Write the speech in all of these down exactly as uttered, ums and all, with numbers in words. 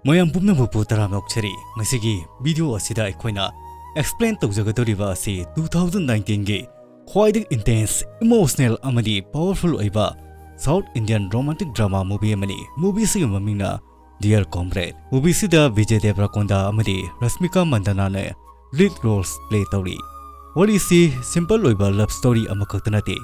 ꯃꯌꯥꯝ ꯄꯨꯝꯅꯃꯛꯄꯨ ꯇꯔꯥꯝꯅ ꯑꯣꯛꯆꯔꯤ꯫ ꯉꯁꯤꯒꯤ video ꯑꯁꯤꯗ ꯑꯩꯈꯣꯏꯅ explain ꯇꯧꯖꯒꯗꯧꯔꯤꯕ ꯑꯁꯤ two thousand nineteenꯒꯤ ꯈ꯭ꯋꯥꯏꯗꯒꯤ intense, emotional ꯑꯃꯗꯤ powerful ꯑꯣꯏꯕ South Indian romantic drama movie ꯑꯃꯅꯤ꯫ Movie ꯑꯁꯤꯒꯤ ꯃꯃꯤꯡꯅ Dear Comrade꯫ Movie ꯑꯁꯤꯗ ꯕꯤꯖꯦ ꯗꯦꯕ꯭ꯔꯥꯀꯣꯟꯗꯥ ꯑꯃꯗꯤ ꯔꯁꯃꯤꯀꯥ ꯃꯟꯗꯥꯅꯥꯅ lead roles play ꯇꯧꯔꯤ꯫ ꯋꯥꯔꯤꯁꯤ simple ꯑꯣꯏꯕ love story ꯑꯃꯈꯛꯇ ꯅꯠꯇꯦ,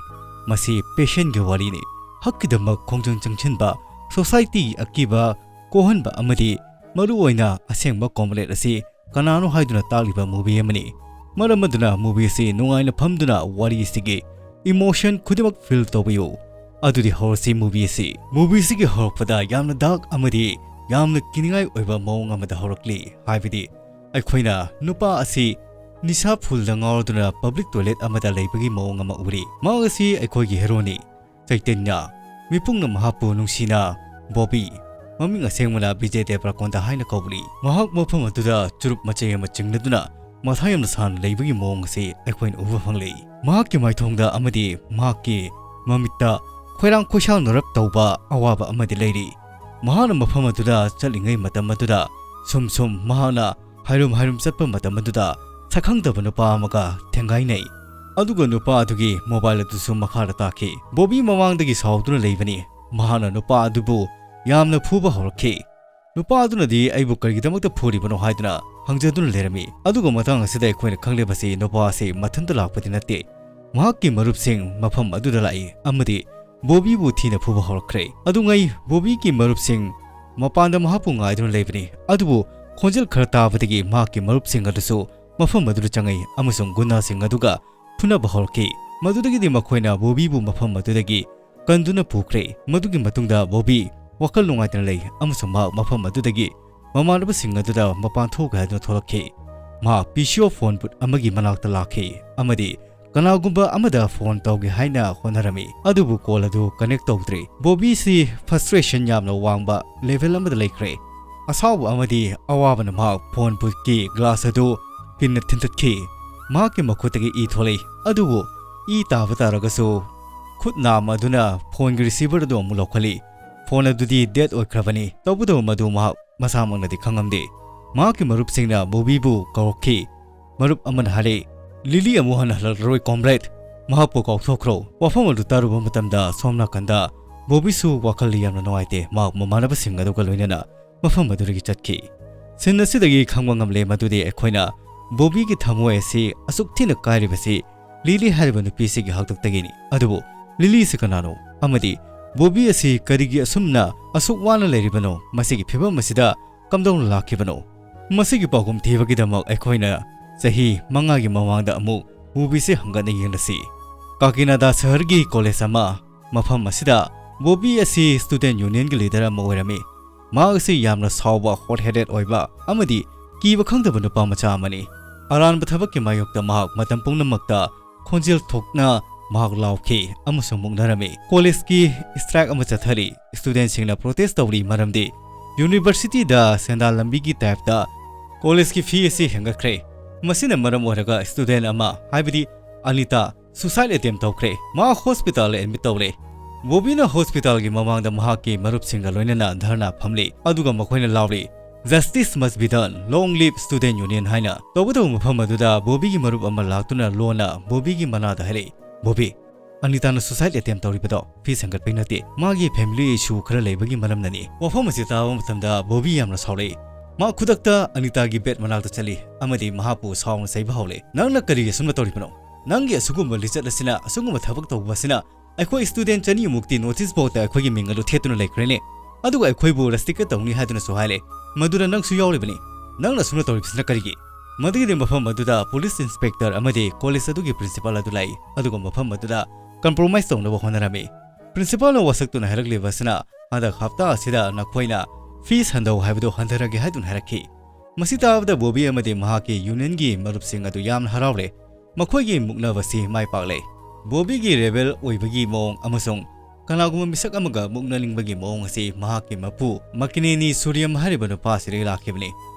ꯃꯁꯤ passionꯒꯤ ꯋꯥꯔꯤꯅꯤ꯫ ꯍꯛꯀꯤꯗꯃꯛ ꯈꯣꯡꯖꯪ ꯆꯪꯁꯤꯟꯕ, societyꯒꯤ ꯑꯀꯤꯕ ꯀꯣꯛꯍꯟꯕ ꯑꯃꯗꯤ ꯃꯔꯨꯑꯣꯏꯅ ꯑꯁꯦꯡꯕ comrade ꯑꯁꯤ ꯀꯅꯥꯅꯣ ꯍꯥꯏꯗꯨꯅ ꯇꯥꯛꯂꯤꯕ movie ꯑꯃꯅꯤ꯫ ꯃꯔꯝ ꯑꯗꯨꯅ movie ꯑꯁꯤ ꯅꯨꯡꯉꯥꯏꯅ ꯐꯝꯗꯨꯅ ꯋꯥꯔꯤꯁꯤꯒꯤ emotion ꯈꯨꯗꯤꯡꯃꯛ feel ꯇꯧꯕꯤꯌꯨ꯫ ꯑꯗꯨꯗꯤ ꯍꯧꯔꯁꯤ movie ꯑꯁꯤ꯫ Movie ꯑꯁꯤꯒꯤ ꯍꯧꯔꯛꯄꯗ ꯌꯥꯝꯅ dark ꯑꯃꯗꯤ ꯌꯥꯝꯅ ꯀꯤꯅꯤꯡꯉꯥꯏ ꯑꯣꯏꯕ ꯃꯑꯣꯡ ꯑꯃꯗ ꯍꯧꯔꯛꯂꯤ꯫ ꯍꯥꯏꯕꯗꯤ ꯑꯩꯈꯣꯏꯅ ꯅꯨꯄꯥ ꯑꯁꯤ ꯅꯤꯁꯥ ꯐꯨꯜꯗ ꯉꯥꯎꯔꯗꯨꯅ public toilet ꯑꯃꯗ ꯂꯩꯕꯒꯤ ꯃꯑꯣꯡ ꯑꯃ ꯎꯔꯤ꯫ ꯃꯍꯥꯛ ꯑꯁꯤ ꯑꯩꯈꯣꯏꯒꯤ heroꯅꯤ, ꯆꯩꯇꯟꯌ꯫ ꯃꯤꯄꯨꯝꯅ ꯃꯍꯥꯛꯄꯨ ꯅꯨꯡꯁꯤꯅ ꯕꯣꯕꯤ, ꯃꯃꯤꯡ ꯑꯁꯦꯡꯕꯅ ꯕꯤꯖꯦ ꯗꯦꯕ꯭ꯔꯥꯀꯣꯟꯗꯥ ꯍꯥꯏꯅ ꯀꯧꯕꯅꯤ꯫ ꯃꯍꯥꯛ ꯃꯐꯝ ꯑꯗꯨꯗ ꯆꯨꯔꯨꯞ ꯃꯆꯩ ꯑꯃ ꯆꯤꯡꯅꯗꯨꯅ ꯃꯊꯥ ꯌꯥꯝꯅ ꯁꯥꯅ ꯂꯩꯕꯒꯤ ꯃꯑꯣꯡ ꯑꯁꯤ ꯑꯩꯈꯣꯏꯅ ꯎꯕ ꯐꯪꯂꯤ꯫ ꯃꯍꯥꯛꯀꯤ ꯃꯥꯏꯊꯣꯡꯗ ꯑꯃꯗꯤ ꯃꯍꯥꯛꯀꯤ ꯃꯃꯤꯠꯇ ꯈꯣꯏꯔꯥꯡ ꯈꯣꯏꯁꯥꯎꯅꯔꯞ ꯇꯧꯕ ꯑꯋꯥꯕ ꯑꯃꯗꯤ ꯂꯩꯔꯤ꯫ ꯃꯍꯥꯛꯅ ꯃꯐꯝ ꯑꯗꯨꯗ ꯆꯠꯂꯤꯉꯩ ꯃꯇꯝ ꯑꯗꯨꯗ ꯁꯨꯝ ꯁꯨꯝ ꯃꯍꯥꯛꯅ ꯍꯥꯏꯔꯨꯝ ꯍꯥꯏꯔꯨꯝ ꯆꯠꯄ ꯃꯇꯝ ꯑꯗꯨꯗ ꯁꯛꯈꯪꯗꯕ ꯅꯨꯄꯥ ꯑꯃꯒ ꯊꯦꯡꯒꯥꯏꯅꯩ꯫ ꯑꯗꯨꯒ ꯅꯨꯄꯥ ꯑꯗꯨꯒꯤ mobile ꯑꯗꯨꯁꯨ ꯃꯈꯥꯗ ꯇꯥꯈꯤ꯫ ꯕꯣꯕꯤ ꯃꯃꯥꯡꯗꯒꯤ ꯁꯥꯎꯗꯨꯅ ꯂꯩꯕꯅꯤ꯫ ꯃꯍꯥꯛꯅ ꯅꯨꯄꯥ ꯑꯗꯨꯕꯨ ꯌꯥꯝꯅ ꯐꯨꯕ ꯍꯧꯔꯛꯈꯤ꯫ ꯅꯨꯄꯥ ꯑꯗꯨꯅꯗꯤ "ꯑꯩꯕꯨ ꯀꯔꯤꯒꯤꯗꯃꯛꯇ ꯐꯨꯔꯤꯕꯅꯣ?" ꯍꯥꯏꯗꯨꯅ ꯍꯪꯖꯗꯨꯅ ꯂꯩꯔꯝꯃꯤ꯫ ꯑꯗꯨꯒ ꯃꯇꯥꯡ ꯑꯁꯤꯗ ꯑꯩꯈꯣꯏꯅ ꯈꯪꯂꯤꯕꯁꯤ ꯅꯨꯄꯥ ꯑꯁꯤ ꯃꯊꯟꯇ ꯂꯥꯛꯄꯗꯤ ꯅꯠꯇꯦ꯫ ꯃꯍꯥꯛꯀꯤ ꯃꯔꯨꯞꯁꯤꯡ ꯃꯐꯝ ꯑꯗꯨꯗ ꯂꯥꯛꯏ ꯑꯃꯗꯤ ꯕꯣꯕꯤꯕꯨ ꯊꯤꯅ ꯐꯨꯕ ꯍꯧꯔꯛꯈ꯭ꯔꯦ꯫ ꯑꯗꯨꯉꯩ ꯕꯣꯕꯤꯒꯤ ꯃꯔꯨꯞꯁꯤꯡ ꯃꯄꯥꯟꯗ ꯃꯍꯥꯛꯄꯨ ꯉꯥꯏꯗꯨꯅ ꯂꯩꯕꯅꯤ꯫ ꯑꯗꯨꯕꯨ ꯈꯣꯟꯖꯦꯜ ꯈꯔ ꯇꯥꯕꯗꯒꯤ ꯃꯍꯥꯛꯀꯤ ꯃꯔꯨꯞꯁꯤꯡ ꯑꯗꯨꯁꯨ ꯃꯐꯝ ꯑꯗꯨꯗ ꯆꯪꯉꯛꯏ ꯑꯃꯁꯨꯡ ꯒꯨꯟꯗꯥꯁꯤꯡ ꯑꯗꯨꯒ ꯐꯨꯅꯕ ꯍꯧꯔꯛꯈꯤ꯫ ꯃꯗꯨꯗꯒꯤꯗꯤ ꯃꯈꯣꯏꯅ ꯕꯣꯕꯤꯕꯨ ꯃꯐꯝ ꯑꯗꯨꯗꯒꯤ ꯀꯟꯗꯨꯅ ꯄꯨꯈ꯭ꯔꯦ꯫ ꯃꯗꯨꯒꯤ ꯃꯇꯨꯡꯗ ꯕꯣꯕꯤ ꯋꯥꯈꯜ ꯅꯨꯡꯉꯥꯏꯇꯅ ꯂꯩ ꯑꯃꯁꯨꯡ ꯃꯍꯥꯛ ꯃꯐꯝ ꯑꯗꯨꯗꯒꯤ ꯃꯃꯥꯟꯅꯕꯁꯤꯡ ꯑꯗꯨꯗ ꯃꯄꯥꯟ ꯊꯣꯛꯈ꯭ꯔꯦ ꯍꯥꯏꯗꯨꯅ ꯊꯣꯛꯂꯛꯈꯤ꯫ ꯃꯍꯥꯛ P C O phone booth ꯑꯃꯒꯤ ꯃꯅꯥꯛꯇ ꯂꯥꯛꯈꯤ ꯑꯃꯗꯤ ꯀꯅꯥꯒꯨꯝꯕ ꯑꯃꯗ phone ꯇꯧꯒꯦ ꯍꯥꯏꯅ ꯍꯣꯠꯅꯔꯝꯃꯤ, ꯑꯗꯨꯕꯨ call ꯑꯗꯨ connect ꯇꯧꯗ꯭ꯔꯤ꯫ ꯕꯣꯕꯤꯁꯤ frustration ꯌꯥꯝꯅ ꯋꯥꯡꯕ level ꯑꯃꯗ ꯂꯩꯈ꯭ꯔꯦ꯫ ꯑꯁꯥꯎꯕ ꯑꯃꯗꯤ ꯑꯋꯥꯕꯅ ꯃꯍꯥꯛ phone boothꯀꯤ glass ꯑꯗꯨ ꯄꯤꯟꯅ ꯊꯤꯟꯇꯠꯈꯤ꯫ ꯃꯍꯥꯛꯀꯤ ꯃꯈꯨꯠꯇꯒꯤ ꯏ ꯊꯣꯛꯂꯛꯏ, ꯑꯗꯨꯕꯨ ꯏ ꯇꯥꯕ ꯇꯥꯔꯒꯁꯨ ꯈꯨꯠ ꯅꯥꯝꯃ ꯑꯗꯨꯅ phoneꯒꯤ receiver ꯑꯗꯨ ꯑꯃꯨꯛ ꯂꯧꯈꯠꯂꯤ꯫ Phone ꯑꯗꯨꯗꯤ dead ꯑꯣꯏꯈ꯭ꯔꯕꯅꯤ꯫ ꯇꯧꯕꯇꯕꯨ ꯃꯗꯨ ꯃꯍꯥꯛ ꯃꯁꯥꯃꯛꯅꯗꯤ ꯈꯪꯉꯝꯗꯦ꯫ ꯃꯍꯥꯛꯀꯤ ꯃꯔꯨꯞꯁꯤꯡꯅ ꯕꯣꯕꯤꯕꯨ ꯀꯧꯔꯛꯈꯤ꯫ ꯃꯔꯨꯞ ꯑꯃꯅ ꯍꯥꯏꯔꯛꯏ, "ꯂꯤꯂꯤ ꯑꯃꯨꯛ ꯍꯟꯅ ꯍꯜꯂꯛꯂꯔꯣꯏ, ꯀꯣꯝꯔꯦꯗ꯫ ꯃꯍꯥꯛꯄꯨ ꯀꯥꯎꯊꯣꯛꯈ꯭ꯔꯣ꯫" ꯋꯥꯐꯝ ꯑꯗꯨ ꯇꯥꯔꯨꯕ ꯃꯇꯝꯗ ꯁꯣꯝ ꯅꯥꯀꯟꯗ ꯕꯣꯕꯤꯁꯨ ꯋꯥꯈꯜ ꯌꯥꯝꯅ ꯅꯨꯡꯉꯥꯏꯇꯦ꯫ ꯃꯍꯥꯛ ꯃꯃꯥꯟꯅꯕꯁꯤꯡ ꯑꯗꯨꯒ ꯂꯣꯏꯅꯅ ꯃꯐꯝ ꯑꯗꯨꯗꯒꯤ ꯆꯠꯈꯤ꯫ ꯁꯤꯟ ꯑꯁꯤꯗꯒꯤ ꯈꯪꯕ ꯉꯝꯂꯦ ꯃꯗꯨꯗꯤ ꯑꯩꯈꯣꯏꯅ ꯕꯣꯕꯤꯒꯤ ꯊꯃꯣꯏ ꯑꯁꯤ ꯑꯁꯨꯛ ꯊꯤꯅ ꯀꯥꯏꯔꯤꯕꯁꯤ ꯂꯤꯂꯤ ꯍꯥꯏꯔꯤꯕ ꯅꯨꯄꯤꯁꯤꯒꯤ ꯍꯥꯛꯇꯛꯇꯒꯤꯅꯤ꯫ ꯑꯗꯨꯕꯨ ꯂꯤꯂꯤꯁꯤ ꯀꯅꯥꯅꯣ? ꯑꯃꯗꯤ ꯕꯣꯕꯤ ꯑꯁꯤ ꯀꯔꯤꯒꯤ ꯑꯁꯨꯝꯅ ꯑꯁꯨꯛ ꯋꯥꯅ ꯂꯩꯔꯤꯕꯅꯣ? ꯃꯁꯤꯒꯤ ꯐꯤꯕꯝ ꯑꯁꯤꯗ ꯀꯝꯗꯧꯅ ꯂꯥꯛꯈꯤꯕꯅꯣ? ꯃꯁꯤꯒꯤ ꯄꯥꯎꯈꯨꯝ ꯊꯤꯕꯒꯤꯗꯃꯛ ꯑꯩꯈꯣꯏꯅ ꯆꯍꯤ ꯃꯉꯥꯒꯤ ꯃꯃꯥꯡꯗ ꯑꯃꯨꯛ ꯃꯨꯚꯤꯁꯦ ꯍꯪꯒꯠꯅ ꯌꯦꯡꯂꯁꯤ꯫ ꯀꯥꯀꯤꯅꯥꯗꯥ ꯁꯍꯔꯒꯤ ꯀꯣꯂꯦꯖ ꯑꯃ, ꯃꯐꯝ ꯑꯁꯤꯗ ꯕꯣꯕꯤ ꯑꯁꯤ ꯁ꯭ꯇꯨꯗꯦꯟꯠ ꯌꯨꯅꯤꯌꯟꯒꯤ ꯂꯤꯗꯔ ꯑꯃ ꯑꯣꯏꯔꯝꯃꯤ꯫ ꯃꯍꯥꯛ ꯑꯁꯤ ꯌꯥꯝꯅ ꯁꯥꯎꯕ, ꯍꯣꯠ ꯍꯦꯗꯦꯗ ꯑꯣꯏꯕ ꯑꯃꯗꯤ ꯀꯤꯕ ꯈꯪꯗꯕ ꯅꯨꯄꯥ ꯃꯆꯥ ꯑꯃꯅꯤ꯫ ꯑꯔꯥꯟꯕ ꯊꯕꯛꯀꯤ ꯃꯥꯌꯣꯛꯇ ꯃꯍꯥꯛ ꯃꯇꯝ ꯄꯨꯝꯅꯃꯛꯇ ꯈꯣꯟꯖꯦꯜ ꯊꯣꯛꯅ ꯃꯍꯥꯛ ꯂꯥꯎꯈꯤ ꯑꯃꯁꯨꯡ ꯃꯨꯛꯅꯔꯝꯃꯤ꯫ ꯀꯣꯂꯦꯖꯀꯤ ꯁ꯭ꯇ꯭ꯔꯥꯏꯛ ꯑꯃ ꯆꯠꯊꯔꯤ꯫ ꯁ꯭ꯇꯨꯗꯦꯟꯠꯁꯤꯡꯅ ꯄ꯭ꯔꯣꯇꯦꯁ ꯇꯧꯔꯤ, ꯃꯔꯝꯗꯤ ꯌꯨꯅꯤꯚꯔꯁꯤꯇꯤꯗ ꯁꯦꯟꯗꯥꯟ ꯂꯝꯕꯤꯒꯤ ꯇꯥꯏꯞꯇ ꯀꯣꯂꯦꯖꯀꯤ ꯐꯤ ꯑꯁꯤ ꯍꯦꯟꯒꯠꯈ꯭ꯔꯦ꯫ ꯃꯁꯤꯅ ꯃꯔꯝ ꯑꯣꯏꯔꯒ ꯁ꯭ꯇꯨꯗꯦꯟꯠ ꯑꯃ, ꯍꯥꯏꯕꯗꯤ ꯑꯅꯤꯇꯥ, ꯁꯨꯁꯥꯏꯗ ꯑꯦꯇꯦꯝ ꯇꯧꯈ꯭ꯔꯦ꯫ ꯃꯍꯥꯛ ꯍꯣꯁꯄꯤꯇꯥꯜꯗ ꯑꯦꯗꯃꯤꯠ ꯇꯧꯔꯦ꯫ ꯕꯣꯕꯤꯅ ꯍꯣꯁꯄꯤꯇꯥꯜꯒꯤ ꯃꯃꯥꯡꯗ ꯃꯍꯥꯛꯀꯤ ꯃꯔꯨꯞꯁꯤꯡꯒ ꯂꯣꯏꯅꯅ ꯙꯔꯅꯥ ꯐꯝꯂꯤ, ꯑꯗꯨꯒ ꯃꯈꯣꯏꯅ ꯂꯥꯎꯔꯤ, "Justice must be done, long live student union" ꯍꯥꯏꯅ꯫ ꯇꯧꯕꯇꯕꯨ ꯃꯐꯝ ꯑꯗꯨꯗ ꯕꯣꯕꯤꯒꯤ ꯃꯔꯨꯞ ꯑꯃ ꯂꯥꯛꯇꯨꯅ ꯂꯣꯟꯅ ꯕꯣꯕꯤꯒꯤ ꯃꯅꯥꯗ ꯍꯥꯏꯔꯛꯏ, "ꯕꯣꯕꯤ, ꯑꯅꯤꯇꯥꯅ ꯁꯨꯁꯥꯏꯗ ꯑꯦꯇꯦꯝ ꯇꯧꯔꯤꯕꯗꯣ ꯐꯤ ꯁꯦꯝꯒꯠꯄꯩ ꯅꯠꯇꯦ, ꯃꯥꯒꯤ ꯐꯦꯃꯤꯂꯤ ꯏꯁꯨ ꯈꯔ ꯂꯩꯕꯒꯤ ꯃꯔꯝꯅꯅꯤ꯫" ꯋꯥꯐꯝ ꯑꯁꯤ ꯇꯥꯕ ꯃꯇꯝꯗ ꯕꯣꯕꯤ ꯌꯥꯝꯅ ꯁꯥꯎꯔꯛꯏ꯫ ꯃꯥ ꯈꯨꯗꯛꯇ ꯑꯅꯤꯇꯥꯒꯤ ꯕꯦꯗ ꯃꯅꯥꯛꯇ ꯆꯠꯂꯤ ꯑꯃꯗꯤ ꯃꯍꯥꯛꯄꯨ ꯁꯥꯎꯅ ꯆꯩꯕ ꯍꯧꯔꯦ꯫ "ꯅꯪꯅ ꯀꯔꯤ ꯑꯁꯨꯝꯅ ꯇꯧꯔꯤꯕꯅꯣ? ꯅꯪꯒꯤ ꯑꯁꯤꯒꯨꯝꯕ ꯂꯤꯆꯠ ꯑꯁꯤꯅ, ꯑꯁꯤꯒꯨꯝꯕ ꯊꯕꯛ ꯇꯧꯕ ꯑꯁꯤꯅ ꯑꯩꯈꯣꯏ ꯁ꯭ꯇꯨꯗꯦꯟꯠ ꯆꯅꯤꯃꯨꯛꯇꯤ ꯅꯣꯇꯤꯁ ꯕꯣꯔꯗꯇ ꯑꯩꯈꯣꯏꯒꯤ ꯃꯤꯡ ꯑꯗꯨ ꯊꯦꯠꯇꯨꯅ ꯂꯩꯈ꯭ꯔꯦꯅꯦ, ꯑꯗꯨꯒ ꯑꯩꯈꯣꯏꯕꯨ ꯔꯁꯇꯤꯛꯀꯦꯠ ꯇꯧꯅꯤ ꯍꯥꯏꯗꯨꯅꯁꯨ ꯍꯥꯏꯔꯦ꯫ ꯃꯗꯨꯗ ꯅꯪꯁꯨ ꯌꯥꯎꯔꯤꯕꯅꯤ꯫ ꯅꯪꯅ ꯑꯁꯨꯝꯅ ꯇꯧꯔꯤꯕꯁꯤꯅ ꯀꯔꯤꯒꯤ?" ꯃꯗꯨꯒꯤꯗꯤ ꯃꯐꯝ ꯑꯗꯨꯗ ꯄꯨꯂꯤꯁ ꯏꯟꯁꯄꯦꯛꯇꯔ ꯑꯃꯗꯤ ꯀꯣꯂꯦꯖ ꯑꯗꯨꯒꯤ ꯄ꯭ꯔꯤꯟꯁꯤꯄꯥꯜ ꯑꯗꯨ ꯂꯥꯛꯏ, ꯑꯗꯨꯒ ꯃꯐꯝ ꯑꯗꯨꯗ ꯀꯝꯄ꯭ꯔꯣꯃꯥꯏꯁ ꯇꯧꯅꯕ ꯍꯣꯠꯅꯔꯝꯃꯤ꯫ ꯄ꯭ꯔꯤꯟꯁꯤꯄꯥꯜꯅ ꯋꯥꯁꯛꯇꯨꯅ ꯍꯥꯏꯔꯛꯂꯤꯕ ꯑꯁꯤꯅ, "ꯍꯟꯗꯛ ꯍꯞꯇꯥ ꯑꯁꯤꯗ ꯅꯈꯣꯏꯅ ꯐꯤꯁ ꯍꯟꯗꯧ ꯍꯥꯏꯕꯗꯨ ꯍꯟꯊꯔꯒꯦ" ꯍꯥꯏꯗꯨꯅ ꯍꯥꯏꯔꯛꯈꯤ꯫ ꯃꯁꯤ ꯇꯥꯕꯗ ꯕꯣꯕꯤ ꯑꯃꯗꯤ ꯃꯍꯥꯛꯀꯤ ꯌꯨꯅꯤꯌꯟꯒꯤ ꯃꯔꯨꯞꯁꯤꯡ ꯑꯗꯨ ꯌꯥꯝꯅ ꯍꯔꯥꯎꯔꯦ꯫ ꯃꯈꯣꯏꯒꯤ ꯃꯨꯛꯅꯕꯁꯤ ꯃꯥꯏ ꯄꯥꯛꯂꯦ꯫ ꯕꯣꯕꯤꯒꯤ ꯔꯦꯕꯦꯜ ꯑꯣꯏꯕꯒꯤ ꯃꯑꯣꯡ ꯑꯃꯁꯨꯡ ꯀꯅꯥꯒꯨꯝꯕ ꯃꯤꯁꯛ ꯑꯃꯒ ꯃꯨꯛꯅꯅꯤꯡꯕꯒꯤ ꯃꯑꯣꯡ ꯑꯁꯤ ꯃꯍꯥꯛꯀꯤ ꯃꯄꯨ ꯃꯀꯤꯅꯦꯅꯤ ꯁꯨꯔꯤꯌꯝ ꯍꯥꯏꯔꯤꯕ ꯅꯨꯄꯥ ꯑꯁꯤꯗꯒꯤ ꯂꯥꯛꯈꯤꯕꯅꯤ꯫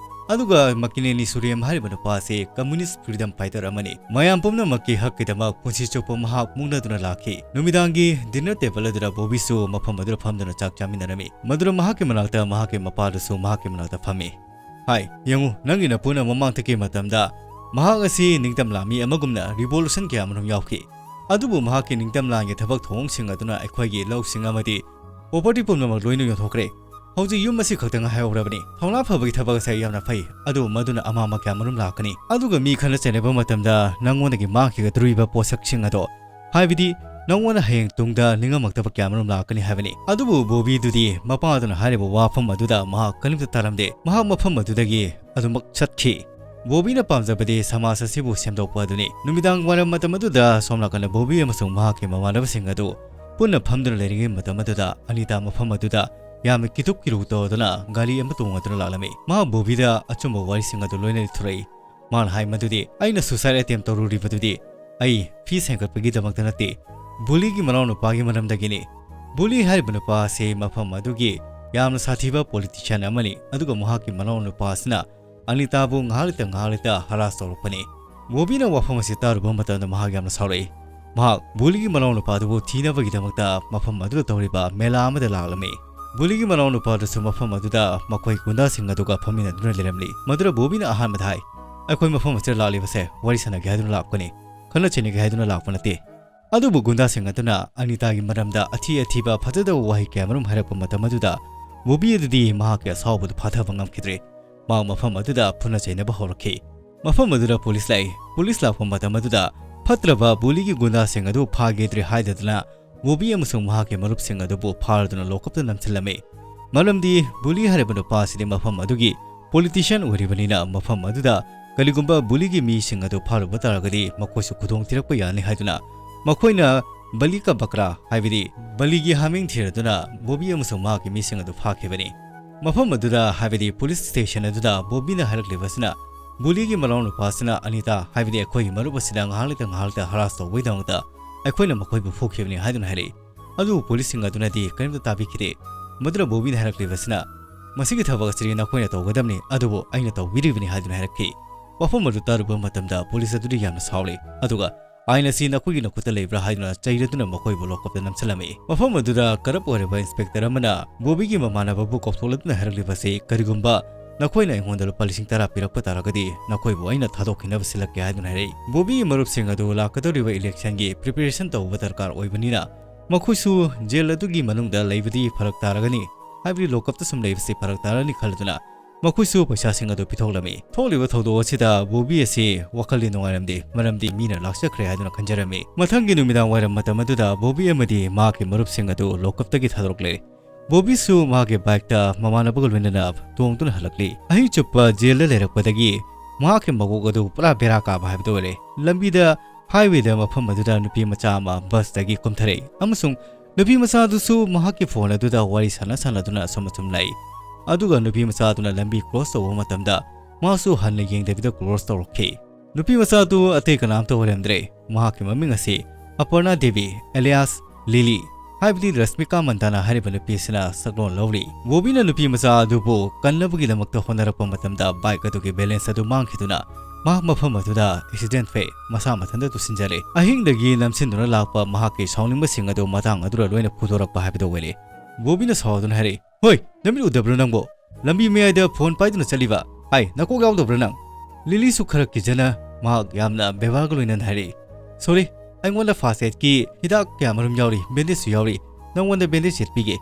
ꯑꯗꯨꯒ ꯃꯀꯤꯅꯦꯅꯤ ꯁꯨꯔꯦꯝ ꯍꯥꯏꯔꯤꯕ ꯅꯨꯄꯥ ꯑꯁꯤ communist freedom fighter ꯑꯃꯅꯤ꯫ ꯃꯌꯥꯝ ꯄꯨꯝꯅꯃꯛꯀꯤ ꯍꯛꯀꯤꯗꯃꯛ ꯄꯨꯟꯁꯤ ꯆꯨꯞꯄ ꯃꯍꯥꯛ ꯃꯨꯛꯅꯗꯨꯅ ꯂꯥꯛꯈꯤ꯫ ꯅꯨꯃꯤꯗꯥꯡꯒꯤ dinner table ꯑꯗꯨꯗ ꯕꯣꯕꯤꯁꯨ ꯃꯐꯝ ꯑꯗꯨꯗ ꯐꯝꯗꯨꯅ ꯆꯥꯛ ꯆꯥꯃꯤꯟꯅꯔꯝꯃꯤ꯫ ꯃꯗꯨꯗ ꯃꯍꯥꯛꯀꯤ ꯃꯅꯥꯛꯇ ꯃꯍꯥꯛꯀꯤ ꯃꯄꯥꯗꯨꯁꯨ ꯃꯍꯥꯛꯀꯤ ꯃꯅꯥꯛꯇ ꯐꯝꯃꯤ꯫ ꯍꯥꯏ, ꯌꯦꯡꯉꯨ, ꯅꯪꯒꯤ ꯅꯄꯨꯅ ꯃꯃꯥꯡꯊꯛꯀꯤ ꯃꯇꯝꯗ ꯃꯍꯥꯛ ꯑꯁꯤ ꯅꯤꯡꯇꯝ ꯂꯥꯟꯃꯤ ꯑꯃꯒꯨꯝꯅ revolution ꯀꯌꯥ ꯑꯃꯔꯣꯝ ꯌꯥꯎꯈꯤ꯫ ꯑꯗꯨꯕꯨ ꯃꯍꯥꯛꯀꯤ ꯅꯤꯡꯇꯝ ꯂꯥꯟꯒꯤ ꯊꯕꯛ ꯊꯧꯑꯣꯡꯁꯤꯡ ꯑꯗꯨꯅ ꯑꯩꯈꯣꯏꯒꯤ ꯂꯧꯁꯤꯡ ꯑꯃꯗꯤ property ꯄꯨꯝꯅꯃꯛ ꯂꯣꯏꯅ ꯌꯣꯟꯊꯣꯛꯈ꯭ꯔꯦ꯫ ꯍꯧꯖꯤꯛ ꯌꯨꯝ ꯑꯁꯤ ꯈꯛꯇ ꯉꯥꯏꯍꯧꯔꯕꯅꯤ꯫ ꯊꯧꯅꯥ ꯐꯕꯒꯤ ꯊꯕꯛ ꯑꯁꯤ ꯌꯥꯝꯅ ꯐꯩ, ꯑꯗꯨꯕꯨ ꯃꯗꯨꯅ ꯑꯃꯥꯡꯕ ꯀꯌꯥ ꯑꯃꯔꯣꯝ ꯂꯥꯛꯀꯅꯤ꯫ ꯑꯗꯨꯒ ꯃꯤ ꯈꯠꯅ ꯆꯩꯅꯕ ꯃꯇꯝꯗ ꯅꯪꯉꯣꯟꯗꯒꯤ ꯃꯥꯡꯈꯤꯒꯗꯧꯔꯤꯕ ꯄꯣꯠꯁꯛꯁꯤꯡ ꯑꯗꯣ, ꯍꯥꯏꯕꯗꯤ ꯅꯪꯉꯣꯟꯗ ꯍꯌꯦꯡ ꯇꯨꯡꯗ ꯅꯤꯡꯉꯝꯃꯛꯇꯕ ꯀꯌꯥ ꯑꯃꯔꯣꯝ ꯂꯥꯛꯀꯅꯤ ꯍꯥꯏꯕꯅꯤ꯫ ꯑꯗꯨꯕꯨ ꯕꯣꯕꯤꯗꯨꯗꯤ ꯃꯄꯥꯗꯨꯅ ꯍꯥꯏꯔꯤꯕ ꯋꯥꯐꯝ ꯑꯗꯨꯗ ꯃꯍꯥꯛ ꯀꯔꯤꯝꯇ ꯇꯥꯔꯝꯗꯦ꯫ ꯃꯍꯥꯛ ꯃꯐꯝ ꯑꯗꯨꯗꯒꯤ ꯑꯗꯨꯃꯛ ꯆꯠꯈꯤ꯫ ꯕꯣꯕꯤꯅ ꯄꯥꯝꯖꯕꯗꯤ ꯁꯃꯥꯖ ꯑꯁꯤꯕꯨ ꯁꯦꯝꯗꯣꯛꯄ ꯑꯗꯨꯅꯤ꯫ ꯅꯨꯃꯤꯗꯥꯡ ꯋꯥꯏꯔꯝ ꯃꯇꯝ ꯑꯗꯨꯗ ꯁꯣꯝ ꯅꯥꯀꯟꯗ ꯕꯣꯕꯤ ꯑꯃꯁꯨꯡ ꯃꯍꯥꯛꯀꯤ ꯃꯃꯥꯟꯅꯕꯁꯤꯡ ꯑꯗꯨ ꯄꯨꯟꯅ ꯐꯝꯗꯨꯅ ꯂꯩꯔꯤꯉꯩ ꯃꯇꯝ ꯑꯗꯨꯗ ꯑꯅꯤꯇꯥ ꯃꯐꯝ ꯑꯗꯨꯗ ꯌꯥꯝꯅ ꯀꯤꯊꯨꯛ ꯀꯤꯔꯨ ꯇꯧꯗꯨꯅ ꯒꯥꯔꯤ ꯑꯃ ꯇꯣꯡꯉꯗꯨꯅ ꯂꯥꯛꯂꯝꯃꯤ꯫ ꯃꯍꯥꯛ ꯕꯣꯕꯤꯗ ꯑꯆꯨꯝꯕ ꯋꯥꯔꯤꯁꯤꯡ ꯑꯗꯨ ꯂꯣꯏꯅ ꯂꯤꯊꯣꯔꯛꯏ꯫ ꯃꯥꯅ ꯍꯥꯏ ꯃꯗꯨꯗꯤ, "ꯑꯩꯅ suicide attempt ꯇꯧꯔꯨꯔꯤꯕꯗꯨꯗꯤ ꯑꯩ ꯐꯤ ꯁꯦꯡꯒꯠꯄꯒꯤꯗꯃꯛꯇ ꯅꯠꯇꯦ, ꯕꯨꯂꯤꯒꯤ ꯃꯅꯥꯎꯅꯨꯄꯥꯒꯤ ꯃꯔꯝꯗꯒꯤꯅꯤ꯫ ꯕꯨꯂꯤ ꯍꯥꯏꯔꯤꯕ ꯅꯨꯄꯥ ꯑꯁꯤ ꯃꯐꯝ ꯑꯗꯨꯒꯤ ꯌꯥꯝꯅ ꯁꯥꯊꯤꯕ politician ꯑꯃꯅꯤ, ꯑꯗꯨꯒ ꯃꯍꯥꯛꯀꯤ ꯃꯅꯥꯎꯅꯨꯄꯥ ꯑꯁꯤꯅ ꯑꯅꯤꯇꯥꯕꯨ ꯉꯥꯏꯍꯥꯛ ꯂꯩꯇ ꯉꯥꯏꯍꯥꯛ ꯂꯩꯇ harass ꯇꯧꯔꯛꯄꯅꯤ꯫" ꯕꯣꯕꯤꯅ ꯋꯥꯐꯝ ꯑꯁꯤ ꯇꯥꯔꯨꯕ ꯃꯇꯝꯗ ꯃꯍꯥꯛ ꯌꯥꯝꯅ ꯁꯥꯎꯔꯛꯏ꯫ ꯃꯍꯥꯛ ꯕꯨꯂꯤꯒꯤ ꯃꯅꯥꯎꯅꯨꯄꯥꯗꯨꯕꯨ ꯊꯤꯅꯕꯒꯤꯗꯃꯛꯇ ꯃꯐꯝ ꯑꯗꯨꯗ ꯇꯧꯔꯤꯕ ꯃꯦꯂꯥ ꯑꯃꯗ ꯂꯥꯛꯂꯝꯃꯤ꯫ ꯕꯨꯂꯤꯒꯤ ꯃꯅꯥꯎꯅꯨꯄꯥꯗꯨꯁꯨ ꯃꯐꯝ ꯑꯗꯨꯗ ꯃꯈꯣꯏ ꯒꯨꯟꯗꯥꯁꯤꯡ ꯑꯗꯨꯒ ꯐꯝꯃꯤꯟꯅꯗꯨꯅ ꯂꯩꯔꯝꯂꯤ꯫ ꯃꯗꯨꯗ ꯕꯣꯕꯤꯅ ꯑꯍꯥꯟꯕꯗ ꯍꯥꯏ, "ꯑꯩꯈꯣꯏ ꯃꯐꯝ ꯑꯁꯤꯗ ꯂꯥꯛꯂꯤꯕꯁꯦ ꯋꯥꯔꯤ ꯁꯥꯟꯅꯒꯦ ꯍꯥꯏꯗꯨꯅ ꯂꯥꯛꯄꯅꯤ, ꯈꯠꯅ ꯆꯩꯅꯒꯦ ꯍꯥꯏꯗꯨꯅ ꯂꯥꯛꯄ ꯅꯠꯇꯦ꯫" ꯑꯗꯨꯕꯨ ꯒꯨꯟꯗꯥꯁꯤꯡ ꯑꯗꯨꯅ ꯑꯅꯤꯇꯥꯒꯤ ꯃꯔꯝꯗ ꯑꯊꯤ ꯑꯊꯤꯕ ꯐꯖꯗꯕ ꯋꯥꯍꯩ ꯀꯌꯥꯃꯔꯨꯝ ꯍꯥꯏꯔꯛꯄ ꯃꯇꯝ ꯑꯗꯨꯗ ꯕꯣꯕꯤ ꯑꯗꯨꯗꯤ ꯃꯍꯥꯛꯀꯤ ꯑꯁꯥꯎꯕꯗꯨ ꯐꯥꯊꯕ ꯉꯝꯈꯤꯗ꯭ꯔꯦ꯫ ꯃꯍꯥꯛ ꯃꯐꯝ ꯑꯗꯨꯗ ꯐꯨꯅ ꯆꯩꯅꯕ ꯍꯧꯔꯛꯈꯤ꯫ ꯃꯐꯝ ꯑꯗꯨꯗ ꯄꯨꯂꯤꯁ ꯂꯥꯛꯏ꯫ ꯄꯨꯂꯤꯁ ꯂꯥꯛꯄ ꯃꯇꯝ ꯑꯗꯨꯗ ꯐꯠꯇ꯭ꯔꯕ ꯕꯨꯂꯤꯒꯤ ꯒꯨꯟꯗꯥꯁꯤꯡ ꯑꯗꯨ ꯐꯥꯒꯦꯗ꯭ꯔꯦ ꯍꯥꯏꯗꯗꯅ ꯕꯣꯕꯤ ꯑꯃꯁꯨꯡ ꯃꯍꯥꯛꯀꯤ ꯃꯔꯨꯞꯁꯤꯡ ꯑꯗꯨꯕꯨ ꯐꯥꯔꯗꯨꯅ ꯂꯣꯀꯞꯇ ꯅꯝꯁꯤꯜꯂꯝꯃꯤ꯫ ꯃꯔꯝꯗꯤ ꯕꯨꯂꯤ ꯍꯥꯏꯔꯤꯕ ꯅꯨꯄꯥ ꯑꯁꯤꯗꯤ ꯃꯐꯝ ꯑꯗꯨꯒꯤ politician ꯑꯣꯏꯔꯤꯕꯅꯤꯅ ꯃꯐꯝ ꯑꯗꯨꯗ ꯀꯔꯤꯒꯨꯝꯕ ꯕꯨꯂꯤꯒꯤ ꯃꯤꯁꯤꯡ ꯑꯗꯨ ꯐꯥꯔꯨꯕ ꯇꯥꯔꯒꯗꯤ ꯃꯈꯣꯏꯁꯨ ꯈꯨꯗꯣꯡ ꯊꯤꯔꯛꯄ ꯌꯥꯅꯤ ꯍꯥꯏꯗꯨꯅ ꯃꯈꯣꯏꯅ ꯕꯂꯤ ꯀ ꯕꯀ꯭ꯔꯥ, ꯍꯥꯏꯕꯗꯤ ꯕꯂꯤꯒꯤ ꯍꯥꯃꯦꯡ ꯊꯤꯔꯗꯨꯅ ꯕꯣꯕꯤ ꯑꯃꯁꯨꯡ ꯃꯍꯥꯛꯀꯤ ꯃꯤꯁꯤꯡ ꯑꯗꯨ ꯐꯥꯈꯤꯕꯅꯤ꯫ ꯃꯐꯝ ꯑꯗꯨꯗ, ꯍꯥꯏꯕꯗꯤ ꯄꯨꯂꯤꯁ ꯁ꯭ꯇꯦꯁꯟ ꯑꯗꯨꯗ ꯕꯣꯕꯤꯅ ꯍꯥꯏꯔꯛꯂꯤꯕꯁꯤꯅ, ꯕꯨꯂꯤꯒꯤ ꯃꯅꯥꯎꯅꯨꯄꯥꯁꯤꯅ ꯑꯅꯤꯇꯥ, ꯍꯥꯏꯕꯗꯤ ꯑꯩꯈꯣꯏꯒꯤ ꯃꯔꯨꯞ ꯑꯁꯤꯗ ꯉꯥꯏꯍꯥꯛ ꯂꯩꯇ ꯉꯥꯏꯍꯥꯛ ꯂꯩꯇ harass ꯇꯧꯕꯒꯤꯗꯃꯛꯇ ꯑꯩꯈꯣꯏꯅ ꯃꯈꯣꯏꯕꯨ ꯐꯨꯈꯤꯕꯅꯤ ꯍꯥꯏꯗꯨꯅ ꯍꯥꯏꯔꯛꯏ꯫ ꯑꯗꯨꯕꯨ ꯄꯨꯂꯤꯁꯁꯤꯡ ꯑꯗꯨꯅꯗꯤ ꯀꯔꯤꯝꯇ ꯇꯥꯕꯤꯈꯤꯗꯦ꯫ ꯃꯗꯨꯅ ꯕꯣꯕꯤꯅ ꯍꯥꯏꯔꯛꯂꯤꯕꯁꯤꯅ, "ꯃꯁꯤꯒꯤ ꯊꯕꯛ ꯑꯁꯤꯗꯤ ꯅꯈꯣꯏꯅ ꯇꯧꯒꯗꯕꯅꯤ, ꯑꯗꯨꯕꯨ ꯑꯩꯅ ꯇꯧꯕꯤꯔꯤꯕꯅꯤ" ꯍꯥꯏꯗꯨꯅ ꯍꯥꯏꯔꯛꯈꯤ꯫ ꯋꯥꯐꯝ ꯑꯗꯨ ꯇꯥꯔꯨꯕ ꯃꯇꯝꯗ ꯄꯨꯂꯤꯁ ꯑꯗꯨꯗꯤ ꯌꯥꯝꯅ ꯁꯥꯎꯔꯤ, ꯑꯗꯨꯒ "ꯑꯥꯏꯟ ꯑꯁꯤ ꯅꯈꯣꯏꯒꯤ ꯅꯈꯨꯠꯇ ꯂꯩꯕ꯭ꯔꯥ?" ꯍꯥꯏꯗꯨꯅ ꯆꯩꯔꯗꯨꯅ ꯃꯈꯣꯏꯕꯨ ꯂꯣꯀꯞꯇ ꯅꯝꯁꯤꯜꯂꯝꯃꯤ꯫ ꯃꯐꯝ ꯑꯗꯨꯗ ꯀꯔꯞ ꯑꯣꯏꯔꯕ ꯏꯟꯁꯄꯦꯛꯇꯔ ꯑꯃꯅ ꯕꯣꯕꯤꯒꯤ ꯃꯃꯥꯟꯅꯕꯕꯨ ꯀꯧꯊꯣꯛꯂꯗꯨꯅ ꯍꯥꯏꯔꯛꯂꯤꯕꯁꯤ, "ꯀꯔꯤꯒꯨꯝꯕ ꯅꯈꯣꯏꯅ ꯑꯩꯉꯣꯟꯗ ꯂꯨꯄꯥ ꯂꯤꯁꯤꯡ ꯇꯔꯥ ꯄꯤꯔꯛꯄ ꯇꯥꯔꯒꯗꯤ ꯅꯈꯣꯏꯕꯨ ꯑꯩꯅ ꯊꯥꯗꯣꯛꯈꯤꯅꯕ ꯁꯤꯜꯂꯛꯀꯦ" ꯍꯥꯏꯗꯨꯅ ꯍꯥꯏꯔꯛꯏ꯫ ꯕꯣꯕꯤꯒꯤ ꯃꯔꯨꯞꯁꯤꯡ ꯑꯗꯨ ꯂꯥꯛꯀꯗꯧꯔꯤꯕ ꯏꯂꯦꯛꯁꯟꯒꯤ ꯄ꯭ꯔꯤꯄꯦꯔꯦꯁꯟ ꯇꯧꯕ ꯗꯔꯀꯥꯔ ꯑꯣꯏꯕꯅꯤꯅ ꯃꯈꯣꯏꯁꯨ ꯖꯦꯜ ꯑꯗꯨꯒꯤ ꯃꯅꯨꯡꯗ ꯂꯩꯕꯗꯤ ꯐꯔꯛ ꯇꯥꯔꯒꯅꯤ, ꯍꯥꯏꯕꯗꯤ ꯂꯣꯀꯞꯇ ꯁꯨꯝ ꯂꯩꯕꯁꯤ ꯐꯔꯛ ꯇꯥꯔꯅꯤ ꯈꯜꯂꯗꯨꯅ ꯃꯈꯣꯏꯁꯨ ꯄꯩꯁꯥꯁꯤꯡ ꯑꯗꯨ ꯄꯤꯊꯣꯛꯂꯝꯃꯤ꯫ ꯊꯣꯛꯂꯤꯕ ꯊꯧꯗꯣꯛ ꯑꯁꯤꯗ ꯕꯣꯕꯤ ꯑꯁꯤ ꯋꯥꯈꯜꯗꯤ ꯅꯨꯡꯉꯥꯏꯔꯝꯗꯦ, ꯃꯔꯝꯗꯤ ꯃꯤꯅ ꯂꯥꯛꯆꯈ꯭ꯔꯦ ꯍꯥꯏꯗꯨꯅ ꯈꯟꯖꯔꯝꯃꯤ꯫ ꯃꯊꯪꯒꯤ ꯅꯨꯃꯤꯗꯥꯡ ꯋꯥꯏꯔꯝ ꯃꯇꯝ ꯑꯗꯨꯗ ꯕꯣꯕꯤ ꯑꯃꯗꯤ ꯃꯍꯥꯛꯀꯤ ꯃꯔꯨꯞꯁꯤꯡ ꯑꯗꯨ ꯂꯣꯀꯞꯇꯒꯤ ꯊꯥꯗꯣꯔꯛꯂꯦ꯫ ꯕꯣꯕꯤꯁꯨ ꯃꯍꯥꯛꯀꯤ ꯕꯥꯏꯛꯇ ꯃꯃꯥꯟꯅꯕꯒ ꯂꯣꯏꯅꯅ ꯇꯣꯡꯗꯨꯅ ꯍꯜꯂꯛꯂꯤ꯫ ꯑꯍꯤꯡ ꯆꯨꯞꯄ ꯖꯦꯜꯗ ꯂꯩꯔꯛꯄꯗꯒꯤ ꯃꯍꯥꯛꯀꯤ ꯃꯀꯣꯛ ꯑꯗꯨ ꯄꯨꯔꯥ ꯕꯦꯔꯥ ꯀꯥꯕ ꯍꯥꯏꯕꯗꯨ ꯑꯣꯏꯔꯦ꯫ ꯂꯝꯕꯤꯗ, ꯍꯥꯏꯋꯦꯗ ꯃꯐꯝ ꯑꯗꯨꯗ ꯅꯨꯄꯤ ꯃꯆꯥ ꯑꯃ ꯕꯁꯇꯒꯤ ꯀꯨꯝꯊꯔꯛꯏ ꯑꯃꯁꯨꯡ ꯅꯨꯄꯤ ꯃꯆꯥ ꯑꯗꯨꯁꯨ ꯃꯍꯥꯛꯀꯤ ꯐꯣꯟ ꯑꯗꯨꯗ ꯋꯥꯔꯤ ꯁꯥꯟꯅ ꯁꯥꯟꯅꯗꯨꯅ ꯑꯁꯨꯝ ꯑꯁꯨꯝ ꯂꯥꯛꯏ꯫ ꯑꯗꯨꯒ ꯅꯨꯄꯤ ꯃꯆꯥ ꯑꯗꯨꯅ ꯂꯝꯕꯤ ꯀ꯭ꯔꯣꯁ ꯇꯧꯕ ꯃꯇꯝꯗ ꯃꯥꯁꯨ ꯍꯟꯅ ꯌꯦꯡꯗꯕꯤꯗ ꯀ꯭ꯔꯣꯁ ꯇꯧꯔꯛꯈꯤ꯫ ꯅꯨꯄꯤ ꯃꯆꯥ ꯑꯗꯨ ꯑꯇꯩ ꯀꯅꯥꯝꯇ ꯑꯣꯏꯔꯝꯗ꯭ꯔꯦ꯫ ꯃꯍꯥꯛꯀꯤ ꯃꯃꯤꯡ ꯑꯁꯤ ꯑꯄꯔꯅꯥ ꯗꯦꯕꯤ, ꯑꯦꯂꯤꯌꯥꯁ ꯂꯤꯂꯤ, ꯍꯥꯏꯕꯗꯤ ꯔꯁꯃꯤꯀꯥ ꯃꯟꯗꯥꯅꯥ ꯍꯥꯏꯔꯤꯕ ꯅꯨꯄꯤ ꯑꯁꯤꯅ ꯁꯛꯂꯣꯟ ꯂꯧꯔꯤ꯫ ꯕꯣꯕꯤꯅ ꯅꯨꯄꯤ ꯃꯆꯥ ꯑꯗꯨꯕꯨ ꯀꯟꯅꯕꯒꯤꯗꯃꯛꯇ ꯍꯣꯠꯅꯔꯛꯄ ꯃꯇꯝꯗ ꯕꯥꯏꯛ ꯑꯗꯨꯒꯤ ꯕꯦꯂꯦꯟꯁ ꯑꯗꯨ ꯃꯥꯡꯈꯤꯗꯨꯅ ꯃꯍꯥꯛ ꯃꯐꯝ ꯑꯗꯨꯗ ꯑꯦꯛꯁꯤꯗꯦꯟ ꯊꯣꯛꯑꯦ, ꯃꯁꯥ ꯃꯊꯟꯇ ꯇꯨꯁꯤꯟꯖꯔꯦ꯫ ꯑꯍꯤꯡꯗꯒꯤ ꯅꯝꯁꯤꯟꯗꯨꯅ ꯂꯥꯛꯄ ꯃꯍꯥꯛꯀꯤ ꯁꯥꯎꯅꯤꯡꯕꯁꯤꯡ ꯑꯗꯨ ꯃꯇꯥꯡ ꯑꯗꯨꯗ ꯂꯣꯏꯅ ꯐꯨꯗꯣꯔꯛꯄ ꯍꯥꯏꯕꯗꯨ ꯑꯣꯏꯔꯦ꯫ ꯕꯣꯕꯤꯅ ꯁꯥꯎꯗꯨꯅ ꯍꯥꯏꯔꯛꯏ, "ꯍꯣꯏ, ꯅꯃꯤꯠ ꯎꯗꯕ꯭ꯔꯣ ꯅꯪꯕꯣ? ꯂꯝꯕꯤ ꯃꯌꯥꯏꯗ ꯐꯣꯟ ꯄꯥꯏꯗꯨꯅ ꯆꯠꯂꯤꯕ? ꯍꯥꯏ, ꯅꯀꯣꯛ ꯌꯥꯎꯗꯕ꯭ꯔꯥ ꯅꯪ?" ꯂꯤꯂꯤꯁꯨ ꯈꯔ ꯀꯤꯖꯅ ꯃꯍꯥꯛ ꯌꯥꯝꯅ ꯕꯦꯕꯥꯔꯒ ꯂꯣꯏꯅꯅ ꯍꯥꯏꯔꯛꯏ, "ꯁꯣꯔꯤ, ꯑꯩꯉꯣꯟꯗ ꯐꯥꯔꯁ ꯑꯦꯗꯀꯤ ꯍꯤꯗꯥꯛ ꯀꯌꯥ ꯃꯔꯨꯝ ꯌꯥꯎꯔꯤ, ꯕꯦꯟꯗꯦꯖꯁꯨ ꯌꯥꯎꯔꯤ꯫ ꯅꯪꯉꯣꯟꯗ ꯕꯦꯟꯗꯦꯖ ꯌꯦꯠꯄꯤꯒꯦ꯫"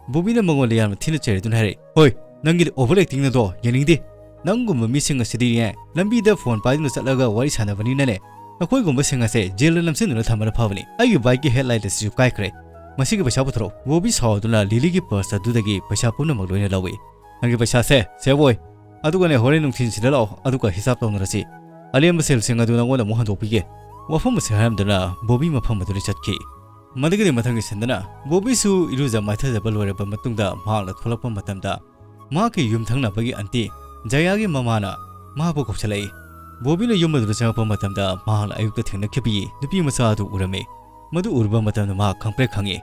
ꯕꯣꯕꯤꯅ ꯃꯉꯣꯟꯗ ꯌꯥꯝꯅ ꯊꯤꯅ ꯆꯩꯔꯗꯨꯅ ꯍꯥꯏꯔꯛꯏ, "ꯍꯣꯏ, ꯅꯪꯒꯤ ꯑꯣꯚꯔ ꯑꯦꯛꯇꯤꯡ ꯑꯗꯣ ꯌꯦꯡꯅꯤꯡꯗꯦ꯫ ꯅꯪꯒꯨꯝꯕ ꯃꯤꯁꯤꯡ ꯑꯁꯤꯗꯤꯅꯦ, ꯂꯝꯕꯤꯗ ꯐꯣꯟ ꯄꯥꯏꯗꯨꯅ ꯆꯠꯂꯒ ꯋꯥꯔꯤ ꯁꯥꯟꯅꯕꯅꯤꯅꯅꯦ, ꯅꯈꯣꯏꯒꯨꯝꯕꯁꯤꯡ ꯑꯁꯦ ꯖꯦꯜꯗ ꯅꯝꯁꯤꯟꯗꯨꯅ ꯊꯝꯕꯅ ꯐꯕꯅꯤ꯫ ꯑꯩꯒꯤ ꯕꯥꯏꯛꯀꯤ ꯍꯦꯗꯂꯥꯏꯠ ꯑꯁꯤꯁꯨ ꯀꯥꯏꯈ꯭ꯔꯦ꯫ ꯃꯁꯤꯒꯤ ꯄꯩꯁꯥ ꯄꯨꯊꯣꯔꯛꯎ꯫" ꯕꯣꯕꯤ ꯁꯥꯎꯗꯨꯅ ꯂꯤꯂꯤꯒꯤ ꯄꯔꯁ ꯑꯗꯨꯗꯒꯤ ꯄꯩꯁꯥ ꯄꯨꯝꯅꯃꯛ ꯂꯣꯏꯅ ꯂꯧꯏ꯫ "ꯅꯪꯒꯤ ꯄꯩꯁꯥꯁꯦ ꯁꯦꯐ ꯑꯣꯏ꯫ ꯑꯗꯨꯒꯅꯦ, ꯍꯣꯔꯦꯟ ꯅꯨꯡꯊꯤꯟꯁꯤꯗ ꯂꯥꯛꯑꯣ, ꯑꯗꯨꯒ ꯍꯤꯁꯥꯞ ꯇꯧꯅꯔꯁꯤ꯫ ꯑꯔꯦꯝꯕ ꯁꯦꯜꯁꯤꯡ ꯑꯗꯨ ꯅꯪꯉꯣꯟꯗ ꯑꯃꯨꯛ ꯍꯟꯗꯣꯛꯄꯤꯒꯦ꯫" ꯋꯥꯐꯝ ꯑꯁꯤ ꯍꯥꯏꯔꯝꯗꯨꯅ ꯕꯣꯕꯤ ꯃꯐꯝ ꯑꯗꯨꯗ ꯆꯠꯈꯤ꯫ ꯃꯗꯨꯒꯤꯗꯤ ꯃꯊꯪꯒꯤ ꯁꯤꯟꯗꯅ ꯕꯣꯕꯤꯁꯨ ꯏꯔꯨꯖ ꯃꯥꯏꯊꯖꯕ ꯂꯣꯏꯔꯕ ꯃꯇꯨꯡꯗ ꯃꯍꯥꯛꯅ ꯊꯣꯛꯂꯛꯄ ꯃꯇꯝꯗ, ꯃꯍꯥꯛꯀꯤ ꯌꯨꯝꯊꯪꯅꯕꯒꯤ ꯑꯟꯇꯤ ꯖꯌꯥꯒꯤ ꯃꯃꯥꯅ ꯃꯍꯥꯛꯄꯨ ꯀꯧꯁꯤꯜꯂꯛꯏ꯫ ꯕꯣꯕꯤꯅ ꯌꯨꯝ ꯑꯗꯨꯗ ꯆꯪꯉꯛꯄ ꯃꯇꯝꯗ ꯃꯍꯥꯛꯅ ꯑꯌꯨꯛꯇ ꯊꯦꯡꯅꯈꯤꯕꯒꯤ ꯅꯨꯄꯤ ꯃꯆꯥ ꯑꯗꯨ ꯎꯔꯝꯃꯤ꯫ ꯃꯗꯨ ꯎꯔꯨꯕ ꯃꯇꯝꯗ ꯃꯍꯥꯛ ꯈꯪꯄ꯭ꯔꯦꯛ ꯈꯪꯉꯤ꯫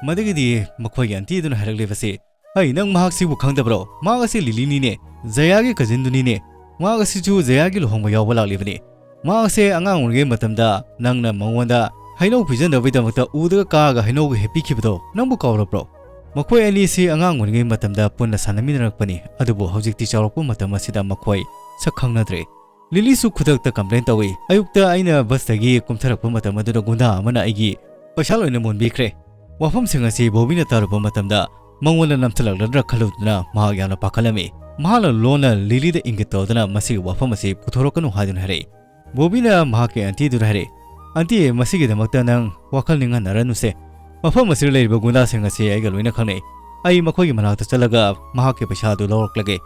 ꯃꯗꯨꯒꯤꯗꯤ ꯃꯈꯣꯏꯒꯤ ꯑꯟꯇꯤ ꯑꯗꯨꯅ ꯍꯥꯏꯔꯛꯂꯤꯕꯁꯤ, "ꯑꯩ, ꯅꯪ ꯃꯍꯥꯛꯁꯤꯕꯨ ꯈꯪꯗꯕ꯭ꯔꯣ? ꯃꯍꯥꯛ ꯑꯁꯤ ꯂꯤꯂꯤꯅꯤꯅꯦ, ꯖꯌꯥꯒꯤ ꯀꯖꯤꯟꯗꯨꯅꯤꯅꯦ꯫ ꯃꯍꯥꯛ ꯑꯁꯤꯁꯨ ꯖꯌꯥꯒꯤ ꯂꯨꯍꯣꯡꯕ ꯌꯥꯎꯕ ꯂꯥꯛꯂꯤꯕꯅꯤ꯫ ꯃꯍꯥꯛ ꯑꯁꯦ ꯑꯉꯥꯡ ꯑꯣꯏꯔꯤꯉꯩ ꯃꯇꯝꯗ ꯅꯪꯅ ꯃꯉꯣꯟꯗ ꯍꯩꯅꯧ ꯄꯤꯖꯅꯕꯒꯤꯗꯃꯛꯇ ꯎꯗꯒ ꯀꯥꯔꯒ ꯍꯩꯅꯧꯒ ꯍꯦꯛꯄꯤꯈꯤꯕꯗꯣ ꯅꯪꯕꯨ ꯀꯥꯎꯔꯕ꯭ꯔꯣ? ꯃꯈꯣꯏ ꯑꯅꯤꯁꯤ ꯑꯉꯥꯡ ꯑꯣꯏꯔꯤꯉꯩ ꯃꯇꯝꯗ ꯄꯨꯟꯅ ꯁꯥꯟꯅꯃꯤꯟꯅꯔꯛꯄꯅꯤ, ꯑꯗꯨꯕꯨ ꯍꯧꯖꯤꯛꯇꯤ ꯆꯥꯎꯔꯛꯄ ꯃꯇꯝ ꯑꯁꯤꯗ ꯃꯈꯣꯏ ꯁꯛ ꯈꯪꯅꯗ꯭ꯔꯦ꯫" ꯂꯤꯂꯤꯁꯨ ꯈꯨꯗꯛꯇ ꯀꯝꯄ꯭ꯂꯦꯟ ꯇꯧꯏ, "ꯑꯌꯨꯛꯇ ꯑꯩꯅ ꯕꯁꯇꯒꯤ ꯀꯨꯝꯊꯔꯛꯄ ꯃꯇꯝ ꯑꯗꯨꯗ ꯒꯨꯟꯗꯥ ꯑꯃꯅ ꯑꯩꯒꯤ ꯄꯩꯁꯥ ꯂꯣꯏꯅ ꯃꯨꯟꯕꯤꯈ꯭ꯔꯦ꯫" ꯋꯥꯐꯝꯁꯤꯡ ꯑꯁꯤ ꯕꯣꯕꯤꯅ ꯇꯥꯔꯨꯕ ꯃꯇꯝꯗ ꯃꯉꯣꯟꯗ ꯅꯝꯊꯂꯛꯂꯗ꯭ꯔꯥ ꯈꯜꯂꯨꯗꯨꯅ ꯃꯍꯥꯛ ꯌꯥꯝꯅ ꯄꯥꯈꯠꯂꯝꯃꯤ꯫ ꯃꯍꯥꯛꯅ ꯂꯣꯟꯅ ꯂꯤꯂꯤꯗ ꯏꯪꯒꯤꯠ ꯇꯧꯗꯨꯅ ꯃꯁꯤꯒꯤ ꯋꯥꯐꯝ ꯑꯁꯤ ꯄꯨꯊꯣꯔꯛꯀꯅꯨ ꯍꯥꯏꯗꯨꯅ ꯍꯥꯏꯔꯛꯏ꯫ ꯕꯣꯕꯤꯅ ꯃꯍꯥꯛꯀꯤ ꯑꯟꯇꯤꯗꯨꯗ ꯍꯥꯏꯔꯛꯏ, "ꯑꯟꯇꯤ, ꯃꯁꯤꯒꯤꯗꯃꯛꯇ ꯅꯪ ꯋꯥꯈꯜ ꯅꯤꯡꯍꯟꯅꯔꯅꯨꯁꯦ꯫ ꯃꯐꯝ ꯑꯁꯤꯗ ꯂꯩꯔꯤꯕ ꯒꯨꯟꯗꯥꯁꯤꯡ ꯑꯁꯤ ꯑꯩꯒ ꯂꯣꯏꯅ ꯈꯪꯅꯩ꯫ ꯑꯩ ꯃꯈꯣꯏꯒꯤ ꯃꯅꯥꯛꯇ ꯆꯠꯂꯒ ꯃꯍꯥꯛꯀꯤ ꯄꯩꯁꯥ ꯑꯗꯨ ꯂꯧꯔꯛꯂꯒꯦ꯫"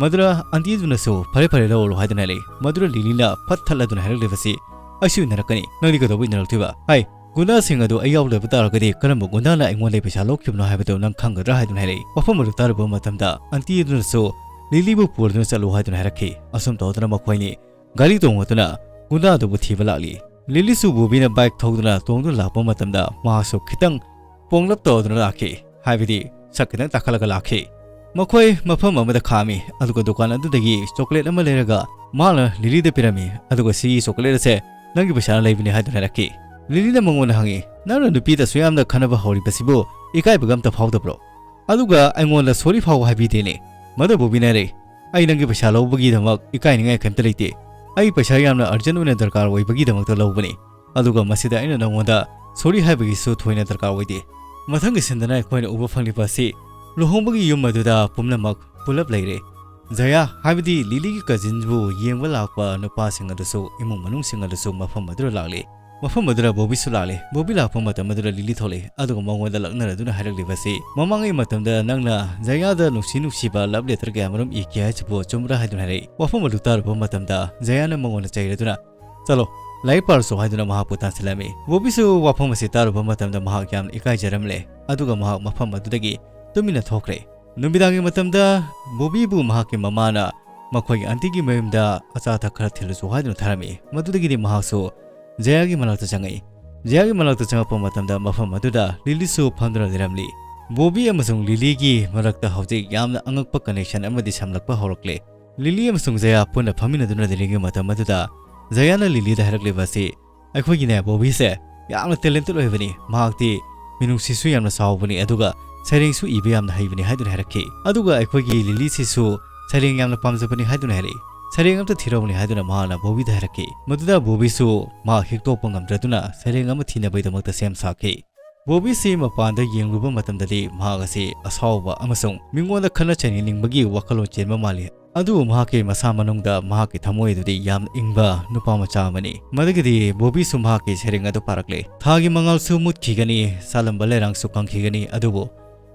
ꯃꯗꯨꯗ ꯑꯟꯇꯤꯗꯨꯅꯁꯨ "ꯐꯔꯦ, ꯐꯔꯦ, ꯂꯧꯔꯨꯔꯣ" ꯍꯥꯏꯗꯨꯅ ꯍꯥꯏꯔꯛꯏ꯫ ꯃꯗꯨꯗ ꯂꯤꯂꯤꯅ ꯐꯠ ꯊꯠꯂꯗꯨꯅ ꯍꯥꯏꯔꯛꯂꯤꯕꯁꯤ, "ꯑꯩꯁꯨ ꯏꯟꯅꯔꯛꯀꯅꯤ꯫ ꯅꯪꯗꯤ ꯀꯩꯗꯧꯕ ꯏꯟꯅꯔꯛꯇꯣꯏꯕ? ꯍꯥꯏ, ꯒꯨꯟꯗꯥꯁꯤꯡ ꯑꯗꯨ ꯑꯩ ꯌꯥꯎꯗꯕ ꯇꯥꯔꯒꯗꯤ ꯀꯔꯝꯕ ꯒꯨꯟꯗꯥꯅ ꯑꯩꯉꯣꯟꯗ ꯄꯩꯁꯥ ꯂꯧꯈꯤꯕꯅꯣ ꯍꯥꯏꯕꯗꯨ ꯅꯪ ꯈꯪꯒꯗ꯭ꯔꯥ?" ꯍꯥꯏꯗꯨꯅ ꯍꯥꯏꯔꯛꯏ꯫ ꯋꯥꯐꯝ ꯑꯗꯨ ꯇꯥꯔꯨꯕ ꯃꯇꯝꯗ ꯑꯟꯇꯤ ꯑꯗꯨꯅꯁꯨ ꯂꯤꯂꯤꯕꯨ ꯄꯨꯔꯗꯨꯅ ꯆꯠꯂꯨ ꯍꯥꯏꯗꯨꯅ ꯍꯥꯏꯔꯛꯈꯤ꯫ ꯑꯁꯨꯝ ꯇꯧꯗꯨꯅ ꯃꯈꯣꯏꯅꯤ ꯒꯥꯔꯤ ꯇꯣꯡꯉꯗꯨꯅ ꯒꯨꯟꯗꯥ ꯑꯗꯨꯕꯨ ꯊꯤꯕ ꯂꯥꯛꯂꯤ꯫ ꯂꯤꯂꯤꯁꯨ ꯕꯣꯕꯤꯅ ꯕꯥꯏꯛ ꯊꯧꯗꯨꯅ ꯇꯣꯡꯗꯨꯅ ꯂꯥꯛꯄ ꯃꯇꯝꯗ ꯃꯍꯥꯛꯁꯨ ꯈꯤꯇꯪ ꯄꯣꯡꯂꯞ ꯇꯧꯗꯨꯅ ꯂꯥꯛꯈꯤ, ꯍꯥꯏꯕꯗꯤ ꯁꯛ ꯈꯤꯇꯪ ꯇꯥꯈꯠꯂꯒ ꯂꯥꯛꯈꯤ꯫ ꯃꯈꯣꯏ ꯃꯐꯝ ꯑꯃꯗ ꯈꯥꯝꯃꯤ, ꯑꯗꯨꯒ ꯗꯨꯀꯥꯟ ꯑꯗꯨꯗꯒꯤ ꯆꯣꯀ꯭ꯂꯦꯠ ꯑꯃ ꯂꯩꯔꯒ ꯃꯍꯥꯛꯅ ꯂꯤꯂꯤꯗ ꯄꯤꯔꯝꯃꯤ, ꯑꯗꯨꯒ "ꯁꯤꯒꯤ ꯆꯣꯀ꯭ꯂꯦꯠ ꯑꯁꯦ ꯅꯪꯒꯤ ꯄꯩꯁꯥꯅ ꯂꯩꯕꯅꯤ" ꯍꯥꯏꯗꯨꯅ ꯍꯥꯏꯔꯛꯈꯤ꯫ ꯂꯤꯂꯤꯅ ꯃꯉꯣꯟꯗ ꯍꯪꯉꯤ, "ꯅꯪꯅ ꯅꯨꯄꯤꯗ ꯑꯁꯨꯛ ꯌꯥꯝꯅ ꯈꯟꯅꯕ ꯍꯧꯔꯤꯕꯁꯤꯕꯨ ꯏꯀꯥꯏꯕꯒ ꯑꯝꯇ ꯐꯥꯎꯗꯕ꯭ꯔꯣ? ꯑꯗꯨꯒ ꯑꯩꯉꯣꯟꯗ ꯁꯣꯔꯤ ꯐꯥꯎ ꯍꯥꯏꯕꯤꯗꯦꯅꯦ?" ꯃꯗꯨ ꯕꯣꯕꯤꯅ ꯍꯥꯏꯔꯛꯏ, "ꯑꯩ ꯅꯪꯒꯤ ꯄꯩꯁꯥ ꯂꯧꯕꯒꯤꯗꯃꯛ ꯏꯀꯥꯏꯅꯤꯡꯉꯥꯏ ꯀꯩꯝꯇ ꯂꯩꯇꯦ꯫ ꯑꯩ ꯄꯩꯁꯥ ꯌꯥꯝꯅ ꯑꯔꯖꯦꯟ ꯑꯣꯏꯅ ꯗꯔꯀꯥꯔ ꯑꯣꯏꯕꯒꯤꯗꯃꯛꯇ ꯂꯧꯕꯅꯤ꯫ ꯑꯗꯨꯒ ꯃꯁꯤꯗ ꯑꯩꯅ ꯅꯉꯣꯟꯗ ꯁꯣꯔꯤ ꯍꯥꯏꯕꯒꯤꯁꯨ ꯊꯣꯏꯅ ꯗꯔꯀꯥꯔ ꯑꯣꯏꯗꯦ꯫" ꯃꯊꯪꯒꯤ ꯁꯤꯟꯗꯅ ꯑꯩꯈꯣꯏꯅ ꯎꯕ ꯐꯪꯂꯤꯕ ꯑꯁꯤ ꯂꯨꯍꯣꯡꯕꯒꯤ ꯌꯨꯝ ꯑꯗꯨꯗ ꯄꯨꯝꯅꯃꯛ ꯄꯨꯂꯞ ꯂꯩꯔꯦ꯫ ꯖꯌꯥ, ꯍꯥꯏꯕꯗꯤ ꯂꯤꯂꯤꯒꯤ ꯀꯖꯤꯟꯕꯨ ꯌꯦꯡꯕ ꯂꯥꯛꯄ ꯅꯨꯄꯥꯁꯤꯡ ꯑꯗꯨꯁꯨ, ꯏꯃꯨꯡ ꯃꯅꯨꯡꯁꯤꯡ ꯑꯗꯨꯁꯨ ꯃꯐꯝ ꯑꯗꯨꯗ ꯂꯥꯛꯂꯤ꯫ ꯃꯐꯝ ꯑꯗꯨꯗ ꯕꯣꯕꯤꯁꯨ ꯂꯥꯛꯂꯤ꯫ ꯕꯣꯕꯤ ꯂꯥꯛꯄ ꯃꯇꯝ ꯑꯗꯨꯗ ꯂꯤꯂꯤ ꯊꯣꯛꯂꯛꯏ, ꯑꯗꯨꯒ ꯃꯉꯣꯟꯗ ꯂꯛꯅꯔꯗꯨꯅ ꯍꯥꯏꯔꯛꯂꯤꯕ ꯑꯁꯤ, "ꯃꯃꯥꯡꯉꯩ ꯃꯇꯝꯗ ꯅꯪꯅ ꯖꯌꯥꯗ ꯅꯨꯡꯁꯤ ꯅꯨꯡꯁꯤꯕ ꯂꯕ ꯂꯦꯇꯔ ꯀꯌꯥ ꯃꯔꯨꯝ ꯏꯈꯤ ꯍꯥꯏꯁꯤꯕꯨ ꯆꯨꯝꯕ꯭ꯔꯥ?" ꯍꯥꯏꯗꯨꯅ ꯍꯥꯏꯔꯛꯏ꯫ ꯋꯥꯐꯝ ꯑꯗꯨ ꯇꯥꯔꯨꯕ ꯃꯇꯝꯗ ꯖꯌꯥꯅ ꯃꯉꯣꯟꯗ ꯆꯩꯔꯗꯨꯅ, "ꯆꯠꯂꯣ, ꯂꯥꯏꯔꯤꯛ ꯄꯥꯔꯨꯆꯣ" ꯍꯥꯏꯗꯨꯅ ꯃꯍꯥꯛꯄꯨ ꯇꯥꯟꯁꯤꯜꯂꯝꯃꯤ꯫ ꯕꯣꯕꯤꯁꯨ ꯋꯥꯐꯝ ꯑꯁꯤ ꯇꯥꯔꯨꯕ ꯃꯇꯝꯗ ꯃꯍꯥꯛ ꯌꯥꯝꯅ ꯏꯀꯥꯏꯖꯔꯝꯂꯦ, ꯑꯗꯨꯒ ꯃꯍꯥꯛ ꯃꯐꯝ ꯑꯗꯨꯗꯒꯤ ꯇꯨꯃꯤꯟꯅ ꯊꯣꯛꯈ꯭ꯔꯦ꯫ ꯅꯨꯃꯤꯗꯥꯡꯒꯤ ꯃꯇꯝꯗ ꯕꯣꯕꯤꯕꯨ ꯃꯍꯥꯛꯀꯤ ꯃꯃꯥꯅ ꯃꯈꯣꯏꯒꯤ ꯑꯟꯇꯤꯒꯤ ꯃꯌꯨꯝꯗ ꯑꯆꯥ ꯑꯊꯛ ꯈꯔ ꯊꯤꯜꯂꯨꯆꯣ ꯍꯥꯏꯗꯨꯅ ꯊꯥꯔꯝꯃꯤ꯫ ꯃꯗꯨꯗꯒꯤꯗꯤ ꯃꯍꯥꯛꯁꯨ ꯖꯌꯥꯒꯤ ꯃꯅꯥꯛꯇ ꯆꯪꯉꯛꯏ꯫ ꯖꯌꯥꯒꯤ ꯃꯅꯥꯛꯇ ꯆꯪꯉꯛꯄ ꯃꯇꯝꯗ ꯃꯐꯝ ꯑꯗꯨꯗ ꯂꯤꯂꯤꯁꯨ ꯐꯝꯗꯨꯅ ꯂꯩꯔꯝꯂꯤ꯫ ꯕꯣꯕꯤ ꯑꯃꯁꯨꯡ ꯂꯤꯂꯤꯒꯤ ꯃꯔꯛꯇ ꯍꯧꯖꯤꯛ ꯌꯥꯝꯅ ꯑꯉꯛꯄ connection ꯑꯃꯗꯤ ꯁꯝꯂꯛꯄ ꯍꯧꯔꯛꯂꯦ꯫ ꯂꯤꯂꯤ ꯑꯃꯁꯨꯡ ꯖꯌꯥ ꯄꯨꯟꯅ ꯐꯝꯃꯤꯟꯅꯗꯨꯅ ꯂꯩꯔꯤꯉꯩ ꯃꯇꯝ ꯑꯗꯨꯗ ꯖꯌꯥꯅ ꯂꯤꯂꯤꯗ ꯍꯥꯏꯔꯛꯂꯤꯕ ꯑꯁꯤ, "ꯑꯩꯈꯣꯏꯒꯤꯅꯦ ꯕꯣꯕꯤꯁꯦ ꯌꯥꯝꯅ talented ꯑꯣꯏꯕꯅꯤ, ꯃꯍꯥꯛꯇꯤ ꯃꯤꯅꯨꯡꯁꯤꯁꯨ ꯌꯥꯝꯅ ꯆꯥꯎꯕꯅꯤ, ꯑꯗꯨꯒ ꯁꯩꯔꯦꯡꯁꯨ ꯏꯕ ꯌꯥꯝꯅ ꯍꯩꯕꯅꯤ" ꯍꯥꯏꯗꯨꯅ ꯍꯥꯏꯔꯛꯈꯤ꯫ ꯑꯗꯨꯒ "ꯑꯩꯈꯣꯏꯒꯤ ꯂꯤꯂꯤꯁꯤꯁꯨ ꯁꯩꯔꯦꯡ ꯌꯥꯝꯅ ꯄꯥꯝꯖꯕꯅꯤ" ꯍꯥꯏꯗꯨꯅ ꯍꯥꯏꯔꯛꯏ꯫ "ꯁꯩꯔꯦꯡ ꯑꯝꯇ ꯊꯤꯔꯛꯎꯅꯦ" ꯍꯥꯏꯗꯨꯅ ꯃꯍꯥꯛꯅ ꯕꯣꯕꯤꯗ ꯍꯥꯏꯔꯛꯈꯤ꯫ ꯃꯗꯨꯗ ꯕꯣꯕꯤꯁꯨ ꯃꯍꯥꯛ ꯍꯤꯛꯇꯣꯛꯄ ꯉꯝꯗ꯭ꯔꯗꯨꯅ ꯁꯩꯔꯦꯡ ꯑꯃ ꯊꯤꯅꯕꯒꯤꯗꯃꯛꯇ ꯁꯦꯝ ꯁꯥꯈꯤ꯫ ꯕꯣꯕꯤꯁꯤ ꯃꯄꯥꯟꯗ ꯌꯦꯡꯂꯨꯕ ꯃꯇꯝꯗꯗꯤ ꯃꯍꯥꯛ ꯑꯁꯤ ꯑꯁꯥꯎꯕ ꯑꯃꯁꯨꯡ ꯃꯤꯉꯣꯟꯗ ꯈꯠꯅ ꯆꯩꯅꯅꯤꯡꯕꯒꯤ ꯋꯥꯈꯜꯂꯣꯟ ꯆꯦꯟꯕ ꯃꯥꯜꯂꯤ꯫ ꯑꯗꯨꯕꯨ ꯃꯍꯥꯛꯀꯤ ꯃꯁꯥ ꯃꯅꯨꯡꯗ ꯃꯍꯥꯛꯀꯤ ꯊꯃꯣꯏ ꯑꯗꯨꯗꯤ ꯌꯥꯝꯅ ꯏꯪꯕ ꯅꯨꯄꯥ ꯃꯆꯥ ꯑꯃꯅꯤ꯫ ꯃꯗꯨꯒꯤꯗꯤ ꯕꯣꯕꯤꯁꯨ ꯃꯍꯥꯛꯀꯤ ꯁꯩꯔꯦꯡ ꯑꯗꯨ ꯄꯥꯔꯛꯂꯦ꯫ "ꯊꯥꯒꯤ ꯃꯉꯥꯜꯁꯨ ꯃꯨꯠꯈꯤꯒꯅꯤ, ꯁꯥꯂꯝꯕ ꯂꯩꯔꯥꯡꯁꯨ ꯀꯪꯈꯤꯒꯅꯤ, ꯑꯗꯨꯕꯨ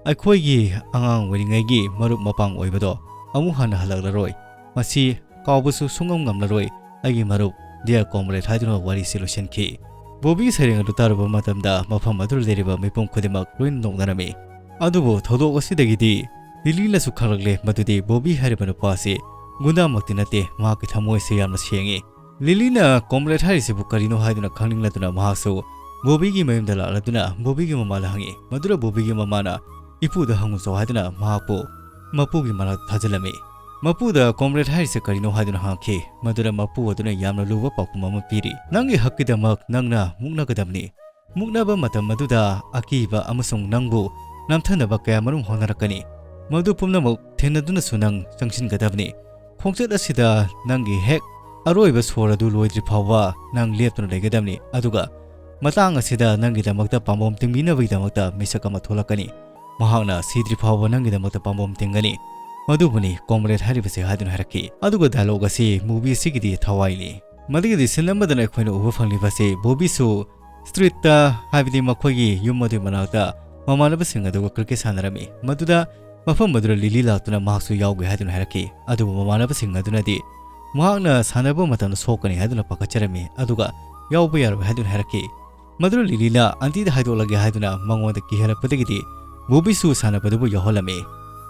ꯑꯩꯈꯣꯏꯒꯤ ꯑꯉꯥꯡ ꯑꯣꯏꯔꯤꯉꯩꯒꯤ ꯃꯔꯨꯞ ꯃꯄꯥꯡ ꯑꯣꯏꯕꯗꯣ ꯑꯃꯨꯛ ꯍꯟꯅ ꯍꯜꯂꯛꯂꯔꯣꯏ꯫ ꯃꯁꯤ ꯀꯥꯎꯕꯁꯨ ꯁꯨꯡꯉꯝ ꯉꯝꯂꯔꯣꯏ, ꯑꯩꯒꯤ ꯃꯔꯨꯞ, dear comrade" ꯍꯥꯏꯗꯨꯅ ꯋꯥꯔꯤꯁꯤ ꯂꯣꯏꯁꯤꯟꯈꯤ꯫ ꯕꯣꯕꯤꯒꯤ ꯁꯩꯔꯦꯡ ꯑꯗꯨ ꯇꯥꯔꯨꯕ ꯃꯇꯝꯗ ꯃꯐꯝ ꯑꯗꯨꯗ ꯂꯩꯔꯤꯕ ꯃꯤꯄꯨꯝ ꯈꯨꯗꯤꯡꯃꯛ ꯂꯣꯏꯅ ꯅꯣꯛꯅꯔꯝꯃꯤ꯫ ꯑꯗꯨꯕꯨ ꯊꯧꯗꯣꯛ ꯑꯁꯤꯗꯒꯤꯗꯤ ꯂꯤꯂꯤꯅꯁꯨ ꯈꯪꯂꯛꯂꯦ ꯃꯗꯨꯗꯤ ꯕꯣꯕꯤ ꯍꯥꯏꯔꯤꯕ ꯅꯨꯄꯥ ꯑꯁꯤ ꯒꯨꯟꯗꯥꯃꯛꯇꯤ ꯅꯠꯇꯦ, ꯃꯍꯥꯛꯀꯤ ꯊꯃꯣꯏꯁꯤ ꯌꯥꯝꯅ ꯁꯦꯡꯉꯤ꯫ ꯂꯤꯂꯤꯅ comrade ꯍꯥꯏꯔꯤꯁꯤꯕꯨ ꯀꯔꯤꯅꯣ ꯍꯥꯏꯗꯨꯅ ꯈꯪꯅꯤꯡꯂꯗꯨꯅ ꯃꯍꯥꯛꯁꯨ ꯕꯣꯕꯤꯒꯤ ꯃꯌꯨꯝꯗ ꯂꯥꯛꯂꯗꯨꯅ ꯕꯣꯕꯤꯒꯤ ꯃꯃꯥꯗ ꯍꯪꯉꯤ꯫ ꯃꯗꯨꯗ ꯕꯣꯕꯤꯒꯤ ꯃꯃꯥꯅ "ꯏꯄꯨꯗ ꯍꯪꯉꯨꯆꯣ" ꯍꯥꯏꯗꯨꯅ ꯃꯍꯥꯛꯄꯨ ꯃꯄꯨꯒꯤ ꯃꯅꯥꯛꯇ ꯊꯥꯖꯤꯜꯂꯝꯃꯤ꯫ ꯃꯄꯨꯗ "comrade ꯍꯥꯏꯔꯤꯁꯦ ꯀꯔꯤꯅꯣ?" ꯍꯥꯏꯗꯨꯅ ꯍꯪꯉꯛꯈꯤ꯫ ꯃꯗꯨꯗ ꯃꯄꯨ ꯑꯗꯨꯅ ꯌꯥꯝꯅ ꯂꯨꯕ ꯄꯥꯎꯈꯨꯝ ꯑꯃ ꯄꯤꯔꯤ꯫ "ꯅꯪꯒꯤ ꯍꯛꯀꯤꯗꯃꯛ ꯅꯪꯅ ꯃꯨꯛꯅꯒꯗꯕꯅꯤ꯫ ꯃꯨꯛꯅꯕ ꯃꯇꯝ ꯑꯗꯨꯗ ꯑꯀꯤꯕ ꯑꯃꯁꯨꯡ ꯅꯪꯕꯨ ꯅꯝꯊꯅꯕ ꯀꯌꯥꯃꯔꯨꯝ ꯍꯣꯠꯅꯔꯛꯀꯅꯤ꯫ ꯃꯗꯨ ꯄꯨꯝꯅꯃꯛ ꯊꯦꯡꯅꯗꯨꯅꯁꯨ ꯅꯪ ꯆꯪꯁꯤꯟꯒꯗꯕꯅꯤ꯫ ꯈꯣꯡꯆꯠ ꯑꯁꯤꯗ ꯅꯪꯒꯤ ꯍꯦꯛ ꯑꯔꯣꯏꯕ ꯁꯣꯔ ꯑꯗꯨ ꯂꯣꯏꯗ꯭ꯔꯤ ꯐꯥꯎꯕ ꯅꯪ ꯂꯦꯞꯇꯨꯅ ꯂꯩꯒꯗꯕꯅꯤ, ꯑꯗꯨꯒ ꯃꯇꯥꯡ ꯑꯁꯤꯗ ꯅꯪꯒꯤꯗꯃꯛꯇ ꯄꯥꯝꯕꯣꯝ ꯇꯤꯡꯕꯤꯅꯕꯒꯤꯗꯃꯛꯇ ꯃꯤꯁꯛ ꯑꯃ ꯊꯣꯛꯂꯛꯀꯅꯤ꯫ ꯃꯍꯥꯛꯅ ꯁꯤꯗ꯭ꯔꯤ ꯐꯥꯎꯕ ꯅꯪꯒꯤꯗꯃꯛꯇ ꯄꯥꯝꯕꯣꯝ ꯇꯤꯡꯒꯅꯤ꯫ ꯃꯗꯨꯕꯨꯅꯤ comrade ꯍꯥꯏꯔꯤꯕꯁꯦ" ꯍꯥꯏꯗꯨꯅ ꯍꯥꯏꯔꯛꯈꯤ꯫ ꯑꯗꯨꯒ dialogue ꯑꯁꯤ movie ꯑꯁꯤꯒꯤꯗꯤ ꯊꯋꯥꯏꯅꯤ꯫ ꯃꯗꯨꯒꯤꯗꯤ scene ꯑꯃꯗꯅ ꯑꯩꯈꯣꯏꯅ ꯎꯕ ꯐꯪꯂꯤꯕꯁꯤ ꯕꯣꯕꯤꯁꯨ streetꯇ, ꯍꯥꯏꯕꯗꯤ ꯃꯈꯣꯏꯒꯤ ꯌꯨꯝ ꯑꯗꯨꯒꯤ ꯃꯅꯥꯛꯇ ꯃꯃꯥꯟꯅꯕꯁꯤꯡ ꯑꯗꯨꯒ cricket ꯁꯥꯟꯅꯔꯝꯃꯤ꯫ ꯃꯗꯨꯗ ꯃꯐꯝ ꯑꯗꯨꯗ ꯂꯤꯂꯤ ꯂꯥꯛꯇꯨꯅ ꯃꯍꯥꯛꯁꯨ ꯌꯥꯎꯒꯦ ꯍꯥꯏꯗꯨꯅ ꯍꯥꯏꯔꯛꯈꯤ꯫ ꯑꯗꯨꯕꯨ ꯃꯃꯥꯟꯅꯕꯁꯤꯡ ꯑꯗꯨꯅꯗꯤ ꯃꯍꯥꯛꯅ ꯁꯥꯟꯅꯕ ꯃꯇꯝꯗ ꯁꯣꯛꯀꯅꯤ ꯍꯥꯏꯗꯨꯅ ꯄꯥꯈꯠꯆꯔꯝꯃꯤ, ꯑꯗꯨꯒ ꯌꯥꯎꯕ ꯌꯥꯔꯣꯏ ꯍꯥꯏꯗꯨꯅ ꯍꯥꯏꯔꯛꯈꯤ꯫ ꯃꯗꯨꯗ ꯂꯤꯂꯤꯅ "ꯑꯟꯇꯤꯗ ꯍꯥꯏꯗꯣꯛꯂꯒꯦ" ꯍꯥꯏꯗꯨꯅ ꯃꯉꯣꯟꯗ ꯀꯤꯍꯜꯂꯛꯄꯗꯒꯤꯗꯤ ꯕꯣꯕꯤꯁꯨ ꯁꯥꯟꯅꯕꯗꯨꯕꯨ ꯌꯥꯎꯍꯜꯂꯝꯃꯤ꯫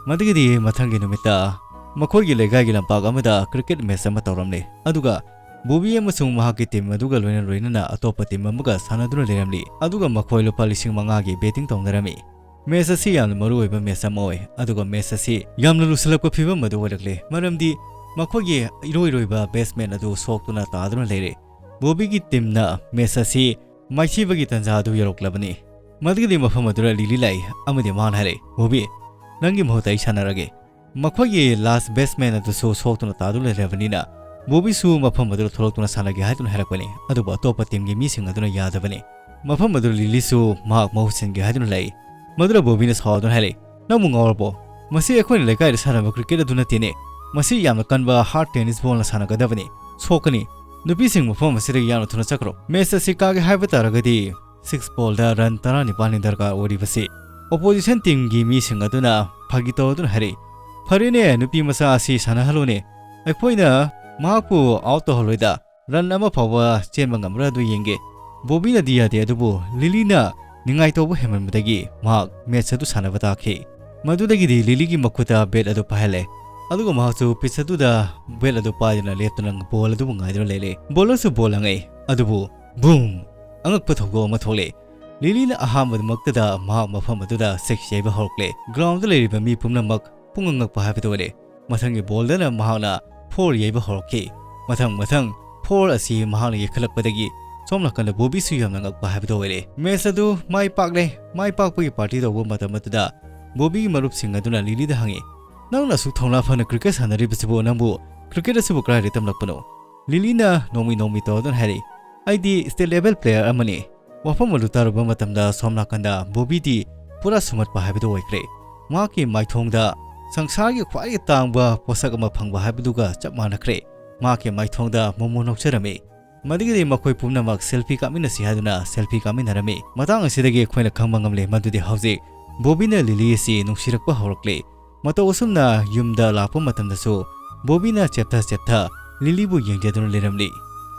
ꯃꯗꯨꯒꯤꯗꯤ ꯃꯊꯪꯒꯤ ꯅꯨꯃꯤꯠꯇ ꯃꯈꯣꯏꯒꯤ ꯂꯩꯀꯥꯏꯒꯤ ꯂꯝꯄꯥꯛ ꯑꯃꯗ cricket match ꯑꯃ ꯇꯧꯔꯝꯂꯦ꯫ ꯑꯗꯨꯒ ꯕꯣꯕꯤ ꯑꯃꯁꯨꯡ ꯃꯍꯥꯛꯀꯤ team ꯑꯗꯨꯒ ꯂꯣꯏꯅ ꯂꯣꯏꯅꯅ ꯑꯇꯣꯞꯄ team ꯑꯃꯒ ꯁꯥꯟꯅꯗꯨꯅ ꯂꯩꯔꯝꯂꯤ꯫ ꯑꯗꯨꯒ ꯃꯈꯣꯏ ꯂꯨꯄꯥ ꯂꯤꯁꯤꯡ ꯃꯉꯥꯒꯤ betting ꯇꯧꯅꯔꯝꯃꯤ꯫ Match ꯑꯁꯤ ꯌꯥꯝꯅ ꯃꯔꯨ ꯑꯣꯏꯕ match ꯑꯃ ꯑꯣꯏ, ꯑꯗꯨꯒ match ꯑꯁꯤ ꯌꯥꯝꯅ ꯂꯨꯁꯜꯂꯛꯄ ꯐꯤꯕꯝ ꯑꯗꯨ ꯑꯣꯏꯔꯛꯂꯦ, ꯃꯔꯝꯗꯤ ꯃꯈꯣꯏꯒꯤ ꯏꯔꯣꯏ ꯂꯣꯏꯕ basement ꯑꯗꯨ ꯁꯣꯛꯇꯨꯅ ꯇꯥꯗꯨꯅ ꯂꯩꯔꯦ꯫ ꯕꯣꯕꯤꯒꯤ teamꯅ match ꯑꯁꯤ ꯃꯥꯏꯊꯤꯕꯒꯤ ꯇꯥꯟꯖꯥ ꯑꯗꯨ ꯌꯧꯔꯛꯂꯕꯅꯤ꯫ ꯃꯗꯨꯒꯤꯗꯤ ꯃꯐꯝ ꯑꯗꯨꯗ ꯂꯤꯂꯤ ꯂꯥꯛꯏ ꯑꯃꯗꯤ ꯃꯥꯅ ꯍꯥꯏꯔꯛꯏ, "ꯕꯣꯕꯤ, ꯅꯪꯒꯤ ꯃꯍꯨꯠꯇ ꯑꯩ ꯁꯥꯟꯅꯔꯒꯦ꯫ ꯃꯈꯣꯏꯒꯤ last baseman ꯑꯗꯨꯁꯨ ꯁꯣꯛꯇꯨꯅ ꯇꯥꯗꯨꯅ ꯂꯩꯔꯕꯅꯤꯅ ꯕꯣꯕꯤꯁꯨ ꯃꯐꯝ ꯑꯗꯨꯗ ꯊꯣꯛꯂꯛꯇꯨꯅ ꯁꯥꯟꯅꯒꯦ ꯍꯥꯏꯗꯨꯅ ꯍꯥꯏꯔꯛꯄꯅꯤ꯫ ꯑꯗꯨꯕꯨ ꯑꯇꯣꯞꯄ teamꯒꯤ ꯃꯤꯁꯤꯡ ꯑꯗꯨꯅ ꯌꯥꯗꯕꯅꯤ꯫ ꯃꯐꯝ ꯑꯗꯨꯗ ꯂꯤꯂꯤꯁꯨ ꯃꯍꯥꯛ ꯃꯍꯨꯠ ꯁꯤꯟꯒꯦ ꯍꯥꯏꯗꯨꯅ ꯂꯩ꯫ ꯃꯗꯨꯗ ꯕꯣꯕꯤꯅ ꯁꯥꯎꯗꯨꯅ ꯍꯥꯏꯔꯛꯏ, "ꯅꯪꯕꯨ ꯉꯥꯎꯔꯕꯣ? ꯃꯁꯤ ꯑꯩꯈꯣꯏꯅ ꯂꯩꯀꯥꯏꯗ ꯁꯥꯟꯅꯕ cricket ꯑꯗꯨ ꯅꯠꯇꯦꯅꯦ꯫ ꯃꯁꯤ ꯌꯥꯝꯅ ꯀꯟꯕ hard tennis ballꯅ ꯁꯥꯟꯅꯒꯗꯕꯅꯤ꯫ ꯁꯣꯛꯀꯅꯤ꯫ ꯅꯨꯄꯤꯁꯤꯡ ꯃꯐꯝ ꯑꯁꯤꯗꯒꯤ ꯌꯥꯝꯅ ꯊꯨꯅ ꯆꯠꯈ꯭ꯔꯣ꯫ Match ꯑꯁꯤ ꯀꯥꯒꯦ ꯍꯥꯏꯕ ꯇꯥꯔꯒꯗꯤ six ballꯗ run ꯇꯔꯥꯅꯤꯄꯥꯜꯅꯤ ꯗꯔꯀꯥꯔ ꯑꯣꯏꯔꯤꯕꯁꯤ꯫" Opposition teamꯒꯤ ꯃꯤꯁꯤꯡ ꯑꯗꯨꯅ ꯐꯥꯒꯤ ꯇꯧꯗꯨꯅ ꯍꯥꯏꯔꯛꯏ, "ꯐꯔꯦꯅꯦ, ꯅꯨꯄꯤ ꯃꯆꯥ ꯑꯁꯤ ꯁꯥꯟꯅꯍꯜꯂꯨꯅꯦ꯫ ꯑꯩꯈꯣꯏꯅ ꯃꯍꯥꯛꯄꯨ out ꯇꯧꯍꯜꯂꯣꯏꯗ꯫ Run ꯑꯃ ꯐꯥꯎꯕ ꯆꯦꯟꯕ ꯉꯝꯕ꯭ꯔꯥ ꯑꯗꯨ ꯌꯦꯡꯒꯦ꯫" ꯕꯣꯕꯤꯅꯗꯤ ꯌꯥꯗꯦ, ꯑꯗꯨꯕꯨ ꯂꯤꯂꯤꯅ ꯅꯤꯡꯉꯥꯏ ꯇꯧꯕ ꯍꯦꯟꯃꯟꯕꯗꯒꯤ ꯃꯍꯥꯛ match ꯑꯗꯨ ꯁꯥꯟꯅꯕ ꯇꯥꯈꯤ꯫ ꯃꯗꯨꯗꯒꯤꯗꯤ ꯂꯤꯂꯤꯒꯤ ꯃꯈꯨꯠꯇ bat ꯑꯗꯨ ꯄꯥꯏꯍꯜꯂꯦ, ꯑꯗꯨꯒ ꯃꯍꯥꯛꯁꯨ pitch ꯑꯗꯨꯗ bat ꯑꯗꯨ ꯄꯥꯏꯗꯨꯅ ꯂꯦꯞꯇꯨꯅ ball ꯑꯗꯨꯕꯨ ꯉꯥꯏꯗꯨꯅ ꯂꯩꯔꯦ꯫ Bowlerꯁꯨ ball ꯂꯪꯉꯛꯏ, ꯑꯗꯨꯕꯨ boom! ꯑꯉꯛꯄ ꯊꯧꯗꯣꯛ ꯑꯃ ꯊꯣꯛꯂꯦ꯫ ꯂꯤꯂꯤꯅ ꯑꯍꯥꯟꯕꯃꯛꯇꯗ ꯃꯍꯥꯛ ꯃꯐꯝ ꯑꯗꯨꯗ six ꯌꯩꯕ ꯍꯧꯔꯛꯂꯦ꯫ Groundꯗ ꯂꯩꯔꯤꯕ ꯃꯤꯄꯨꯝꯅꯃꯛ ꯄꯨꯡꯉꯛ ꯉꯛꯄ ꯍꯥꯏꯕꯗꯨ ꯑꯣꯏꯔꯦ꯫ ꯃꯊꯪꯒꯤ ballꯗꯅ ꯃꯍꯥꯛꯅ four ꯌꯩꯕ ꯍꯧꯔꯛꯈꯤ꯫ ꯃꯊꯪ ꯃꯊꯪ four ꯑꯁꯤ ꯃꯍꯥꯛꯅ ꯌꯩꯈꯠꯂꯛꯄꯗꯒꯤ ꯁꯣꯝ ꯅꯥꯀꯟꯗ ꯕꯣꯕꯤꯁꯨ ꯌꯥꯝꯅ ꯉꯛꯄ ꯍꯥꯏꯕꯗꯨ ꯑꯣꯏꯔꯦ꯫ Match ꯑꯗꯨ ꯃꯥꯏ ꯄꯥꯛꯂꯦ꯫ ꯃꯥꯏ ꯄꯥꯛꯄꯒꯤ party ꯇꯧꯕ ꯃꯇꯝ ꯑꯗꯨꯗ ꯕꯣꯕꯤꯒꯤ ꯃꯔꯨꯞꯁꯤꯡ ꯑꯗꯨꯅ ꯂꯤꯂꯤꯗ ꯍꯪꯉꯤ, "ꯅꯪꯅ ꯑꯁꯨꯛ ꯊꯧꯅꯥ ꯐꯅ cricket ꯁꯥꯟꯅꯔꯤꯕꯁꯤꯕꯨ ꯅꯪꯕꯨ cricket ꯑꯁꯤꯕꯨ ꯀꯗꯥꯏꯗꯒꯤ ꯇꯝꯂꯛꯄꯅꯣ?" ꯂꯤꯂꯤꯅ ꯅꯣꯡꯃꯤ ꯅꯣꯡꯃꯤ ꯇꯧꯗꯨꯅ ꯍꯥꯏꯔꯛꯏ, "ꯑꯩꯗꯤ state level player ꯑꯃꯅꯤ꯫" ꯋꯥꯐꯝ ꯑꯗꯨ ꯇꯥꯔꯨꯕ ꯃꯇꯝꯗ ꯁꯣꯝ ꯅꯥꯀꯟꯗ ꯕꯣꯕꯤꯗꯤ ꯄꯨꯔꯥ ꯁꯨꯝꯍꯠꯄ ꯍꯥꯏꯕꯗꯨ ꯑꯣꯏꯈ꯭ꯔꯦ꯫ ꯃꯍꯥꯛꯀꯤ ꯃꯥꯏꯊꯣꯡꯗ ꯁꯪꯁꯥꯔꯒꯤ ꯈ꯭ꯋꯥꯏꯗꯒꯤ ꯇꯥꯡꯕ ꯄꯣꯠꯁꯛ ꯑꯃ ꯐꯪꯕ ꯍꯥꯏꯕꯗꯨꯒ ꯆꯞ ꯃꯥꯟꯅꯈ꯭ꯔꯦ꯫ ꯃꯍꯥꯛꯀꯤ ꯃꯥꯏꯊꯣꯡꯗ ꯃꯣꯃꯣ ꯅꯣꯛꯆꯔꯝꯃꯤ꯫ ꯃꯗꯨꯒꯤꯗꯤ ꯃꯈꯣꯏ ꯄꯨꯝꯅꯃꯛ selfie ꯀꯥꯞꯃꯤꯟꯅꯁꯤ ꯍꯥꯏꯗꯨꯅ selfie ꯀꯥꯞꯃꯤꯟꯅꯔꯝꯃꯤ꯫ ꯃꯇꯥꯡ ꯑꯁꯤꯗꯒꯤ ꯑꯩꯈꯣꯏꯅ ꯈꯪꯕ ꯉꯝꯂꯦ ꯃꯗꯨꯗꯤ ꯍꯧꯖꯤꯛ ꯕꯣꯕꯤꯅ ꯂꯤꯂꯤ ꯑꯁꯤ ꯅꯨꯡꯁꯤꯔꯛꯄ ꯍꯧꯔꯛꯂꯦ꯫ ꯃꯇꯧ ꯑꯁꯨꯝꯅ ꯌꯨꯝꯗ ꯂꯥꯛꯄ ꯃꯇꯝꯗꯁꯨ ꯕꯣꯕꯤꯅ ꯆꯦꯞꯊ ꯆꯦꯞꯊ ꯂꯤꯂꯤꯕꯨ ꯌꯦꯡꯖꯗꯨꯅ ꯂꯩꯔꯝꯂꯤ꯫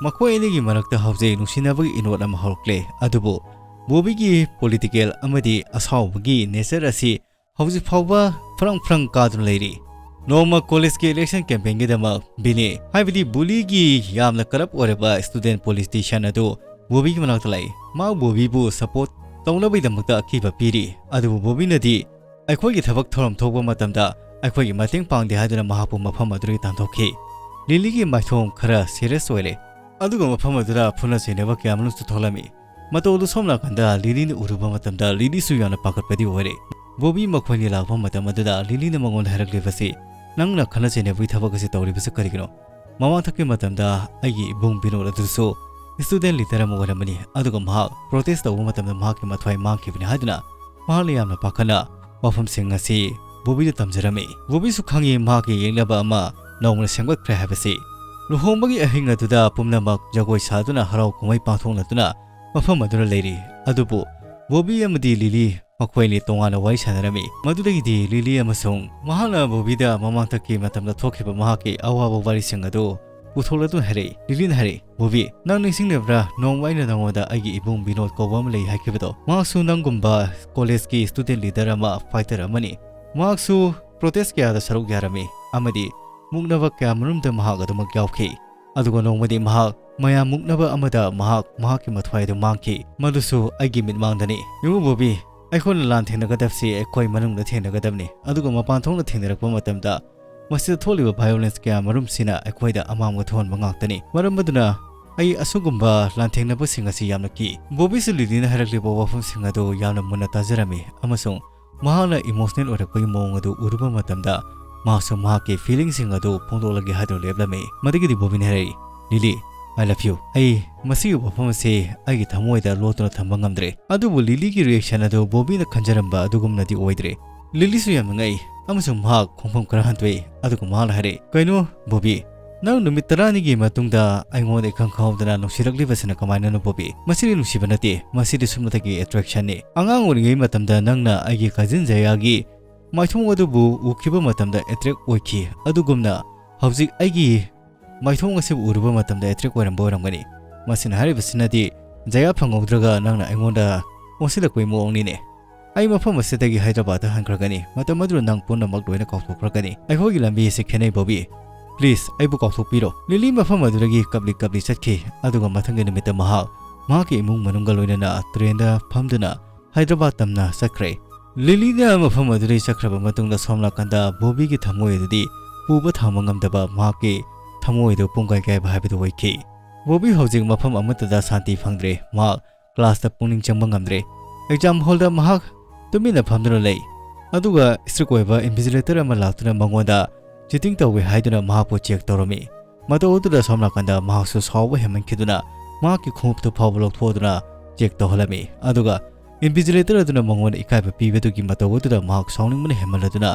ꯃꯈꯣꯏ ꯑꯅꯤꯒꯤ ꯃꯔꯛꯇ ꯍꯧꯖꯤꯛ ꯅꯨꯡꯁꯤꯅꯕꯒꯤ ꯏꯅꯣꯠ ꯑꯃ ꯍꯧꯔꯛꯂꯦ꯫ ꯑꯗꯨꯕꯨ ꯕꯣꯕꯤꯒꯤ political ꯑꯃꯗꯤ ꯑꯁꯥꯎꯕꯒꯤ nature ꯑꯁꯤ ꯍꯧꯖꯤꯛ ꯐꯥꯎꯕ ꯐ꯭ꯔꯪ ꯐ꯭ꯔꯪ ꯀꯥꯗꯨꯅ ꯂꯩꯔꯤ꯫ ꯅꯣꯡꯃ collegeꯀꯤ election campaignꯒꯤꯗꯃꯛ ꯕꯤꯅꯦ, ꯍꯥꯏꯕꯗꯤ bullyꯒꯤ ꯌꯥꯝꯅ corrupt ꯑꯣꯏꯔꯕ student politician ꯑꯗꯨ ꯕꯣꯕꯤꯒꯤ ꯃꯅꯥꯛꯇ ꯂꯥꯛꯏ꯫ ꯃꯥ ꯕꯣꯕꯤꯕꯨ support ꯇꯧꯅꯕꯒꯤꯗꯃꯛꯇ ꯑꯀꯤꯕ ꯄꯤꯔꯤ꯫ ꯑꯗꯨꯕꯨ ꯕꯣꯕꯤꯅꯗꯤ ꯑꯩꯈꯣꯏꯒꯤ ꯊꯕꯛ ꯊꯧꯔꯝ ꯊꯣꯛꯄ ꯃꯇꯝꯗ ꯑꯩꯈꯣꯏꯒꯤ ꯃꯇꯦꯡ ꯄꯥꯡꯗꯦ ꯍꯥꯏꯗꯨꯅ ꯃꯍꯥꯛꯄꯨ ꯃꯐꯝ ꯑꯗꯨꯗꯒꯤ ꯇꯥꯟꯊꯣꯛꯈꯤ꯫ ꯂꯤꯂꯤꯒꯤ ꯃꯥꯏꯊꯣꯡ ꯈꯔ serious ꯑꯣꯏꯔꯦ꯫ ꯑꯗꯨꯒ ꯃꯐꯝ ꯑꯗꯨꯗ ꯐꯨꯅ ꯆꯩꯅꯕ ꯀꯌꯥ ꯑꯃꯁꯨ ꯊꯣꯛꯂꯝꯃꯤ꯫ ꯃꯇꯧ ꯑꯗꯨ ꯁꯣꯝ ꯅꯥꯀꯟꯗ ꯂꯤꯂꯤꯅ ꯎꯔꯨꯕ ꯃꯇꯝꯗ ꯂꯤꯂꯤꯁꯨ ꯌꯥꯝꯅ ꯄꯥꯈꯠꯄꯗꯤ ꯑꯣꯏꯔꯦ꯫ ꯕꯣꯕꯤ ꯃꯈꯣꯏꯅꯤ ꯂꯥꯛꯄ ꯃꯇꯝ ꯑꯗꯨꯗ ꯂꯤꯂꯤꯅ ꯃꯉꯣꯟꯗ ꯍꯥꯏꯔꯛꯂꯤꯕꯁꯤ, "ꯅꯪꯅ ꯈꯠꯅ ꯆꯩꯅꯕꯒꯤ ꯊꯕꯛ ꯑꯁꯤ ꯇꯧꯔꯤꯕꯁꯤ ꯀꯔꯤꯒꯤꯅꯣ? ꯃꯃꯥꯡꯊꯛꯀꯤ ꯃꯇꯝꯗ ꯑꯩꯒꯤ ꯏꯕꯨꯡ ꯕꯤꯅꯣꯗ ꯑꯗꯨꯁꯨ student leader ꯑꯃ ꯑꯣꯏꯔꯝꯕꯅꯤ, ꯑꯗꯨꯒ ꯃꯍꯥꯛ protest ꯇꯧꯕ ꯃꯇꯝꯗ ꯃꯍꯥꯛꯀꯤ ꯃꯊ꯭ꯋꯥꯏ ꯃꯥꯡꯈꯤꯕꯅꯤ" ꯍꯥꯏꯗꯨꯅ ꯃꯍꯥꯛꯅ ꯌꯥꯝꯅ ꯄꯥꯈꯠꯅ ꯋꯥꯐꯝꯁꯤꯡ ꯑꯁꯤ ꯕꯣꯕꯤꯗ ꯇꯝꯖꯔꯝꯃꯤ꯫ ꯕꯣꯕꯤꯁꯨ ꯈꯪꯏ ꯃꯍꯥꯛꯀꯤ ꯌꯦꯛꯅꯕ ꯑꯃ ꯅꯧꯅ ꯁꯦꯝꯒꯠꯈ꯭ꯔꯦ ꯍꯥꯏꯕꯁꯤ꯫ ꯂꯨꯍꯣꯡꯕꯒꯤ ꯑꯍꯤꯡ ꯑꯗꯨꯗ ꯄꯨꯝꯅꯃꯛ ꯖꯒꯣꯏ ꯁꯥꯗꯨꯅ ꯍꯔꯥꯎ ꯀꯨꯝꯍꯩ ꯄꯥꯡꯊꯣꯛꯅꯗꯨꯅ ꯃꯐꯝ ꯑꯗꯨꯗ ꯂꯩꯔꯤ꯫ ꯑꯗꯨꯕꯨ ꯕꯣꯕꯤ ꯑꯃꯗꯤ ꯂꯤꯂꯤ ꯃꯈꯣꯏ ꯑꯅꯤ ꯇꯣꯉꯥꯟꯅ ꯋꯥꯔꯤ ꯁꯥꯟꯅꯔꯝꯃꯤ꯫ ꯃꯗꯨꯗꯒꯤꯗꯤ ꯂꯤꯂꯤ ꯑꯃꯁꯨꯡ ꯃꯍꯥꯛꯅ ꯕꯣꯕꯤꯗ ꯃꯃꯥꯡꯊꯛꯀꯤ ꯃꯇꯝꯗ ꯊꯣꯛꯈꯤꯕ ꯃꯍꯥꯛꯀꯤ ꯑꯋꯥꯕ ꯋꯥꯔꯤꯁꯤꯡ ꯑꯗꯨ ꯄꯨꯊꯣꯛꯂꯗꯨꯅ ꯍꯥꯏꯔꯛꯏ꯫ ꯂꯤꯂꯤꯅ ꯍꯥꯏꯔꯛꯏ, "ꯕꯣꯕꯤ, ꯅꯪ ꯅꯤꯡꯁꯤꯡꯂꯤꯕ꯭ꯔꯥ? ꯅꯣꯡꯃ ꯑꯩꯅ ꯅꯉꯣꯟꯗ ꯑꯩꯒꯤ ꯏꯕꯨꯡ ꯕꯤꯅꯣꯗ ꯀꯧꯕ ꯑꯃ ꯂꯩ ꯍꯥꯏꯈꯤꯕꯗꯣ? ꯃꯍꯥꯛꯁꯨ ꯅꯪꯒꯨꯝꯕ ꯀꯣꯂꯦꯖꯀꯤ student leader ꯑꯃ, fighter ꯑꯃꯅꯤ꯫ ꯃꯍꯥꯛꯁꯨ protest ꯀꯌꯥꯗ ꯁꯔꯨꯛ ꯌꯥꯔꯝꯃꯤ ꯑꯃꯗꯤ ꯃꯨꯛꯅꯕ ꯀꯌꯥ ꯃꯔꯨꯝꯗ ꯃꯍꯥꯛ ꯑꯗꯨꯃꯛ ꯌꯥꯎꯈꯤ꯫ ꯑꯗꯨꯒ ꯅꯣꯡꯃꯗꯤ ꯃꯍꯥꯛ ꯃꯌꯥꯝ ꯃꯨꯛꯅꯕ ꯑꯃꯗ ꯃꯍꯥꯛ ꯃꯍꯥꯛꯀꯤ ꯃꯊ꯭ꯋꯥꯏ ꯑꯗꯨ ꯃꯥꯡꯈꯤ꯫ ꯃꯗꯨꯁꯨ ꯑꯩꯒꯤ ꯃꯤꯠꯃꯥꯡꯗꯅꯤ꯫ ꯌꯦꯡꯉꯨ ꯕꯣꯕꯤ, ꯑꯩꯈꯣꯏꯅ ꯂꯥꯟ ꯊꯦꯡꯅꯒꯗꯕꯁꯤ ꯑꯩꯈꯣꯏ ꯃꯅꯨꯡꯗ ꯊꯦꯡꯅꯒꯗꯕꯅꯤ, ꯑꯗꯨꯒ ꯃꯄꯥꯟ ꯊꯣꯛꯅ ꯊꯦꯡꯅꯔꯛꯄ ꯃꯇꯝꯗ ꯃꯁꯤꯗ ꯊꯣꯛꯂꯤꯕ violence ꯀꯌꯥ ꯃꯔꯨꯝꯁꯤꯅ ꯑꯩꯈꯣꯏꯗ ꯑꯃꯥꯡꯕ ꯊꯣꯛꯍꯟꯕ ꯉꯥꯛꯇꯅꯤ꯫ ꯃꯔꯝ ꯑꯗꯨꯅ ꯑꯩ ꯑꯁꯤꯒꯨꯝꯕ ꯂꯥꯟꯊꯦꯡꯅꯕꯁꯤꯡ ꯑꯁꯤ ꯌꯥꯝꯅ ꯀꯤ꯫" ꯕꯣꯕꯤꯁꯨ ꯂꯤꯂꯤꯅ ꯍꯥꯏꯔꯛꯂꯤꯕ ꯋꯥꯐꯝꯁꯤꯡ ꯑꯗꯨ ꯌꯥꯝꯅ ꯃꯨꯟꯅ ꯇꯥꯖꯔꯝꯃꯤ ꯑꯃꯁꯨꯡ ꯃꯍꯥꯛꯅ emotional ꯑꯣꯏꯔꯛꯄꯒꯤ ꯃꯑꯣꯡ ꯑꯗꯨ ꯎꯔꯨꯕ ꯃꯇꯝꯗ ꯃꯍꯥꯛꯁꯨ ꯃꯍꯥꯛꯀꯤ feelingꯁꯤꯡ ꯑꯗꯨ ꯐꯣꯡꯗꯣꯛꯂꯒꯦ ꯍꯥꯏꯗꯨꯅ ꯂꯦꯞꯂꯝꯃꯤ꯫ ꯃꯗꯨꯒꯤꯗꯤ ꯕꯣꯕꯤꯅ ꯍꯥꯏꯔꯛꯏ, "ꯂꯤꯂꯤ, I love you꯫ ꯑꯩ ꯃꯁꯤꯒꯤ ꯋꯥꯐꯝ ꯑꯁꯤ ꯑꯩꯒꯤ ꯊꯃꯣꯏꯗ ꯂꯣꯠꯇꯨꯅ ꯊꯝꯕ ꯉꯝꯗ꯭ꯔꯦ꯫" ꯑꯗꯨꯕꯨ ꯂꯤꯂꯤꯒꯤ reaction ꯑꯗꯨ ꯕꯣꯕꯤꯅ ꯈꯟꯖꯔꯝꯕ ꯑꯗꯨꯒꯨꯝꯅꯗꯤ ꯑꯣꯏꯗ꯭ꯔꯦ꯫ ꯂꯤꯂꯤꯁꯨ ꯌꯥꯝꯅ ꯉꯛꯏ ꯑꯃꯁꯨꯡ ꯃꯍꯥꯛ ꯈꯣꯡꯐꯝ ꯈꯔ ꯍꯟꯗꯣꯛꯏ꯫ ꯑꯗꯨꯒ ꯃꯍꯥꯛꯅ ꯍꯥꯏꯔꯛꯏ, "ꯀꯩꯅꯣ ꯕꯣꯕꯤ, ꯅꯪ ꯅꯨꯃꯤꯠ ꯇꯔꯥꯅꯤꯒꯤ ꯃꯇꯨꯡꯗ ꯑꯩꯉꯣꯟꯗ ꯏꯈꯪ ꯈꯪꯍꯧꯗꯅ ꯅꯨꯡꯁꯤꯔꯛꯂꯤꯕꯁꯤꯅ ꯀꯃꯥꯏꯅꯅꯣ ꯕꯣꯕꯤ? ꯃꯁꯤꯗꯤ ꯅꯨꯡꯁꯤꯕ ꯅꯠꯇꯦ, ꯃꯁꯤꯗꯤ ꯁꯨꯞꯅꯇꯒꯤ attractionꯅꯤ꯫ ꯑꯉꯥꯡ ꯑꯣꯏꯔꯤꯉꯩ ꯃꯇꯝꯗ ꯅꯪꯅ ꯑꯩꯒꯤ cousin ꯖꯌꯥꯒꯤ ꯃꯥꯏꯊꯣꯡ ꯑꯗꯨꯕꯨ ꯎꯈꯤꯕ ꯃꯇꯝꯗ attract ꯑꯣꯏꯈꯤ, ꯑꯗꯨꯒꯨꯝꯅ ꯍꯧꯖꯤꯛ ꯑꯩꯒꯤ ꯃꯥꯏꯊꯣꯡ ꯑꯁꯤꯕꯨ ꯎꯔꯨꯕ ꯃꯇꯝꯗ attract ꯑꯣꯏꯔꯝꯕ ꯑꯣꯏꯔꯝꯒꯅꯤ꯫ ꯃꯁꯤꯅ ꯍꯥꯏꯔꯤꯕꯁꯤꯅꯗꯤ ꯖꯌꯥ ꯐꯪꯍꯧꯗ꯭ꯔꯒ ꯅꯪꯅ ꯑꯩꯉꯣꯟꯗ ꯑꯣꯟꯁꯤꯜꯂꯛꯄꯒꯤ ꯃꯑꯣꯡꯅꯤꯅꯦ꯫ ꯑꯩ ꯃꯐꯝ ꯑꯁꯤꯗꯒꯤ ꯍꯥꯏꯗ꯭ꯔꯕꯥꯗꯇ ꯍꯟꯈ꯭ꯔꯒꯅꯤ꯫ ꯃꯇꯝ ꯑꯗꯨꯗ ꯅꯪ ꯄꯨꯝꯅꯃꯛ ꯂꯣꯏꯅ ꯀꯥꯎꯊꯣꯛꯈ꯭ꯔꯒꯅꯤ꯫ ꯑꯩꯈꯣꯏꯒꯤ ꯂꯝꯕꯤ ꯑꯁꯤ ꯈꯦꯠꯅꯩ ꯕꯣꯕꯤ꯫ Please, ꯑꯩꯕꯨ ꯀꯥꯎꯊꯣꯛꯄꯤꯔꯣ꯫" ꯂꯤꯂꯤ ꯃꯐꯝ ꯑꯗꯨꯗꯒꯤ ꯀꯞꯂꯤ ꯀꯞꯂꯤ ꯆꯠꯈꯤ, ꯑꯗꯨꯒ ꯃꯊꯪꯒꯤ ꯅꯨꯃꯤꯠꯇ ꯃꯍꯥꯛ ꯃꯍꯥꯛꯀꯤ ꯏꯃꯨꯡ ꯃꯅꯨꯡꯒ ꯂꯣꯏꯅꯅ ꯇ꯭ꯔꯦꯟꯗ ꯐꯝꯗꯨꯅ ꯍꯥꯏꯗ꯭ꯔꯕꯥꯗ ꯇꯝꯅ ꯆꯠꯈ꯭ꯔꯦ꯫ ꯂꯤꯂꯤꯅ ꯃꯐꯝ ꯑꯗꯨꯗꯒꯤ ꯆꯠꯈ꯭ꯔꯕ ꯃꯇꯨꯡꯗ ꯁꯣꯝ ꯅꯥꯀꯟꯗ ꯕꯣꯕꯤꯒꯤ ꯊꯃꯣꯏ ꯑꯗꯨꯗꯤ ꯄꯨꯕ ꯊꯥꯡꯕ ꯉꯝꯗꯕ ꯃꯍꯥꯛꯀꯤ ꯊꯃꯣꯏꯗꯨ ꯄꯨꯡꯀꯥꯏ ꯀꯥꯏꯕ ꯍꯥꯏꯕꯗꯨ ꯑꯣꯏꯈꯤ꯫ ꯕꯣꯕꯤ ꯍꯧꯖꯤꯛ ꯃꯐꯝ ꯑꯃꯠꯇꯗ ꯁꯥꯟꯇꯤ ꯐꯪꯗ꯭ꯔꯦ꯫ ꯃꯍꯥꯛ ꯀ꯭ꯂꯥꯁꯇ ꯄꯨꯛꯅꯤꯡ ꯆꯪꯕ ꯉꯝꯗ꯭ꯔꯦ꯫ ꯑꯦꯛꯖꯥꯝ ꯍꯣꯜꯗ ꯃꯍꯥꯛ ꯇꯨꯃꯤꯟꯅ ꯐꯝꯗꯨꯅ ꯂꯩ꯫ ꯑꯗꯨꯒ ꯁ꯭ꯇ꯭ꯔꯤꯛ ꯑꯣꯏꯕ ꯏꯟꯚꯤꯖꯤꯂꯦꯇꯔ ꯑꯃ ꯂꯥꯛꯇꯨꯅ ꯃꯉꯣꯟꯗ ꯆꯤꯇꯤꯡ ꯇꯧꯏ ꯍꯥꯏꯗꯨꯅ ꯃꯍꯥꯛꯄꯨ ꯆꯦꯛ ꯇꯧꯔꯝꯃꯤ꯫ ꯃꯇꯧ ꯑꯗꯨꯗ ꯁꯣꯝ ꯅꯥꯀꯟꯗ ꯃꯍꯥꯛꯁꯨ ꯁꯥꯎꯕ ꯍꯦꯟꯃꯟꯈꯤꯗꯨꯅ ꯃꯍꯥꯛꯀꯤ ꯈꯣꯡꯎꯞꯇꯨ ꯐꯥꯎꯕ ꯂꯧꯊꯣꯛꯇꯨꯅ ꯆꯦꯛ ꯇꯧꯍꯜꯂꯝꯃꯤ꯫ ꯑꯗꯨꯒ ꯏꯟꯚꯤꯖꯤꯂꯦꯇꯔ ꯑꯗꯨꯅ ꯃꯉꯣꯟꯗ ꯏꯀꯥꯏꯕ ꯄꯤꯕꯗꯨꯒꯤ ꯃꯇꯧ ꯑꯗꯨꯗ ꯃꯍꯥꯛ ꯁꯥꯎꯅꯤꯡꯕꯅ ꯍꯦꯟꯃꯜꯂꯗꯨꯅ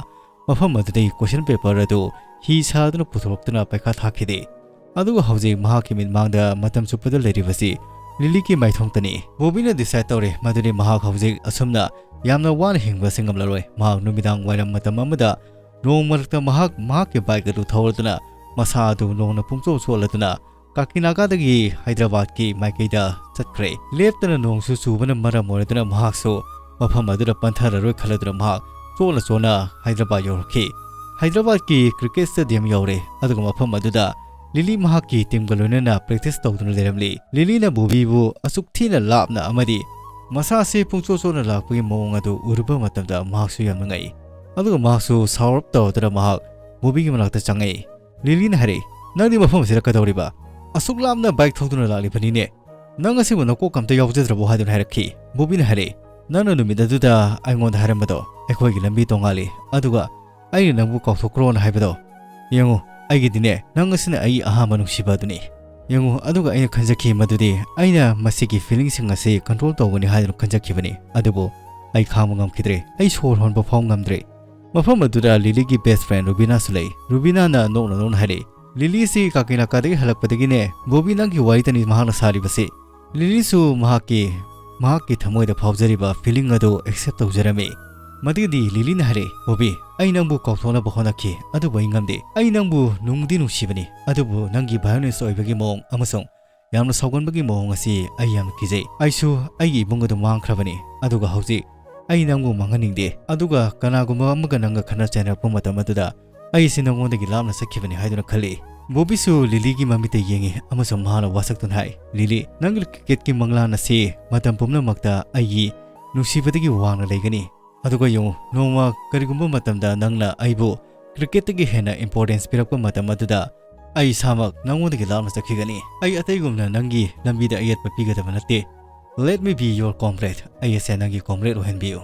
ꯃꯐꯝ ꯑꯗꯨꯗꯒꯤ ꯀꯣꯏꯁꯟ ꯄꯦꯄꯔ ꯑꯗꯨ ꯍꯤ ꯁꯥꯗꯨꯅ ꯄꯨꯊꯣꯔꯛꯇꯨꯅ ꯄꯩꯈꯥ ꯊꯥꯈꯤꯗꯦ꯫ ꯑꯗꯨꯒ ꯍꯧꯖꯤꯛ ꯃꯍꯥꯛꯀꯤ ꯃꯤꯠꯃꯥꯡꯗ ꯃꯇꯝ ꯆꯨꯞꯄꯗ ꯂꯩꯔꯤꯕꯁꯤ ꯂꯤꯂꯤꯒꯤ ꯃꯥꯏꯊꯣꯡꯇꯅꯤ꯫ ꯕꯣꯕꯤꯅ ꯗꯤꯁꯥꯏꯗ ꯇꯧꯔꯦ ꯃꯗꯨꯗꯤ ꯃꯍꯥꯛ ꯍꯧꯖꯤꯛ ꯑꯁꯨꯝꯅ ꯌꯥꯝꯅ ꯋꯥꯅ ꯍꯤꯡꯕ ꯑꯁꯤ ꯉꯝꯂꯔꯣꯏ꯫ ꯃꯍꯥꯛ ꯅꯨꯃꯤꯗꯥꯡ ꯋꯥꯏꯔꯝ ꯃꯇꯝ ꯑꯃꯗ ꯅꯣꯡ ꯃꯔꯛꯇ ꯃꯍꯥꯛ ꯃꯍꯥꯛꯀꯤ ꯕꯥꯏꯛ ꯑꯗꯨ ꯊꯧꯔꯗꯨꯅ ꯃꯁꯥ ꯑꯗꯨ ꯅꯣꯡꯅ ꯄꯨꯡꯆꯣꯠ ꯆꯣꯠꯂꯗꯨꯅ ꯀꯥꯀꯤꯅꯥꯒꯥꯗꯒꯤ ꯍꯥꯏꯗ꯭ꯔꯕꯥꯗꯀꯤ ꯃꯥꯏꯀꯩꯗ ꯆꯠꯈ꯭ꯔꯦ꯫ ꯂꯦꯞꯇꯅ ꯅꯣꯡꯁꯨ ꯆꯨꯕꯅ ꯃꯔꯝ ꯑꯣꯏꯔꯗꯨꯅ ꯃꯍꯥꯛꯁꯨ ꯃꯐꯝ ꯑꯗꯨꯗ ꯄꯟꯊꯔꯔꯣꯏ ꯈꯜꯂꯗꯨꯅ ꯃꯍꯥꯛ ꯆꯣꯠꯅ ꯆꯣꯠꯅ ꯍꯥꯏꯗ꯭ꯔꯕꯥꯗ ꯌꯧꯔꯛꯈꯤ꯫ ꯍꯥꯏꯗ꯭ꯔꯕꯥꯗꯀꯤ ꯀ꯭ꯔꯤꯀꯦꯠ ꯁ꯭ꯇꯦꯗꯤꯌꯝ ꯌꯧꯔꯦ꯫ ꯑꯗꯨꯒ ꯃꯐꯝ ꯑꯗꯨꯗ ꯂꯤꯂꯤ ꯃꯍꯥꯛꯀꯤ ꯇꯤꯝꯒ ꯂꯣꯏꯅꯅ ꯄ꯭ꯔꯦꯛꯇꯤꯁ ꯇꯧꯗꯨꯅ ꯂꯩꯔꯝꯂꯤ꯫ ꯂꯤꯂꯤꯅ ꯕꯣꯕꯤꯕꯨ ꯑꯁꯨꯛ ꯊꯤꯅ ꯂꯥꯞꯅ ꯑꯃꯗꯤ ꯃꯁꯥꯁꯤ ꯄꯨꯡꯆꯣꯠ ꯆꯣꯠꯅ ꯂꯥꯛꯄꯒꯤ ꯃꯑꯣꯡ ꯑꯗꯨ ꯎꯔꯨꯕ ꯃꯇꯝꯗ ꯃꯍꯥꯛꯁꯨ ꯌꯥꯝꯅ ꯉꯛꯏ꯫ ꯑꯗꯨꯒ ꯃꯍꯥꯛꯁꯨ ꯁꯥꯎꯔꯞ ꯇꯧꯗꯨꯅ ꯃꯍꯥꯛ ꯕꯣꯕꯤꯒꯤ ꯃꯅꯥꯛꯇ ꯆꯪꯉꯛꯏ꯫ ꯂꯤꯂꯤꯅ ꯍꯥꯏꯔꯛꯏ, "ꯅꯪꯗꯤ ꯃꯐꯝ ꯑꯁꯤꯗ ꯀꯩꯗꯧꯔꯤꯕ? ꯑꯁꯨꯛ ꯂꯥꯞꯅ ꯕꯥꯏꯛ ꯊꯧꯗꯨꯅ ꯂꯥꯛꯂꯤꯕꯅꯤꯅꯦ꯫ ꯅꯪ ꯑꯁꯤꯕꯨ ꯅꯀꯣꯛ ꯑꯝꯇ ꯌꯥꯎꯖꯗ꯭ꯔꯕꯣ?" ꯍꯥꯏꯗꯨꯅ ꯍꯥꯏꯔꯛꯈꯤ꯫ ꯕꯣꯕꯤꯅ ꯍꯥꯏꯔꯛꯏ, "ꯅꯪꯅ ꯅꯨꯃꯤꯠ ꯑꯗꯨꯗ ꯑꯩꯉꯣꯟꯗ ꯍꯥꯏꯔꯝꯕꯗꯣ ꯑꯩꯈꯣꯏꯒꯤ ꯂꯝꯕꯤ ꯇꯣꯉꯥꯜꯂꯤ, ꯑꯗꯨꯒ ꯑꯩꯅ ꯅꯪꯕꯨ ꯀꯥꯎꯊꯣꯛꯈ꯭ꯔꯣꯅ ꯍꯥꯏꯕꯗꯣ꯫ ꯌꯦꯡꯉꯨ, ꯑꯩꯒꯤꯗꯤꯅꯦ ꯅꯪ ꯑꯁꯤꯅ ꯑꯩꯒꯤ ꯑꯍꯥꯟꯕ ꯅꯨꯡꯁꯤꯕ ꯑꯗꯨꯅꯤ꯫ ꯌꯦꯡꯉꯨ, ꯑꯗꯨꯒ ꯑꯩꯅ ꯈꯟꯖꯈꯤ ꯃꯗꯨꯗꯤ ꯑꯩꯅ ꯃꯁꯤꯒꯤ ꯐꯤꯂꯤꯡꯁꯤꯡ ꯑꯁꯤ ꯀꯟꯇ꯭ꯔꯣꯜ ꯇꯧꯒꯅꯤ ꯍꯥꯏꯗꯨꯅ ꯈꯟꯖꯈꯤꯕꯅꯤ, ꯑꯗꯨꯕꯨ ꯑꯩ ꯈꯥꯡꯕ ꯉꯝꯈꯤꯗ꯭ꯔꯦ꯫ ꯑꯩ ꯁꯣꯔ ꯍꯣꯟꯕ ꯐꯥꯎ ꯉꯝꯗ꯭ꯔꯦ꯫" ꯃꯐꯝ ꯑꯗꯨꯗ ꯂꯤꯂꯤꯒꯤ ꯕꯦꯁ ꯐ꯭ꯔꯦꯟ ꯔꯨꯕꯤꯅꯥꯁꯨ ꯂꯩ꯫ ꯔꯨꯕꯤꯅꯥꯅ ꯅꯣꯛꯅ ꯅꯣꯛꯅ ꯍꯥꯏꯔꯛꯏ, "ꯂꯤꯂꯤꯁꯤ ꯀꯥꯀꯤꯅꯥꯀꯥꯗꯒꯤ ꯍꯜꯂꯛꯄꯗꯒꯤꯅꯦ ꯕꯣꯕꯤ ꯅꯪꯒꯤ ꯋꯥꯔꯤꯇꯅꯤ ꯃꯍꯥꯛꯅ ꯁꯥꯔꯤꯕꯁꯤ꯫" ꯂꯤꯂꯤꯁꯨ ꯃꯍꯥꯛꯀꯤ ꯃꯍꯥꯛꯀꯤ ꯊꯃꯣꯏꯗ ꯐꯥꯎꯖꯔꯤꯕ ꯐꯤꯂꯤꯡ ꯑꯗꯨ ꯑꯦꯛꯁꯦꯞ ꯇꯧꯖꯔꯝꯃꯤ꯫ ꯃꯗꯨꯗꯤ ꯂꯤꯂꯤꯅ ꯍꯥꯏꯔꯛꯏ, "ꯕꯣꯕꯤ, ꯑꯩ ꯅꯪꯕꯨ ꯀꯥꯎꯊꯣꯛꯅꯕ ꯍꯣꯠꯅꯈꯤ, ꯑꯗꯨꯕꯨ ꯑꯩ ꯉꯝꯗꯦ꯫ ꯑꯩ ꯅꯪꯕꯨ ꯅꯨꯡꯗꯤ ꯅꯨꯡꯁꯤꯕꯅꯤ, ꯑꯗꯨꯕꯨ ꯅꯪꯒꯤ ꯚꯥꯏꯑꯣꯂꯦꯟꯁ ꯑꯣꯏꯕꯒꯤ ꯃꯑꯣꯡ ꯑꯃꯁꯨꯡ ꯌꯥꯝꯅ ꯁꯥꯎꯒꯟꯕꯒꯤ ꯃꯑꯣꯡ ꯑꯁꯤ ꯑꯩ ꯌꯥꯝꯅ ꯀꯤꯖꯩ꯫ ꯑꯩꯁꯨ ꯑꯩꯒꯤ ꯏꯕꯨꯡ ꯑꯗꯨ ꯃꯥꯡꯈ꯭ꯔꯕꯅꯤ, ꯑꯗꯨꯒ ꯍꯧꯖꯤꯛ ꯑꯩ ꯅꯪꯕꯨ ꯃꯥꯡꯍꯟꯅꯤꯡꯗꯦ꯫ ꯑꯗꯨꯒ ꯀꯅꯥꯒꯨꯝꯕ ꯑꯃꯒ ꯅꯪꯒ ꯈꯠꯅ ꯆꯩꯅꯔꯛꯄ ꯃꯇꯝ ꯑꯗꯨꯗ ꯑꯩꯁꯤ ꯅꯪꯉꯣꯟꯗꯒꯤ ꯂꯥꯞꯅ ꯆꯠꯈꯤꯕꯅꯤ ꯍꯥꯏꯗꯨꯅ ꯈꯜꯂꯤ꯫" ꯕꯣꯕꯤꯁꯨ ꯂꯤꯂꯤꯒꯤ ꯃꯃꯤꯠꯇ ꯌꯦꯡꯉꯤ ꯑꯃꯁꯨꯡ ꯃꯍꯥꯛꯅ ꯋꯥꯁꯛꯇꯨꯅ ꯍꯥꯏ, "ꯂꯤꯂꯤ, ꯅꯪꯒꯤ ꯀ꯭ꯔꯤꯀꯦꯠꯀꯤ ꯃꯪꯂꯥꯟ ꯑꯁꯤ ꯃꯇꯝ ꯄꯨꯝꯅꯃꯛꯇ ꯑꯩꯒꯤ ꯅꯨꯡꯁꯤꯕꯗꯒꯤ ꯋꯥꯡꯅ ꯂꯩꯒꯅꯤ꯫ ꯑꯗꯨꯒ ꯌꯦꯡꯉꯨ, ꯅꯣꯡꯃ ꯀꯔꯤꯒꯨꯝꯕ ꯃꯇꯝꯗ ꯅꯪꯅ ꯑꯩꯕꯨ ꯀ꯭ꯔꯤꯀꯦꯠꯇꯒꯤ ꯍꯦꯟꯅ ꯏꯝꯄꯣꯔꯇꯦꯟꯁ ꯄꯤꯔꯛꯄ ꯃꯇꯝ ꯑꯗꯨꯗ ꯑꯩ ꯏꯁꯥꯃꯛ ꯅꯪꯉꯣꯟꯗꯒꯤ ꯂꯥꯞꯅ ꯆꯠꯈꯤꯒꯅꯤ꯫ ꯑꯩ ꯑꯇꯩꯒꯨꯝꯅ ꯅꯪꯒꯤ ꯂꯝꯕꯤꯗ ꯑꯌꯦꯠꯄ ꯄꯤꯒꯗꯕ ꯅꯠꯇꯦ꯫ Let me be your comrade꯫ ꯑꯩ ꯑꯁꯦ ꯅꯪꯒꯤ ꯀꯣꯝꯔꯦꯗ ꯑꯣꯏꯍꯟꯕꯤꯌꯨ꯫"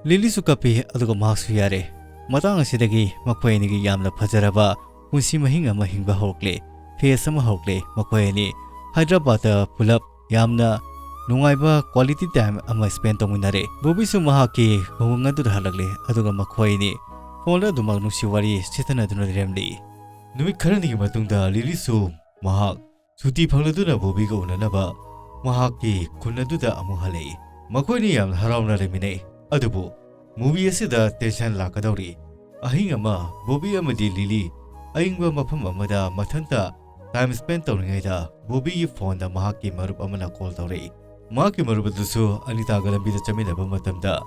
ꯂꯤꯂꯤꯁꯨ ꯀꯞꯄꯤ, ꯑꯗꯨꯒ ꯃꯍꯥꯛꯁꯨ ꯌꯥꯔꯦ꯫ ꯃꯇꯥꯡ ꯑꯁꯤꯗꯒꯤ ꯃꯈꯣꯏ ꯑꯅꯤꯒꯤ ꯌꯥꯝꯅ ꯐꯖꯔꯕ ꯄꯨꯟꯁꯤ ꯃꯍꯤꯡ ꯑꯃ ꯍꯤꯡꯕ ꯍꯧꯔꯛꯂꯦ꯫ ꯐꯦꯁ ꯑꯃ ꯍꯧꯔꯛꯂꯦ꯫ ꯃꯈꯣꯏ ꯑꯅꯤ ꯍꯥꯏꯗ꯭ꯔꯕꯥꯗꯇ ꯄꯨꯂꯞ ꯌꯥꯝꯅ ꯅꯨꯡꯉꯥꯏꯕ ꯀ꯭ꯋꯥꯂꯤꯇꯤ ꯇꯥꯏꯝ ꯑꯃ ꯁ꯭ꯄꯦꯟ ꯇꯧꯃꯤꯟꯅꯔꯦ꯫ ꯕꯣꯕꯤꯁꯨ ꯃꯍꯥꯛꯀꯤ ꯈꯨꯡꯒꯪ ꯑꯗꯨꯗ ꯍꯜꯂꯛꯂꯦ, ꯑꯗꯨꯒ ꯃꯈꯣꯏ ꯑꯅꯤ ꯐꯣꯟꯗ ꯑꯗꯨꯃꯛ ꯅꯨꯡꯁꯤ ꯋꯥꯔꯤ ꯁꯤꯊꯅꯗꯨꯅ ꯂꯩꯔꯝꯂꯤ꯫ ꯅꯨꯃꯤꯠ ꯈꯔꯅꯤꯒꯤ ꯃꯇꯨꯡꯗ ꯂꯤꯂꯤꯁꯨ ꯃꯍꯥꯛ ꯁꯨꯇꯤ ꯐꯪꯂꯗꯨꯅ ꯕꯣꯕꯤꯒ ꯎꯅꯅꯕ ꯃꯍꯥꯛꯀꯤ ꯈꯨꯟ ꯑꯗꯨꯗ ꯑꯃꯨꯛ ꯍꯜꯂꯛꯏ꯫ ꯃꯈꯣꯏꯅꯤ ꯌꯥꯝꯅ ꯍꯔꯥꯎꯅ ꯂꯩꯃꯤꯟꯅꯩ꯫ ꯑꯗꯨꯕꯨ ꯃꯨꯚꯤ ꯑꯁꯤꯗ ꯇꯦꯟꯁꯟ ꯂꯥꯛꯀꯗꯧꯔꯤ꯫ ꯑꯍꯤꯡ ꯑꯃ ꯕꯣꯕꯤ ꯑꯃꯗꯤ ꯂꯤꯂꯤ ꯑꯏꯪꯕ ꯃꯐꯝ ꯑꯃꯗ ꯃꯊꯟꯇ ꯇꯥꯏꯝ ꯁ꯭ꯄꯦꯟ ꯇꯧꯔꯤꯉꯩꯗ ꯕꯣꯕꯤꯒꯤ ꯐꯣꯟꯗ ꯃꯍꯥꯛꯀꯤ ꯃꯔꯨꯞ ꯑꯃꯅ ꯀꯣꯜ ꯇꯧꯔꯛꯏ꯫ ꯃꯍꯥꯛꯀꯤ ꯃꯔꯨꯞ ꯑꯗꯨꯁꯨ ꯑꯅꯤꯇꯥꯒ ꯂꯝꯕꯤꯗ ꯆꯠꯃꯤꯟꯅꯕ ꯃꯇꯝꯗ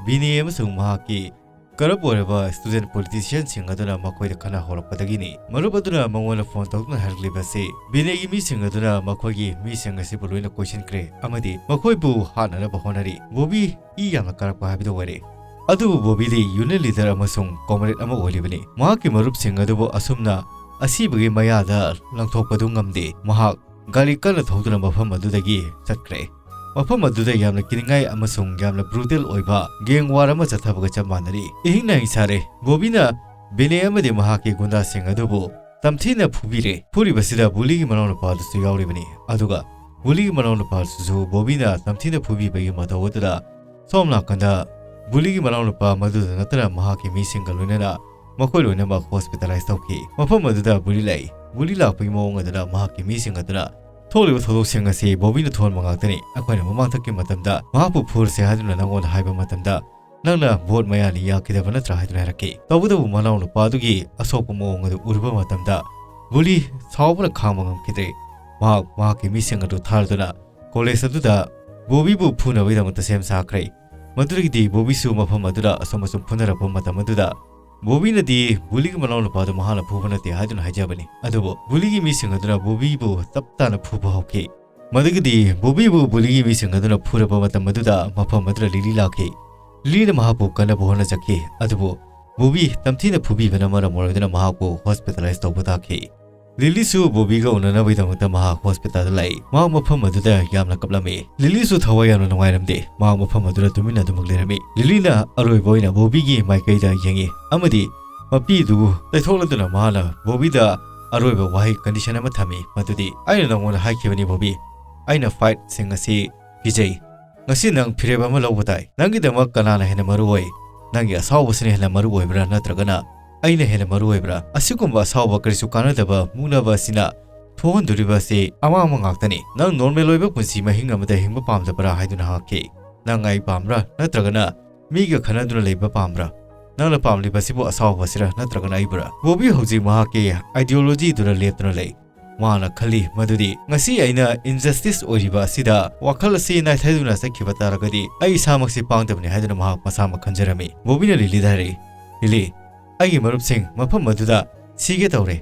ꯕꯤꯅꯦ ꯑꯃꯁꯨꯡ ꯃꯍꯥꯛꯀꯤ ꯀꯔꯞ ꯑꯣꯏꯔꯕ ꯁ꯭ꯇꯨꯗꯦꯟꯠ ꯄꯣꯂꯤꯇꯤꯁꯤꯌꯟꯁꯤꯡ ꯑꯗꯨꯅ ꯃꯈꯣꯏꯗ ꯈꯠꯅ ꯍꯧꯔꯛꯄꯗꯒꯤꯅꯤ꯫ ꯃꯔꯨꯞ ꯑꯗꯨꯅ ꯃꯉꯣꯟꯗ ꯐꯣꯟ ꯇꯧꯗꯨꯅ ꯍꯥꯏꯔꯛꯂꯤꯕ ꯑꯁꯤ ꯕꯤꯅꯦꯒꯤ ꯃꯤꯁꯤꯡ ꯑꯗꯨꯅ ꯃꯈꯣꯏꯒꯤ ꯃꯤꯁꯤꯡ ꯑꯁꯤꯕꯨ ꯂꯣꯏꯅ ꯀꯣꯏꯁꯤꯟꯈ꯭ꯔꯦ ꯑꯃꯗꯤ ꯃꯈꯣꯏꯕꯨ ꯍꯥꯠꯅꯅꯕ ꯍꯣꯠꯅꯔꯤ꯫ ꯕꯣꯕꯤ ꯏ ꯌꯥꯝꯅ ꯀꯥꯔꯛꯄ ꯍꯥꯏꯕꯗꯨ ꯑꯣꯏꯔꯦ꯫ ꯑꯗꯨꯕꯨ ꯕꯣꯕꯤꯗꯤ ꯌꯨꯅꯤꯌꯟ ꯂꯤꯗꯔ ꯑꯃꯁꯨꯡ ꯀꯣꯝꯔꯦꯗ ꯑꯃ ꯑꯣꯏꯔꯤꯕꯅꯤ꯫ ꯃꯍꯥꯛꯀꯤ ꯃꯔꯨꯞꯁꯤꯡ ꯑꯗꯨꯕꯨ ꯑꯁꯨꯝꯅ ꯑꯁꯤꯕꯒꯤ ꯃꯌꯥꯗ ꯂꯪꯊꯣꯛꯄꯗꯨ ꯉꯝꯗꯦ꯫ ꯃꯍꯥꯛ ꯒꯥꯔꯤ ꯀꯟꯅ ꯊꯧꯗꯨꯅ ꯃꯐꯝ ꯑꯗꯨꯗꯒꯤ ꯆꯠꯈ꯭ꯔꯦ꯫ ꯃꯐꯝ ꯑꯗꯨꯗ ꯌꯥꯝꯅ ꯀꯤꯅꯤꯡꯉꯥꯏ ꯑꯃꯁꯨꯡ ꯌꯥꯝꯅ ꯕ꯭ꯔꯨꯇꯦꯜ ꯑꯣꯏꯕ ꯒꯦꯡ ꯋꯥꯔ ꯑꯃ ꯆꯠꯊꯕꯒ ꯆꯞ ꯃꯥꯟꯅꯔꯤ꯫ ꯏꯍꯤꯡ ꯅꯥꯍꯤꯡ ꯁꯥꯔꯦ꯫ ꯕꯣꯕꯤꯅ ꯕꯤꯅꯦ ꯑꯃꯗꯤ ꯃꯍꯥꯛꯀꯤ ꯒꯨꯟꯗꯥꯁꯤꯡ ꯑꯗꯨꯕꯨ ꯇꯝꯊꯤꯅ ꯐꯨꯕꯤꯔꯦ꯫ ꯐꯨꯔꯤꯕꯁꯤꯗ ꯕꯨꯂꯤꯒꯤ ꯃꯅꯥꯎꯅꯨꯄꯥ ꯑꯗꯨꯁꯨ ꯌꯥꯎꯔꯤꯕꯅꯤ꯫ ꯑꯗꯨꯒ ꯕꯨꯂꯤꯒꯤ ꯃꯅꯥꯎꯅꯨꯄꯥ ꯑꯗꯨꯁꯨ ꯕꯣꯕꯤꯅ ꯇꯝꯊꯤꯅ ꯐꯨꯕꯤꯕꯒꯤ ꯃꯇꯧ ꯑꯗꯨꯗ ꯁꯣꯝ ꯅꯥꯀꯟꯗ ꯕꯨꯂꯤꯒꯤ ꯃꯅꯥꯎꯅꯨꯄꯥ ꯃꯗꯨꯗ ꯅꯠꯇꯅ ꯃꯍꯥꯛꯀꯤ ꯃꯤꯁꯤꯡꯒ ꯂꯣꯏꯅꯅ ꯃꯈꯣꯏ ꯂꯣꯏꯅꯃꯛ ꯍꯣꯁꯄꯤꯇꯥꯂꯥꯏꯁ ꯇꯧꯈꯤ꯫ ꯃꯐꯝ ꯑꯗꯨꯗ ꯕꯨꯂꯤ ꯂꯥꯛꯏ꯫ ꯕꯨꯂꯤ ꯂꯥꯛꯄꯒꯤ ꯃꯑꯣꯡ ꯑꯗꯨꯅ ꯃꯍꯥꯛꯀꯤ ꯃꯤꯁꯤꯡ ꯑꯗꯨꯅ ꯊꯣꯛꯂꯤꯕ ꯊꯧꯗꯣꯛꯁꯤꯡ ꯑꯁꯤ ꯕꯣꯕꯤꯅ ꯊꯣꯛꯍꯟꯕ ꯉꯥꯛꯇꯅꯤ꯫ ꯑꯩꯈꯣꯏꯅ ꯃꯃꯥꯡꯊꯛꯀꯤ ꯃꯇꯝꯗ ꯃꯍꯥꯛꯄꯨ ꯐꯨꯔꯁꯦ ꯍꯥꯏꯗꯨꯅ ꯅꯪꯉꯣꯟꯗ ꯍꯥꯏꯕ ꯃꯇꯝꯗ ꯅꯪꯅ ꯚꯣꯠ ꯃꯌꯥꯅꯤ ꯌꯥꯈꯤꯗꯕ ꯅꯠꯇ꯭ꯔꯥ ꯍꯥꯏꯗꯨꯅ ꯍꯥꯏꯔꯛꯈꯤ꯫ ꯇꯧꯕꯇꯕꯨ ꯃꯅꯥꯎ ꯅꯨꯄꯥ ꯑꯗꯨꯒꯤ ꯑꯁꯣꯛꯄ ꯃꯑꯣꯡ ꯑꯗꯨ ꯎꯔꯨꯕ ꯃꯇꯝꯗ ꯕꯨꯂꯤ ꯁꯥꯎꯕꯅ ꯈꯥꯡꯕ ꯉꯝꯈꯤꯗ꯭ꯔꯦ꯫ ꯃꯍꯥꯛ ꯃꯍꯥꯛꯀꯤ ꯃꯤꯁꯤꯡ ꯑꯗꯨ ꯊꯥꯔꯗꯨꯅ ꯀꯣꯂꯦꯖ ꯑꯗꯨꯗ ꯕꯣꯕꯤꯕꯨ ꯐꯨꯅꯕꯒꯤꯗꯃꯛꯇ ꯁꯦꯝ ꯁꯥꯈ꯭ꯔꯦ꯫ ꯃꯗꯨꯗꯒꯤꯗꯤ ꯕꯣꯕꯤꯁꯨ ꯃꯐꯝ ꯑꯗꯨꯗ ꯑꯁꯨꯝ ꯑꯁꯨꯝ ꯐꯨꯅꯔꯛꯄ ꯃꯇꯝ ꯑꯗꯨꯗ ꯕꯣꯕꯤꯅꯗꯤ ꯕꯨꯂꯤꯒꯤ ꯃꯅꯥꯎꯅꯨꯄꯥꯗꯨ ꯃꯍꯥꯛꯅ ꯐꯨꯕ ꯅꯠꯇꯦ ꯍꯥꯏꯗꯨꯅ ꯍꯥꯏꯖꯕꯅꯤ꯫ ꯑꯗꯨꯕꯨ ꯕꯨꯂꯤꯒꯤ ꯃꯤꯁꯤꯡ ꯑꯗꯨꯅ ꯕꯣꯕꯤꯕꯨ ꯇꯞ ꯇꯥꯅ ꯐꯨꯕ ꯍꯧꯈꯤ꯫ ꯃꯗꯨꯒꯤꯗꯤ ꯕꯣꯕꯤꯕꯨ ꯕꯨꯂꯤꯒꯤ ꯃꯤꯁꯤꯡ ꯑꯗꯨꯅ ꯐꯨꯔꯕ ꯃꯇꯝ ꯑꯗꯨꯗ ꯃꯐꯝ ꯑꯗꯨꯗ ꯂꯤꯂꯤ ꯂꯥꯛꯈꯤ꯫ ꯂꯤꯂꯤꯅ ꯃꯍꯥꯛꯄꯨ ꯀꯟꯅꯕ ꯍꯣꯠꯅꯖꯈꯤ, ꯑꯗꯨꯕꯨ ꯕꯣꯕꯤ ꯇꯝꯊꯤꯅ ꯐꯨꯕꯤꯕꯅ ꯃꯔꯝ ꯑꯣꯏꯔꯗꯨꯅ ꯃꯍꯥꯛꯄꯨ ꯍꯣꯁꯄꯤꯇꯥꯂꯥꯏꯖ ꯇꯧꯕ ꯇꯥꯈꯤ꯫ ꯂꯤꯂꯤꯁꯨ ꯕꯣꯕꯤꯒ ꯎꯅꯅꯕꯒꯤꯗꯃꯛꯇ ꯃꯍꯥꯛ ꯍꯣꯁꯄꯤꯇꯥꯜꯗ ꯂꯥꯛꯏ꯫ ꯃꯍꯥꯛ ꯃꯐꯝ ꯑꯗꯨꯗ ꯌꯥꯝꯅ ꯀꯞꯂꯝꯃꯤ꯫ ꯂꯤꯂꯤꯁꯨ ꯊꯋꯥꯏ ꯌꯥꯝꯅ ꯅꯨꯡꯉꯥꯏꯔꯝꯗꯦ꯫ ꯃꯍꯥꯛ ꯃꯐꯝ ꯑꯗꯨꯗ ꯇꯨꯃꯤꯟꯅ ꯑꯗꯨꯃꯛ ꯂꯩꯔꯝꯃꯤ꯫ ꯂꯤꯂꯤꯅ ꯑꯔꯣꯏꯕ ꯑꯣꯏꯅ ꯕꯣꯕꯤꯒꯤ ꯃꯥꯏꯀꯩꯗ ꯌꯦꯡꯉꯤ ꯑꯃꯗꯤ ꯃꯄꯤꯗꯨ ꯇꯩꯊꯣꯛꯂꯗꯨꯅ ꯃꯍꯥꯛꯅ ꯕꯣꯕꯤꯗ ꯑꯔꯣꯏꯕ ꯋꯥꯍꯩ ꯀꯟꯗꯤꯁꯟ ꯑꯃ ꯊꯝꯃꯤ, ꯃꯗꯨꯗꯤ, "ꯑꯩꯅ ꯅꯉꯣꯟꯗ ꯍꯥꯏꯈꯤꯕꯅꯤ ꯕꯣꯕꯤ, ꯑꯩꯅ ꯐꯥꯏꯠꯁꯤꯡ ꯑꯁꯤ ꯀꯤꯖꯩ꯫ ꯉꯁꯤ ꯅꯪ ꯐꯤꯔꯦꯞ ꯑꯃ ꯂꯧꯕ ꯇꯥꯏ꯫ ꯅꯪꯒꯤꯗꯃꯛ ꯀꯅꯥꯅ ꯍꯦꯟꯅ ꯃꯔꯨ ꯑꯣꯏ? ꯅꯪꯒꯤ ꯑꯁꯥꯎꯕꯁꯤꯅ ꯍꯦꯟꯅ ꯃꯔꯨ ꯑꯣꯏꯕ꯭ꯔꯥ, ꯅꯠꯇ꯭ꯔꯒꯅ ꯑꯩꯅ ꯍꯦꯟꯅ ꯃꯔꯨ ꯑꯣꯏꯕ꯭ꯔꯥ? ꯑꯁꯤꯒꯨꯝꯕ ꯑꯁꯥꯎꯕ ꯀꯔꯤꯁꯨ ꯀꯥꯟꯅꯗꯕ ꯃꯨꯛꯅꯕ ꯑꯁꯤꯅ ꯊꯣꯛꯍꯟꯗꯣꯔꯤꯕ ꯑꯁꯤ ꯑꯃꯥꯡꯕ ꯉꯥꯛꯇꯅꯤ꯫ ꯅꯪ ꯅꯣꯔꯃꯦꯜ ꯑꯣꯏꯕ ꯄꯨꯟꯁꯤ ꯃꯍꯤꯡ ꯑꯃꯗ ꯍꯤꯡꯕ ꯄꯥꯝꯗꯕ꯭ꯔꯥ?" ꯍꯥꯏꯗꯨꯅ ꯍꯪꯉꯛꯈꯤ꯫ "ꯅꯪ ꯑꯩ ꯄꯥꯝꯕ꯭ꯔꯥ, ꯅꯠꯇ꯭ꯔꯒꯅ ꯃꯤꯒ ꯈꯟꯅꯗꯨꯅ ꯂꯩꯕ ꯄꯥꯝꯕ꯭ꯔꯥ? ꯅꯪꯅ ꯄꯥꯝꯂꯤꯕꯁꯤꯕꯨ ꯑꯁꯥꯎꯕꯁꯤꯔꯥ, ꯅꯠꯇ꯭ꯔꯒꯅ ꯑꯩꯕꯨꯔꯥ?" ꯕꯣꯕꯤ ꯍꯧꯖꯤꯛ ꯃꯍꯥꯛꯀꯤ ideology ꯗꯨꯅ ꯂꯦꯞꯇꯨꯅ ꯂꯩ꯫ ꯃꯍꯥꯛꯅ ꯈꯜꯂꯤ ꯃꯗꯨꯗꯤ, "ꯉꯁꯤ ꯑꯩꯅ injustice ꯑꯣꯏꯔꯤꯕ ꯑꯁꯤꯗ ꯋꯥꯈꯜ ꯑꯁꯤ ꯅꯥꯏꯊꯩꯗꯨꯅ ꯆꯠꯈꯤꯕ ꯇꯥꯔꯒꯗꯤ ꯑꯩ ꯏꯁꯥꯃꯛꯁꯤ ꯄꯥꯡꯗꯕꯅꯤ" ꯍꯥꯏꯗꯨꯅ ꯃꯍꯥꯛ ꯃꯁꯥꯃꯛ ꯈꯟꯖꯔꯝꯃꯤ꯫ ꯕꯣꯕꯤꯅ ꯂꯤꯂꯤꯗ ꯍꯥꯏꯔꯛꯏ, "ꯂꯤꯂꯤ, ꯑꯩꯒꯤ ꯃꯔꯨꯞꯁꯤꯡ ꯃꯐꯝ ꯑꯗꯨꯗ ꯁꯤꯒꯦ ꯇꯧꯔꯦ꯫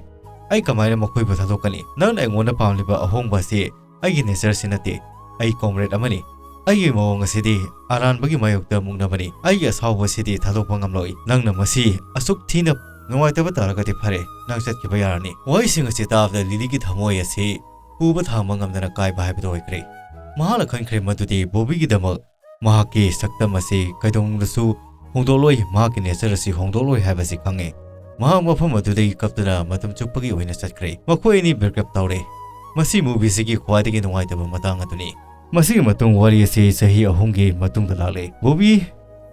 ꯑꯩ ꯀꯃꯥꯏꯅ ꯃꯈꯣꯏꯕꯨ ꯊꯥꯗꯣꯛꯀꯅꯤ? ꯅꯪꯅ ꯑꯩꯉꯣꯟꯗ ꯄꯥꯝꯂꯤꯕ ꯑꯍꯣꯡꯕ ꯑꯁꯤ ꯑꯩꯒꯤ ꯅꯦꯆꯔꯁꯤ ꯅꯠꯇꯦ꯫ ꯑꯩ ꯀꯣꯝꯔꯦꯗ ꯑꯃꯅꯤ꯫ ꯑꯩꯒꯤ ꯃꯑꯣꯡ ꯑꯁꯤꯗꯤ ꯑꯔꯥꯟꯕꯒꯤ ꯃꯥꯌꯣꯛꯇ ꯃꯨꯛꯅꯕꯅꯤ꯫ ꯑꯩꯒꯤ ꯑꯁꯥꯎꯕ ꯑꯁꯤꯗꯤ ꯊꯥꯗꯣꯛꯄ ꯉꯝꯂꯣꯏ꯫ ꯅꯪꯅ ꯃꯁꯤ ꯑꯁꯨꯛ ꯊꯤꯅ ꯅꯨꯡꯉꯥꯏꯇꯕ ꯇꯥꯔꯒꯗꯤ ꯐꯔꯦ, ꯅꯪ ꯆꯠꯈꯤꯕ ꯌꯥꯔꯅꯤ"꯫ ꯋꯥꯍꯩꯁꯤꯡ ꯑꯁꯤ ꯇꯥꯕꯗ ꯂꯤꯂꯤꯒꯤ ꯊꯃꯣꯏ ꯑꯁꯤ ꯄꯨꯕ ꯊꯥꯡꯕ ꯉꯝꯗꯅ ꯀꯥꯏꯕ ꯍꯥꯏꯕꯗꯨ ꯑꯣꯏꯈ꯭ꯔꯦ꯫ ꯃꯍꯥꯛꯅ ꯈꯟꯈ꯭ꯔꯦ ꯃꯗꯨꯗꯤ ꯕꯣꯕꯤꯒꯤꯗꯃꯛ ꯃꯍꯥꯛꯀꯤ ꯁꯛꯇꯝ ꯑꯁꯤ ꯀꯩꯗꯧꯅꯨꯡꯗꯁꯨ ꯍꯣꯡꯗꯣꯛꯂꯣꯏ, ꯃꯍꯥꯛꯀꯤ ꯅꯦꯆꯔ ꯑꯁꯤ ꯍꯣꯡꯗꯣꯛꯂꯣꯏ ꯍꯥꯏꯕꯁꯤ ꯈꯪꯉꯦ꯫ ꯃꯍꯥꯛ ꯃꯐꯝ ꯑꯗꯨꯗꯒꯤ ꯀꯞꯇꯨꯅ ꯃꯇꯝ ꯆꯨꯞꯄꯒꯤ ꯑꯣꯏꯅ ꯆꯠꯈ꯭ꯔꯦ꯫ ꯃꯈꯣꯏ ꯑꯅꯤ ꯕ꯭ꯔꯦꯛꯑꯞ ꯇꯧꯔꯦ꯫ ꯃꯁꯤ ꯃꯨꯚꯤꯁꯤꯒꯤ ꯈ꯭ꯋꯥꯏꯗꯒꯤ ꯅꯨꯡꯉꯥꯏꯇꯕ ꯃꯇꯥꯡ ꯑꯗꯨꯅꯤ꯫ ꯃꯁꯤꯒꯤ ꯃꯇꯨꯡ ꯋꯥꯔꯤ ꯑꯁꯤ ꯆꯍꯤ ꯑꯍꯨꯝꯒꯤ ꯃꯇꯨꯡꯗ ꯂꯥꯛꯂꯦ꯫ ꯕꯣꯕꯤ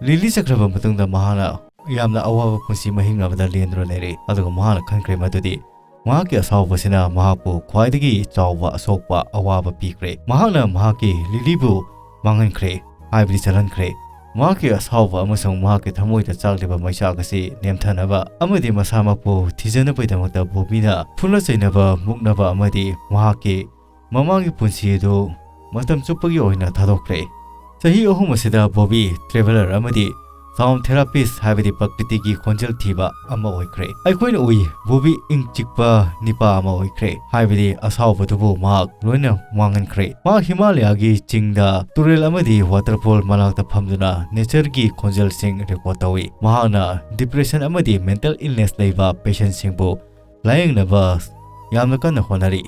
ꯂꯤꯂꯤ ꯆꯠꯈ꯭ꯔꯕ ꯃꯇꯨꯡꯗ ꯃꯍꯥꯛꯅ ꯌꯥꯝꯅ ꯑꯋꯥꯕ ꯄꯨꯟꯁꯤ ꯃꯍꯤꯡ ꯑꯃꯗ ꯂꯦꯟꯗꯨꯅ ꯂꯩꯔꯦ, ꯑꯗꯨꯒ ꯃꯍꯥꯛꯅ ꯈꯟꯈ꯭ꯔꯦ ꯃꯗꯨꯗꯤ ꯃꯍꯥꯛꯀꯤ ꯑꯁꯥꯎꯕꯁꯤꯅ ꯃꯍꯥꯛꯄꯨ ꯈ꯭ꯋꯥꯏꯗꯒꯤ ꯆꯥꯎꯕ ꯑꯁꯣꯛꯄ ꯑꯋꯥꯕ ꯄꯤꯈ꯭ꯔꯦ꯫ ꯃꯍꯥꯛꯅ ꯃꯍꯥꯛꯀꯤ ꯂꯤꯂꯤꯕꯨ ꯃꯥꯡꯍꯟꯈ꯭ꯔꯦ, ꯍꯥꯏꯕꯗꯤ ꯆꯜꯍꯟꯈ꯭ꯔꯦ꯫ ꯃꯍꯥꯛꯀꯤ ꯑꯁꯥꯎꯕ ꯑꯃꯁꯨꯡ ꯃꯍꯥꯛꯀꯤ ꯊꯃꯣꯏꯗ ꯆꯥꯛꯂꯤꯕ ꯃꯩꯆꯥꯛ ꯑꯁꯤ ꯅꯦꯝꯊꯅꯕ ꯑꯃꯗꯤ ꯃꯁꯥꯃꯛꯄꯨ ꯊꯤꯖꯅꯕꯒꯤꯗꯃꯛꯇ ꯕꯣꯕꯤꯅ ꯐꯨꯅ ꯆꯩꯅꯕ, ꯃꯨꯛꯅꯕ ꯑꯃꯗꯤ ꯃꯍꯥꯛꯀꯤ ꯃꯃꯥꯡꯒꯤ ꯄꯨꯟꯁꯤ ꯑꯗꯨ ꯃꯇꯝ ꯆꯨꯞꯄꯒꯤ ꯑꯣꯏꯅ ꯊꯥꯗꯣꯛꯈ꯭ꯔꯦ꯫ ꯆꯍꯤ ꯑꯍꯨꯝ ꯑꯁꯤꯗ ꯕꯣꯕꯤ ꯇ꯭ꯔꯦꯚꯦꯂꯔ ꯑꯃꯗꯤ sound therapist ꯍꯥꯏꯕꯗꯤ ꯄ꯭ꯔꯀ꯭ꯔꯤꯇꯤꯒꯤ ꯈꯣꯟꯖꯦꯜ ꯊꯤꯕ ꯑꯃ ꯑꯣꯏꯈ꯭ꯔꯦ꯫ ꯑꯩꯈꯣꯏꯅ ꯎꯏ, ꯕꯣꯕꯤ ꯏꯪ ꯆꯤꯛꯄ ꯅꯤꯄꯥ ꯑꯃ ꯑꯣꯏꯈ꯭ꯔꯦ, ꯍꯥꯏꯕꯗꯤ ꯑꯁꯥꯎꯕꯗꯨꯕꯨ ꯃꯍꯥꯛ ꯂꯣꯏꯅ ꯃꯥꯡꯍꯟꯈ꯭ꯔꯦ꯫ ꯃꯍꯥꯛ ꯍꯤꯃꯥꯂꯌꯥꯒꯤ ꯆꯤꯡꯗ ꯇꯨꯔꯦꯜ ꯑꯃꯗꯤ waterfall ꯃꯅꯥꯛꯇ ꯐꯝꯗꯨꯅ natureꯒꯤ ꯈꯣꯟꯖꯦꯜꯁꯤꯡ record ꯇꯧꯏ꯫ ꯃꯍꯥꯛꯅ depression ꯑꯃꯗꯤ mental illness ꯂꯩꯕ patientꯁꯤꯡꯕꯨ ꯂꯥꯌꯦꯡꯅꯕ ꯌꯥꯝꯅ ꯀꯟꯅ ꯍꯣꯠꯅꯔꯤ꯫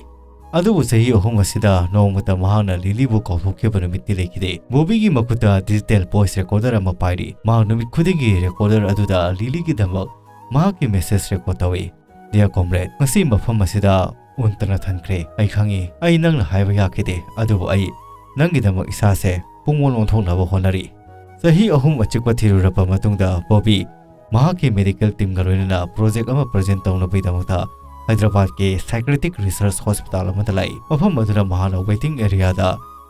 ꯑꯗꯨꯕꯨ ꯆꯍꯤ ꯑꯍꯨꯝ ꯑꯁꯤꯗ ꯅꯣꯡꯃꯇ ꯃꯍꯥꯛꯅ ꯂꯤꯂꯤꯕꯨ ꯀꯥꯎꯊꯣꯛꯈꯤꯕ ꯅꯨꯃꯤꯠꯇꯤ ꯂꯩꯈꯤꯗꯦ꯫ ꯕꯣꯕꯤꯒꯤ ꯃꯈꯨꯠꯇ digital voice recorder ꯑꯃ ꯄꯥꯏꯔꯤ꯫ ꯃꯍꯥꯛ ꯅꯨꯃꯤꯠ ꯈꯨꯗꯤꯡꯒꯤ recorder ꯑꯗꯨꯗ ꯂꯤꯂꯤꯒꯤꯗꯃꯛ ꯃꯍꯥꯛꯀꯤ message record ꯇꯧꯏ꯫ "Dear comrade, ꯉꯁꯤ ꯃꯐꯝ ꯑꯁꯤꯗ ꯎꯟꯇꯅ ꯊꯟꯈ꯭ꯔꯦ꯫ ꯑꯩ ꯈꯪꯏ, ꯑꯩ ꯅꯪꯅ ꯍꯥꯏꯕ ꯌꯥꯈꯤꯗꯦ, ꯑꯗꯨꯕꯨ ꯑꯩ ꯅꯪꯒꯤꯗꯃꯛ ꯏꯁꯥꯁꯦ ꯄꯨꯡꯑꯣꯟ ꯑꯣꯟꯊꯣꯛꯅꯕ ꯍꯣꯠꯅꯔꯤ꯫" ꯆꯍꯤ ꯑꯍꯨꯝ ꯑꯆꯤꯛꯄ ꯊꯤꯔꯨꯔꯕ ꯃꯇꯨꯡꯗ ꯕꯣꯕꯤ ꯃꯍꯥꯛꯀꯤ medical teamꯒ ꯂꯣꯏꯅꯅ project ꯑꯃ present ꯇꯧꯅꯕꯒꯤꯗꯃꯛꯇ ꯍꯥꯏꯗ꯭ꯔꯕꯥꯗꯀꯤ psychiatric research hospital ꯑꯃꯗ ꯂꯥꯛꯏ꯫ ꯃꯐꯝ ꯑꯗꯨꯗ ꯃꯍꯥꯛꯅ waiting areaꯗ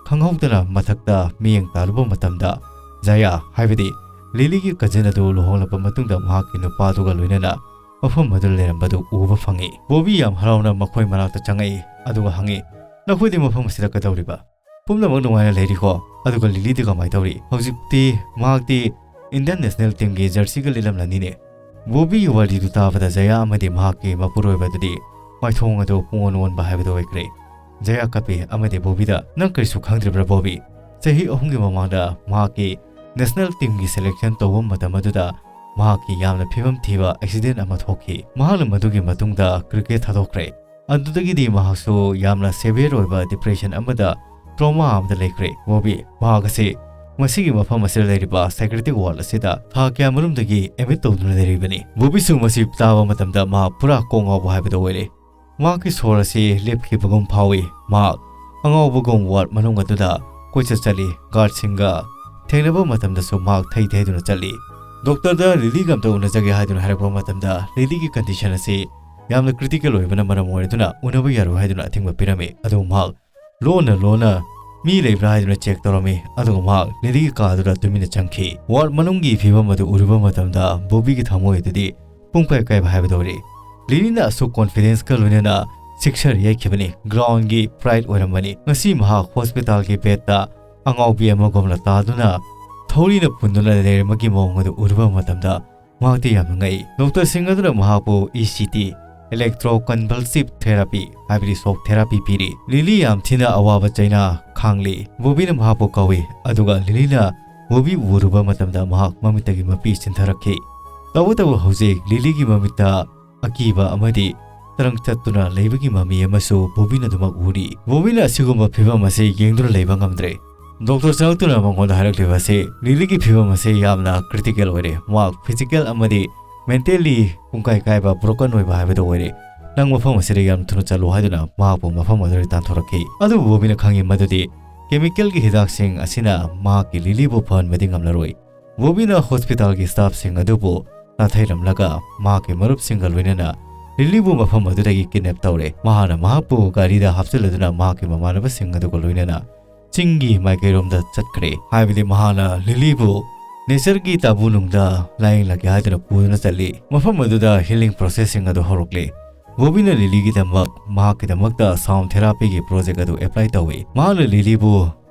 ꯈꯪꯍꯧꯗꯅ ꯃꯊꯛꯇ ꯃꯤꯠꯌꯦꯡ ꯇꯥꯔꯨꯕ ꯃꯇꯝꯗ ꯖꯌꯥ, ꯍꯥꯏꯕꯗꯤ ꯂꯤꯂꯤꯒꯤ cousin ꯑꯗꯨ ꯂꯨꯍꯣꯡꯂꯕ ꯃꯇꯨꯡꯗ ꯃꯍꯥꯛꯀꯤ ꯅꯨꯄꯥꯗꯨꯒ ꯂꯣꯏꯅꯅ ꯃꯐꯝ ꯑꯗꯨꯗ ꯂꯩꯔꯝꯕꯗꯨ ꯎꯕ ꯐꯪꯉꯤ꯫ ꯕꯣꯕꯤ ꯌꯥꯝ ꯍꯔꯥꯎꯅ ꯃꯈꯣꯏ ꯃꯅꯥꯛꯇ ꯆꯪꯉꯛꯏ, ꯑꯗꯨꯒ ꯍꯪꯉꯤ, "ꯅꯈꯣꯏꯗꯤ ꯃꯐꯝ ꯑꯁꯤꯗ ꯀꯩꯗꯧꯔꯤꯕ? ꯄꯨꯝꯅꯃꯛ ꯅꯨꯡꯉꯥꯏꯅ ꯂꯩꯔꯤꯀꯣ? ꯑꯗꯨꯒ ꯂꯤꯂꯤꯗꯤ ꯀꯃꯥꯏ ꯇꯧꯔꯤ? ꯍꯧꯖꯤꯛꯇꯤ ꯃꯍꯥꯛꯇꯤ Indian national teamꯒꯤ jerseyꯒ ꯂꯤꯠꯂꯝꯂꯅꯤꯅꯦ?" ꯕꯣꯕꯤꯒꯤ ꯋꯥꯔꯤꯗꯨ ꯇꯥꯕꯗ ꯖꯌꯥ ꯑꯃꯗꯤ ꯃꯍꯥꯛꯀꯤ ꯃꯄꯨꯔꯣꯏꯕꯗꯨꯗꯤ ꯃꯥꯏꯊꯣꯡ ꯑꯗꯨ ꯄꯨꯡꯑꯣꯟ ꯑꯣꯟꯕ ꯍꯥꯏꯕꯗꯨ ꯑꯣꯏꯈ꯭ꯔꯦ꯫ ꯖꯌꯥ ꯀꯞꯄꯤ ꯑꯃꯗꯤ ꯕꯣꯕꯤꯗ, "ꯅꯪ ꯀꯔꯤꯁꯨ ꯈꯪꯗ꯭ꯔꯤꯕ꯭ꯔꯥ ꯕꯣꯕꯤ? ꯆꯍꯤ ꯑꯍꯨꯝꯒꯤ ꯃꯃꯥꯡꯗ ꯃꯍꯥꯛꯀꯤ national teamꯒꯤ selection ꯇꯧꯕ ꯃꯇꯝ ꯑꯗꯨꯗ ꯃꯍꯥꯛꯀꯤ ꯌꯥꯝꯅ ꯐꯤꯕꯝ ꯊꯤꯕ accident ꯑꯃ ꯊꯣꯛꯈꯤ꯫ ꯃꯍꯥꯛꯅ ꯃꯗꯨꯒꯤ ꯃꯇꯨꯡꯗ cricket ꯊꯥꯗꯣꯛꯈ꯭ꯔꯦ꯫ ꯑꯗꯨꯗꯒꯤꯗꯤ ꯃꯍꯥꯛꯁꯨ ꯌꯥꯝꯅ severe ꯑꯣꯏꯕ depression ꯑꯃꯗ, trauma ꯑꯃꯗ ꯂꯩꯈ꯭ꯔꯦ꯫ ꯕꯣꯕꯤ, ꯃꯍꯥꯛ ꯑꯁꯤ ꯃꯁꯤꯒꯤ ꯃꯐꯝ ꯑꯁꯤꯗ ꯂꯩꯔꯤꯕ psychiatric ward ꯑꯁꯤꯗ ꯊꯥ ꯀꯌꯥ ꯃꯔꯨꯝꯗꯒꯤ admit ꯇꯧꯗꯨꯅ ꯂꯩꯔꯤꯕꯅꯤ꯫" ꯕꯣꯕꯤꯁꯨ ꯃꯁꯤ ꯇꯥꯕ ꯃꯇꯝꯗ ꯃꯍꯥꯛ ꯄꯨꯔꯥ ꯀꯣꯛ ꯉꯥꯎꯕ ꯍꯥꯏꯕꯗꯨ ꯑꯣꯏꯔꯦ꯫ ꯃꯍꯥꯛꯀꯤ ꯁꯣꯔ ꯑꯁꯤ ꯂꯦꯞꯈꯤꯕꯒꯨꯝ ꯐꯥꯎꯏ꯫ ꯃꯍꯥꯛ ꯑꯉꯥꯎꯕꯒꯨꯝ ward ꯃꯅꯨꯡ ꯑꯗꯨꯗ ꯀꯣꯏꯆꯠ ꯆꯠꯂꯤ꯫ Guardꯁꯤꯡꯒ ꯊꯦꯡꯅꯕ ꯃꯇꯝꯗꯁꯨ ꯃꯍꯥꯛ ꯊꯩ ꯊꯩꯗꯨꯅ ꯆꯠꯂꯤ꯫ Doctorꯗ ꯂꯤꯂꯤꯒ ꯑꯝꯇ ꯎꯅꯖꯒꯦ ꯍꯥꯏꯗꯨꯅ ꯍꯥꯏꯔꯛꯄ ꯃꯇꯝꯗ ꯂꯤꯂꯤꯒꯤ condition ꯑꯁꯤ ꯌꯥꯝꯅ critical ꯑꯣꯏꯕꯅ ꯃꯔꯝ ꯑꯣꯏꯔꯗꯨꯅ ꯎꯅꯕ ꯌꯥꯔꯣꯏ ꯍꯥꯏꯗꯨꯅ ꯑꯊꯤꯡꯕ ꯄꯤꯔꯝꯃꯤ꯫ ꯑꯗꯨꯕꯨ ꯃꯍꯥꯛ ꯂꯣꯟꯅ ꯂꯣꯟꯅ ꯃꯤ ꯂꯩꯕ꯭ꯔꯥ ꯍꯥꯏꯗꯨꯅ check ꯇꯧꯔꯝꯃꯤ, ꯑꯗꯨꯒ ꯃꯍꯥꯛ ꯂꯤꯂꯤꯒꯤ ꯀꯥ ꯑꯗꯨꯗ ꯇꯨꯃꯤꯟꯅ ꯆꯪꯈꯤ꯫ Ward ꯃꯅꯨꯡꯒꯤ ꯐꯤꯕꯝ ꯑꯗꯨ ꯎꯔꯨꯕ ꯃꯇꯝꯗ ꯕꯣꯕꯤꯒꯤ ꯊꯃꯣꯏ ꯑꯗꯨꯗꯤ ꯄꯨꯡꯀꯥꯏ ꯀꯥꯏꯕ ꯍꯥꯏꯕꯗꯨ ꯑꯣꯏꯔꯦ꯫ ꯂꯤꯂꯤꯅ ꯑꯁꯨꯛ confidenceꯀ ꯂꯣꯏꯅꯅ sixer ꯌꯩꯈꯤꯕꯅꯤ꯫ Groundꯒꯤ pride ꯑꯣꯏꯔꯝꯕꯅꯤ꯫ ꯉꯁꯤ ꯃꯍꯥꯛ hospitalꯒꯤ bedꯇ ꯑꯉꯥꯎꯕꯤ ꯑꯃꯒꯨꯝꯅ ꯇꯥꯗꯨꯅ ꯊꯧꯔꯤꯅ ꯄꯨꯟꯗꯨꯅ ꯂꯩꯔꯝꯕꯒꯤ ꯃꯑꯣꯡ ꯑꯗꯨ ꯎꯔꯨꯕ ꯃꯇꯝꯗ ꯃꯍꯥꯛꯇꯤ ꯌꯥꯝꯅ ꯉꯛꯏ꯫ ꯗꯣꯛꯇꯔꯁꯤꯡ ꯑꯗꯨꯅ ꯃꯍꯥꯛꯄꯨ E C T, electroconvulsive therapy, ꯍꯥꯏꯕꯗꯤ shock therapy ꯄꯤꯔꯤ꯫ ꯂꯤꯂꯤ ꯌꯥꯝ ꯊꯤꯅ ꯑꯋꯥꯕ ꯆꯩꯅꯥ ꯈꯥꯡꯂꯤ꯫ ꯕꯣꯕꯤꯅ ꯃꯍꯥꯛꯄꯨ ꯀꯧꯏ, ꯑꯗꯨꯒ ꯂꯤꯂꯤꯅ ꯕꯣꯕꯤ ꯎꯔꯨꯕ ꯃꯇꯝꯗ ꯃꯍꯥꯛ ꯃꯃꯤꯠꯇꯒꯤ ꯃꯄꯤ ꯆꯤꯟꯊꯔꯛꯈꯤ꯫ ꯇꯧꯕꯇꯕꯨ ꯍꯧꯖꯤꯛ ꯂꯤꯂꯤꯒꯤ ꯃꯃꯤꯠꯇ ꯑꯀꯤꯕ ꯑꯃꯗꯤ ꯇꯔꯪ ꯆꯠꯇꯨꯅ ꯂꯩꯕꯒꯤ ꯃꯃꯤ ꯑꯃꯁꯨ ꯕꯣꯕꯤꯅ ꯑꯗꯨꯃꯛ ꯎꯔꯤ꯫ ꯕꯣꯕꯤꯅ ꯑꯁꯤꯒꯨꯝꯕ ꯐꯤꯚꯝ ꯑꯁꯤ ꯌꯦꯡꯗꯨꯅ ꯂꯩꯕ ꯉꯝꯗ꯭ꯔꯦ꯫ ꯗꯣꯛꯇꯔ ꯆꯪꯂꯛꯇꯨꯅ ꯃꯉꯣꯟꯗ ꯍꯥꯏꯔꯛꯂꯤꯕ ꯑꯁꯤ ꯂꯤꯂꯤꯒꯤ ꯐꯤꯚꯝ ꯑꯁꯤ ꯌꯥꯝꯅ critical ꯑꯣꯏꯔꯦ꯫ ꯃꯍꯥꯛ physical ꯑꯃꯗꯤ mentally ꯄꯨꯡꯀꯥꯏ ꯀꯥꯏꯕ, broken ꯑꯣꯏꯕ ꯍꯥꯏꯕꯗꯨ ꯑꯣꯏꯔꯦ꯫ ꯅꯪ ꯃꯐꯝ ꯑꯁꯤꯗ ꯌꯥꯝ ꯊꯨꯅ ꯆꯠꯂꯨ ꯍꯥꯏꯗꯨꯅ ꯃꯍꯥꯛꯄꯨ ꯃꯐꯝ ꯑꯗꯨꯗꯒꯤ ꯇꯥꯟꯊꯣꯔꯛꯈꯤ꯫ ꯑꯗꯨꯕꯨ ꯕꯣꯕꯤꯅ ꯈꯪꯏ ꯃꯗꯨꯗꯤ chemicalꯒꯤ ꯍꯤꯗꯥꯛꯁꯤꯡ ꯑꯁꯤꯅ ꯃꯍꯥꯛꯀꯤ ꯂꯤꯂꯤꯕꯨ ꯐꯍꯟꯕꯗꯤ ꯉꯝꯂꯔꯣꯏ꯫ ꯕꯣꯕꯤꯅ hospitalꯒꯤ staffꯁꯤꯡ ꯑꯗꯨꯕꯨ ꯅꯥꯊꯩꯔꯝꯂꯒ ꯃꯍꯥꯛꯀꯤ ꯃꯔꯨꯞꯁꯤꯡꯒ ꯂꯣꯏꯅꯅ ꯂꯤꯂꯤꯕꯨ ꯃꯐꯝ ꯑꯗꯨꯗꯒꯤ kidnap ꯇꯧꯔꯦ꯫ ꯃꯍꯥꯛꯅ ꯃꯍꯥꯛꯄꯨ ꯒꯥꯔꯤꯗ ꯍꯥꯞꯆꯤꯜꯂꯗꯨꯅ ꯃꯍꯥꯛꯀꯤ ꯃꯃꯥꯟꯅꯕꯁꯤꯡ ꯑꯗꯨꯒ ꯂꯣꯏꯅꯅ ꯆꯤꯡꯒꯤ ꯃꯥꯏꯀꯩꯔꯣꯝꯗ ꯆꯠꯈ꯭ꯔꯦ꯫ ꯍꯥꯏꯕꯗꯤ ꯃꯍꯥꯛꯅ ꯂꯤꯂꯤꯕꯨ natureꯒꯤ ꯇꯥꯕꯨꯅꯨꯡꯗ ꯂꯥꯌꯦꯡꯂꯒꯦ ꯍꯥꯏꯗꯨꯅ ꯄꯨꯗꯨꯅ ꯆꯠꯂꯤ꯫ ꯃꯐꯝ ꯑꯗꯨꯗ healing processꯁꯤꯡ ꯑꯗꯨ ꯍꯧꯔꯛꯂꯦ꯫ ꯕꯣꯕꯤꯅ ꯂꯤꯂꯤꯒꯤꯗꯃꯛ, ꯃꯍꯥꯛꯀꯤꯗꯃꯛꯇ sound therapyꯒꯤ project ꯑꯗꯨ apply ꯇꯧꯏ꯫ ꯃꯍꯥꯛꯅ ꯂꯤꯂꯤꯕꯨ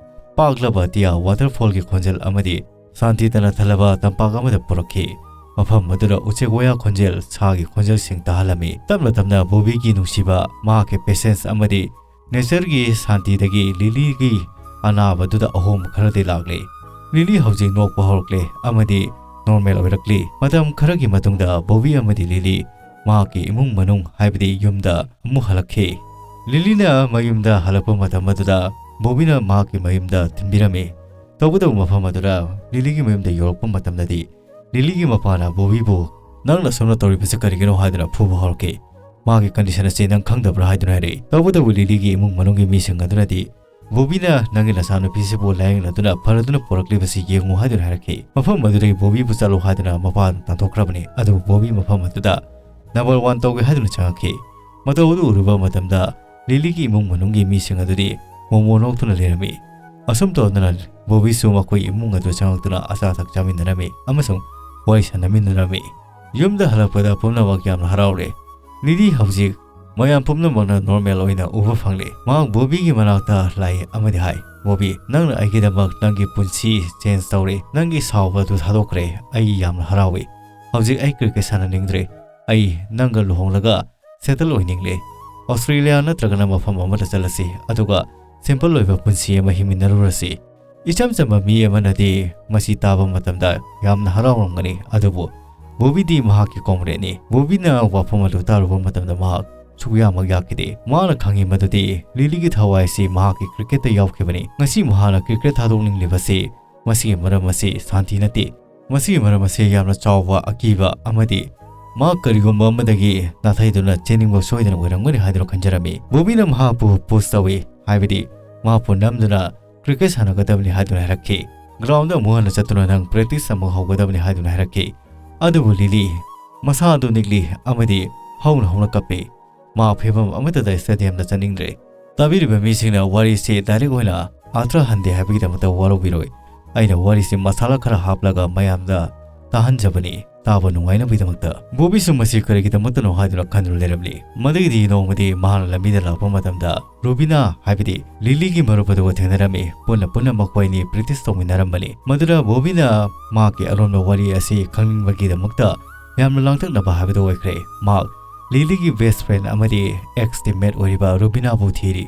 ꯄꯥꯛꯂꯕ ꯇꯤꯌꯥ waterfallꯒꯤ ꯈꯣꯟꯖꯦꯜ ꯑꯃꯗꯤ ꯁꯥꯟꯇꯤ ꯇꯅ ꯊꯜꯂꯕ ꯇꯝꯄꯥꯛ ꯑꯃꯗ ꯄꯨꯔꯛꯈꯤ꯫ ꯃꯐꯝ ꯑꯗꯨꯗ ꯎꯆꯦꯛ ꯋꯥꯌꯥ ꯈꯣꯟꯖꯦꯜ, ꯁꯥꯒꯤ ꯈꯣꯟꯖꯦꯜꯁꯤꯡ ꯇꯥꯍꯜꯂꯝꯃꯤ꯫ ꯇꯞꯅ ꯇꯞꯅ ꯕꯣꯕꯤꯒꯤ ꯅꯨꯡꯁꯤꯕ, ꯃꯍꯥꯛꯀꯤ patience ꯑꯃꯗꯤ natureꯒꯤ ꯁꯥꯟꯇꯤꯗꯒꯤ ꯂꯤꯂꯤꯒꯤ ꯑꯅꯥꯕꯗꯨꯗ ꯑꯍꯣꯡꯕ ꯈꯔꯗꯤ ꯂꯥꯛꯂꯦ꯫ ꯂꯤꯂꯤ ꯍꯧꯖꯤꯛ ꯅꯣꯛꯄ ꯍꯧꯔꯛꯂꯦ ꯑꯃꯗꯤ normal ꯑꯣꯏꯔꯛꯂꯤ꯫ ꯃꯇꯝ ꯈꯔꯒꯤ ꯃꯇꯨꯡꯗ ꯕꯣꯕꯤ ꯑꯃꯗꯤ ꯂꯤꯂꯤ ꯃꯍꯥꯛꯀꯤ ꯏꯃꯨꯡ ꯃꯅꯨꯡ, ꯍꯥꯏꯕꯗꯤ ꯌꯨꯝꯗ ꯑꯃꯨꯛ ꯍꯜꯂꯛꯈꯤ꯫ ꯂꯤꯂꯤꯅ ꯃꯌꯨꯝꯗ ꯍꯜꯂꯛꯄ ꯃꯇꯝ ꯑꯗꯨꯗ ꯕꯣꯕꯤꯅ ꯃꯍꯥꯛꯀꯤ ꯃꯌꯨꯝꯗ ꯊꯤꯟꯕꯤꯔꯝꯃꯤ꯫ ꯇꯧꯕꯇꯕꯨ ꯃꯐꯝ ꯑꯗꯨꯗ ꯂꯤꯂꯤꯒꯤ ꯃꯌꯨꯝꯗ ꯌꯧꯔꯛꯄ ꯃꯇꯝꯗꯗꯤ ꯂꯤꯂꯤꯒꯤ ꯃꯄꯥꯅ ꯕꯣꯕꯤꯕꯨ, "ꯅꯪꯅ ꯑꯁꯨꯝꯅ ꯇꯧꯔꯤꯕꯁꯤ ꯀꯔꯤꯒꯤꯅꯣ?" ꯍꯥꯏꯗꯨꯅ ꯐꯨꯕ ꯍꯧꯔꯛꯈꯤ꯫ "ꯃꯥꯒꯤ condition ꯑꯁꯤ ꯅꯪ ꯈꯪꯗꯕ꯭ꯔꯥ?" ꯍꯥꯏꯗꯨꯅ ꯍꯥꯏꯔꯛꯏ꯫ ꯇꯧꯕꯇꯕꯨ ꯂꯤꯂꯤꯒꯤ ꯏꯃꯨꯡ ꯃꯅꯨꯡꯒꯤ ꯃꯤꯁꯤꯡ ꯑꯗꯨꯅꯗꯤ, "ꯕꯣꯕꯤꯅ ꯅꯪꯒꯤ ꯅꯆꯥꯅꯨꯄꯤꯁꯤꯕꯨ ꯂꯥꯌꯦꯡꯂꯗꯨꯅ ꯐꯔꯗꯨꯅ ꯄꯨꯔꯛꯂꯤꯕꯁꯤ ꯌꯦꯡꯉꯨ" ꯍꯥꯏꯗꯨꯅ ꯍꯥꯏꯔꯛꯈꯤ꯫ ꯃꯐꯝ ꯑꯗꯨꯗꯒꯤ ꯕꯣꯕꯤꯕꯨ ꯆꯠꯂꯣ ꯍꯥꯏꯗꯨꯅ ꯃꯄꯥꯅ ꯇꯥꯟꯊꯣꯛꯈ꯭ꯔꯕꯅꯤ꯫ ꯑꯗꯨꯕꯨ ꯕꯣꯕꯤ ꯃꯐꯝ ꯑꯗꯨꯗ number one ꯇꯧꯒꯦ ꯍꯥꯏꯗꯨꯅ ꯆꯪꯉꯛꯈꯤ꯫ ꯃꯇꯧ ꯑꯗꯨ ꯎꯔꯨꯕ ꯃꯇꯝꯗ ꯂꯤꯂꯤꯒꯤ ꯏꯃꯨꯡ ꯃꯅꯨꯡꯒꯤ ꯃꯤꯁꯤꯡ ꯑꯗꯨꯗꯤ ꯃꯣꯃꯣ ꯅꯣꯛꯇꯨꯅ ꯂꯩꯔꯝꯃꯤ꯫ ꯑꯁꯨꯝ ꯇꯧꯗꯨꯅ ꯕꯣꯕꯤꯁꯨ ꯃꯈꯣꯏ ꯏꯃꯨꯡ ꯑꯗꯨ ꯆꯪꯂꯛꯇꯨꯅ ꯑꯆꯥ ꯑꯊꯛ ꯆꯥꯃꯤꯟꯅꯔꯝꯃꯤ ꯑꯃꯁꯨꯡ ꯋꯥꯔꯤ ꯁꯥꯟꯅꯃꯤꯟꯅꯔꯝꯃꯤ꯫ ꯌꯨꯝꯗ ꯍꯜꯂꯛꯄꯗ ꯄꯨꯝꯅꯃꯛ ꯌꯥꯝꯅ ꯍꯔꯥꯎꯔꯦ꯫ ꯂꯤꯂꯤ ꯍꯧꯖꯤꯛ ꯃꯌꯥꯝ ꯄꯨꯝꯅꯃꯛꯅ normal ꯑꯣꯏꯅ ꯎꯕ ꯐꯪꯂꯦ꯫ ꯃꯍꯥꯛ ꯕꯣꯕꯤꯒꯤ ꯃꯅꯥꯛꯇ ꯂꯥꯛꯏ ꯑꯃꯗꯤ ꯍꯥꯏ, "ꯕꯣꯕꯤ, ꯅꯪꯅ ꯑꯩꯒꯤꯗꯃꯛ ꯅꯪꯒꯤ ꯄꯨꯟꯁꯤ ꯆꯦꯟꯖ ꯇꯧꯔꯦ, ꯅꯪꯒꯤ ꯁꯥꯎꯕ ꯑꯗꯨ ꯊꯥꯗꯣꯛꯈ꯭ꯔꯦ, ꯑꯩ ꯌꯥꯝꯅ ꯍꯔꯥꯎꯏ꯫ ꯍꯧꯖꯤꯛ ꯑꯩ ꯀ꯭ꯔꯤꯀꯦꯠ ꯁꯥꯟꯅꯅꯤꯡꯗ꯭ꯔꯦ, ꯑꯩ ꯅꯪꯒ ꯂꯨꯍꯣꯡꯂꯒ ꯁꯦꯇꯜ ꯑꯣꯏꯅꯤꯡꯂꯦ꯫ ꯑꯣꯁꯇ꯭ꯔꯦꯂꯤꯌꯥ ꯅꯠꯇ꯭ꯔꯒꯅ ꯃꯐꯝ ꯑꯃꯗ ꯆꯠꯂꯁꯤ, ꯑꯗꯨꯒ ꯁꯤꯝꯄꯜ ꯑꯣꯏꯕ ꯄꯨꯟꯁꯤ ꯑꯃ ꯍꯤꯡꯃꯤꯟꯅꯔꯨꯔꯁꯤ"꯫ ꯏꯆꯝ ꯆꯝꯕ ꯃꯤ ꯑꯃꯅꯗꯤ ꯃꯁꯤ ꯇꯥꯕ ꯃꯇꯝꯗ ꯌꯥꯝꯅ ꯍꯔꯥꯎꯔꯝꯒꯅꯤ, ꯑꯗꯨꯕꯨ ꯕꯣꯕꯤꯗꯤ ꯃꯍꯥꯛꯀꯤ ꯀꯣꯝꯔꯦꯗꯅꯤ꯫ ꯕꯣꯕꯤꯅ ꯋꯥꯐꯝ ꯑꯗꯨ ꯇꯥꯔꯨꯕ ꯃꯇꯝꯗ ꯃꯍꯥꯛ ꯁꯨꯛꯌꯥꯃꯛ ꯌꯥꯈꯤꯗꯦ꯫ ꯃꯍꯥꯛꯅ ꯈꯪꯏ ꯃꯗꯨꯗꯤ ꯂꯤꯂꯤꯒꯤ ꯊꯋꯥꯏ ꯑꯁꯤ ꯃꯍꯥꯛꯀꯤ ꯀ꯭ꯔꯤꯀꯦꯠꯇ ꯌꯥꯎꯈꯤꯕꯅꯤ꯫ ꯉꯁꯤ ꯃꯍꯥꯛꯅ ꯀ꯭ꯔꯤꯀꯦꯠ ꯊꯥꯗꯣꯛꯅꯤꯡꯂꯤꯕꯁꯤ ꯃꯁꯤꯒꯤ ꯃꯔꯝ ꯑꯁꯤ ꯁꯥꯟꯇꯤ ꯅꯠꯇꯦ꯫ ꯃꯁꯤꯒꯤ ꯃꯔꯝ ꯑꯁꯤ ꯌꯥꯝꯅ ꯆꯥꯎꯕ ꯑꯀꯤꯕ ꯑꯃꯗꯤ ꯃꯍꯥꯛ ꯀꯔꯤꯒꯨꯝꯕ ꯑꯃꯗꯒꯤ ꯅꯥꯊꯩꯗꯨꯅ ꯆꯦꯟꯅꯤꯡꯕ ꯁꯣꯏꯗꯅ ꯑꯣꯏꯔꯝꯒꯅꯤ ꯍꯥꯏꯗꯨꯅ ꯈꯟꯖꯔꯝꯃꯤ꯫ ꯕꯣꯕꯤꯅ ꯃꯍꯥꯛꯄꯨ ꯄꯨꯁ ꯇꯧꯏ, ꯍꯥꯏꯕꯗꯤ ꯃꯍꯥꯛꯄꯨ ꯅꯝꯗꯨꯅ ꯀ꯭ꯔꯤꯀꯦꯠ ꯁꯥꯟꯅꯒꯗꯕꯅꯤ ꯍꯥꯏꯗꯨꯅ ꯍꯥꯏꯔꯛꯈꯤ꯫ ꯒ꯭ꯔꯥꯎꯟꯗ ꯑꯃꯨꯛ ꯍꯟꯅ ꯆꯠꯇꯨꯅ ꯅꯪ ꯄ꯭ꯔꯦꯛꯇꯤꯁ ꯑꯃꯨꯛ ꯍꯧꯒꯗꯕꯅꯤ ꯍꯥꯏꯗꯨꯅ ꯍꯥꯏꯔꯛꯈꯤ꯫ ꯑꯗꯨꯕꯨ ꯂꯤꯂꯤ ꯃꯁꯥ ꯑꯗꯨ ꯅꯤꯛꯂꯤ ꯑꯃꯗꯤ ꯍꯧꯅ ꯍꯧꯅ ꯀꯞꯄꯤ꯫ ꯃꯥ ꯐꯤꯕꯝ ꯑꯃꯠꯇꯗ ꯁ꯭ꯇꯦꯗꯤꯌꯝꯗ ꯆꯠꯅꯤꯡꯗ꯭ꯔꯦ꯫ ꯇꯥꯕꯤꯔꯤꯕ ꯃꯤꯁꯤꯡꯅ ꯋꯥꯔꯤꯁꯤ ꯗꯥꯏꯔꯦꯛ ꯑꯣꯏꯅ ꯑꯥꯔꯊ ꯍꯟꯗꯦ ꯍꯥꯏꯕꯒꯤꯗꯃꯛꯇ ꯋꯥꯔꯧꯕꯤꯔꯣꯏ꯫ ꯑꯩꯅ ꯋꯥꯔꯤꯁꯤ ꯃꯁꯥꯂꯥ ꯈꯔ ꯍꯥꯞꯂꯒ ꯃꯌꯥꯝꯗ ꯇꯥꯍꯟꯖꯕꯅꯤ, ꯇꯥꯕ ꯅꯨꯡꯉꯥꯏꯅꯕꯒꯤꯗꯃꯛꯇ꯫ ꯕꯣꯕꯤꯁꯨ ꯃꯁꯤ ꯀꯔꯤꯒꯤꯗꯃꯛꯇꯅꯣ ꯍꯥꯏꯗꯨꯅ ꯈꯟꯗꯨꯅ ꯂꯩꯔꯝꯂꯤ꯫ ꯃꯗꯨꯗꯒꯤꯗꯤ ꯅꯣꯡꯃꯗꯤ ꯃꯍꯥꯛꯅ ꯂꯝꯕꯤꯗ ꯂꯥꯛꯄ ꯃꯇꯝꯗ ꯔꯨꯕꯤꯅꯥ, ꯍꯥꯏꯕꯗꯤ ꯂꯤꯂꯤꯒꯤ ꯃꯔꯨꯞ ꯑꯗꯨꯒ ꯊꯦꯡꯅꯔꯝꯃꯤ꯫ ꯄꯨꯟꯅ ꯄꯨꯟꯅ ꯃꯈꯣꯏ ꯑꯅꯤ ꯄ꯭ꯔꯦꯛꯇꯤꯁ ꯇꯧꯃꯤꯟꯅꯔꯝꯕꯅꯤ꯫ ꯃꯗꯨꯗ ꯕꯣꯕꯤꯅ ꯃꯍꯥꯛꯀꯤ ꯑꯔꯣꯟꯕ ꯋꯥꯔꯤ ꯑꯁꯤ ꯈꯪꯅꯤꯡꯕꯒꯤꯗꯃꯛꯇ ꯌꯥꯝꯅ ꯂꯥꯡꯇꯛꯅꯕ ꯍꯥꯏꯕꯗꯨ ꯑꯣꯏꯈ꯭ꯔꯦ꯫ ꯃꯍꯥꯛ ꯂꯤꯂꯤꯒꯤ ꯕꯦꯁ ꯐ꯭ꯔꯦꯟ ꯑꯃꯗꯤ ꯑꯦꯛꯁ ꯇꯤꯝꯃꯦꯠ ꯑꯣꯏꯔꯤꯕ ꯔꯨꯕꯤꯅꯥꯕꯨ ꯊꯤꯔꯤ꯫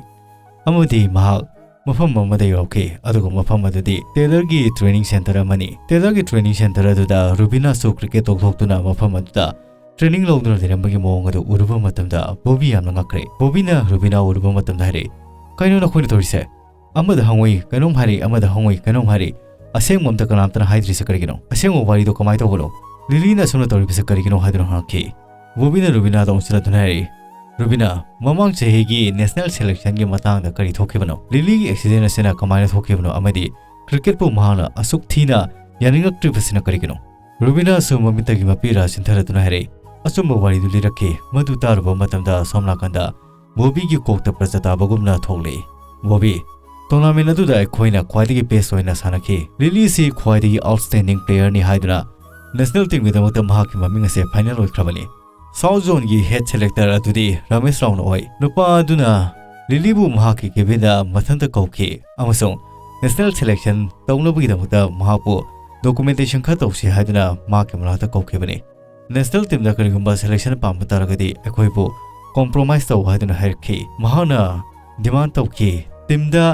ꯑꯃꯗꯤ ꯃꯍꯥꯛ ꯃꯐꯝ ꯑꯃꯗ ꯌꯧꯔꯛꯈꯤ, ꯑꯗꯨꯒ ꯃꯐꯝ ꯑꯗꯨꯗꯤ ꯇꯦꯂꯔꯒꯤ ꯇ꯭ꯔꯦꯅꯤꯡ ꯁꯦꯟꯇꯔ ꯑꯃꯅꯤ꯫ ꯇꯦꯂꯔꯒꯤ ꯇ꯭ꯔꯦꯅꯤꯡ ꯁꯦꯟꯇꯔ ꯑꯗꯨꯗ ꯔꯨꯕꯤꯅꯥꯁꯨ ꯀ꯭ꯔꯤꯀꯦꯠ ꯇꯣꯛꯊꯣꯛꯇꯨꯅ ꯃꯐꯝ ꯑꯗꯨꯗ ꯇ꯭ꯔꯦꯅꯤꯡ ꯂꯧꯗꯨꯅ ꯂꯩꯔꯝꯕꯒꯤ ꯃꯑꯣꯡ ꯑꯗꯨ ꯎꯔꯨꯕ ꯃꯇꯝꯗ ꯕꯣꯕꯤ ꯌꯥꯝꯅ ꯉꯛꯈ꯭ꯔꯦ꯫ ꯕꯣꯕꯤꯅ ꯔꯨꯕꯤꯅꯥ ꯎꯔꯨꯕ ꯃꯇꯝꯗ ꯍꯥꯏꯔꯛꯏ, "ꯀꯩꯅꯣ ꯅꯈꯣꯏꯅ ꯇꯧꯔꯤꯁꯦ? ꯑꯃꯗ ꯍꯪꯉꯨꯏ ꯀꯩꯅꯣꯝ ꯍꯥꯏꯔꯤ, ꯑꯃꯗ ꯍꯪꯉꯨꯏ ꯀꯩꯅꯣꯝ ꯍꯥꯏꯔꯤ꯫ ꯑꯁꯦꯡꯕ ꯑꯝꯇ ꯀꯅꯥꯝꯇꯅ ꯍꯥꯏꯗ꯭ꯔꯤꯁꯦ ꯀꯔꯤꯒꯤꯅꯣ? ꯑꯁꯦꯡꯕ ꯋꯥꯔꯤꯗꯣ ꯀꯃꯥꯏꯅ ꯇꯧꯕꯅꯣ? ꯂꯤꯂꯤꯅ ꯑꯁꯨꯝꯅ ꯇꯧꯔꯤꯕꯁꯦ ꯀꯔꯤꯒꯤꯅꯣ?" ꯍꯥꯏꯗꯨꯅ ꯍꯪꯉꯛꯈꯤ꯫ ꯕꯣꯕꯤꯅ ꯔꯨꯕꯤꯅꯥꯗ ꯑꯣꯟꯁꯤꯜꯂꯗꯨꯅ ꯍꯥꯏꯔꯛꯏ, "ꯔꯨꯕꯤꯅꯥ, ꯃꯃꯥꯡ ꯆꯍꯤꯒꯤ ꯅꯦꯁꯅꯦꯜ ꯁꯦꯂꯦꯛꯁꯟꯒꯤ ꯃꯇꯥꯡꯗ ꯀꯔꯤ ꯊꯣꯛꯈꯤꯕꯅꯣ? ꯂꯤꯂꯤꯒꯤ ꯑꯦꯛꯁꯤꯗꯦꯟ ꯑꯁꯤꯅ ꯀꯃꯥꯏꯅ ꯊꯣꯛꯈꯤꯕꯅꯣ? ꯑꯃꯗꯤ ꯀ꯭ꯔꯤꯀꯦꯠꯄꯨ ꯃꯍꯥꯛꯅ ꯑꯁꯨꯛ ꯊꯤꯅ ꯌꯥꯅꯤꯡꯂꯛꯇ꯭ꯔꯤꯕꯁꯤꯅ ꯀꯔꯤꯒꯤꯅꯣ?" ꯔꯨꯕꯤꯅꯥꯁꯨ ꯃꯃꯤꯠꯇꯒꯤ ꯃꯄꯤ ꯔꯥ ꯆꯤꯟꯊꯔꯗꯨꯅ ꯍꯥꯏꯔꯛꯏ, "ꯑꯆꯨꯝꯕ ꯋꯥꯔꯤꯗꯨ ꯂꯤꯔꯛꯈꯤ꯫ ꯃꯗꯨ ꯇꯥꯔꯨꯕ ꯃꯇꯝꯗ ꯑꯁꯣꯝ ꯅꯥꯀꯟꯗ ꯕꯣꯕꯤꯒꯤ ꯀꯣꯛꯇ ꯄ꯭ꯔꯖꯥ ꯇꯥꯕꯒꯨꯝꯅ ꯊꯣꯛꯂꯛꯏ꯫ ꯕꯣꯕꯤ, ꯇꯣꯔꯅꯥꯃꯦꯟ ꯑꯗꯨꯗ ꯑꯩꯈꯣꯏꯅ ꯈ꯭ꯋꯥꯏꯗꯒꯤ ꯕꯦꯁ ꯑꯣꯏꯅ ꯁꯥꯟꯅꯈꯤ꯫ ꯂꯤꯂꯤꯁꯤ ꯈ꯭ꯋꯥꯏꯗꯒꯤ ꯑꯥꯎꯠꯁ꯭ꯇꯦꯟꯗꯤꯡ ꯄ꯭ꯂꯦꯌꯔꯅꯤ ꯍꯥꯏꯗꯨꯅ ꯅꯦꯁꯅꯦꯜ ꯇꯤꯝꯒꯤꯗꯃꯛꯇ ꯃꯍꯥꯛꯀꯤ ꯃꯃꯤꯡ ꯑꯁꯦ ꯐꯥꯏꯅꯦꯜ ꯑꯣꯏꯈ꯭ꯔꯕꯅꯤ꯫ ꯁꯥꯎꯠ ꯖꯣꯟꯒꯤ ꯍꯦꯗ ꯁꯦꯂꯦꯛꯇꯔ ꯑꯗꯨꯗꯤ ꯔꯃꯦꯁ ꯔꯥꯎꯅ ꯑꯣꯏ꯫ ꯅꯨꯄꯥ ꯑꯗꯨꯅ ꯂꯤꯂꯤꯕꯨ ꯃꯍꯥꯛꯀꯤ cabinꯗ ꯃꯊꯟꯇ ꯀꯧꯈꯤ ꯑꯃꯁꯨꯡ national selection ꯇꯧꯅꯕꯒꯤꯗꯃꯛꯇ ꯃꯍꯥꯛꯄꯨ documentation ꯈꯔ ꯇꯧꯁꯤ ꯍꯥꯏꯗꯨꯅ ꯃꯍꯥꯛꯀꯤ ꯃꯅꯥꯛꯇ ꯀꯧꯈꯤꯕꯅꯤ꯫ National teamꯗ ꯀꯔꯤꯒꯨꯝꯕ selection ꯄꯥꯝꯕ ꯇꯥꯔꯒꯗꯤ ꯑꯩꯈꯣꯏꯕꯨ compromise ꯇꯧ ꯍꯥꯏꯗꯨꯅ ꯍꯥꯏꯔꯛꯈꯤ꯫ ꯃꯍꯥꯛꯅ demand ꯇꯧꯈꯤ, teamꯗ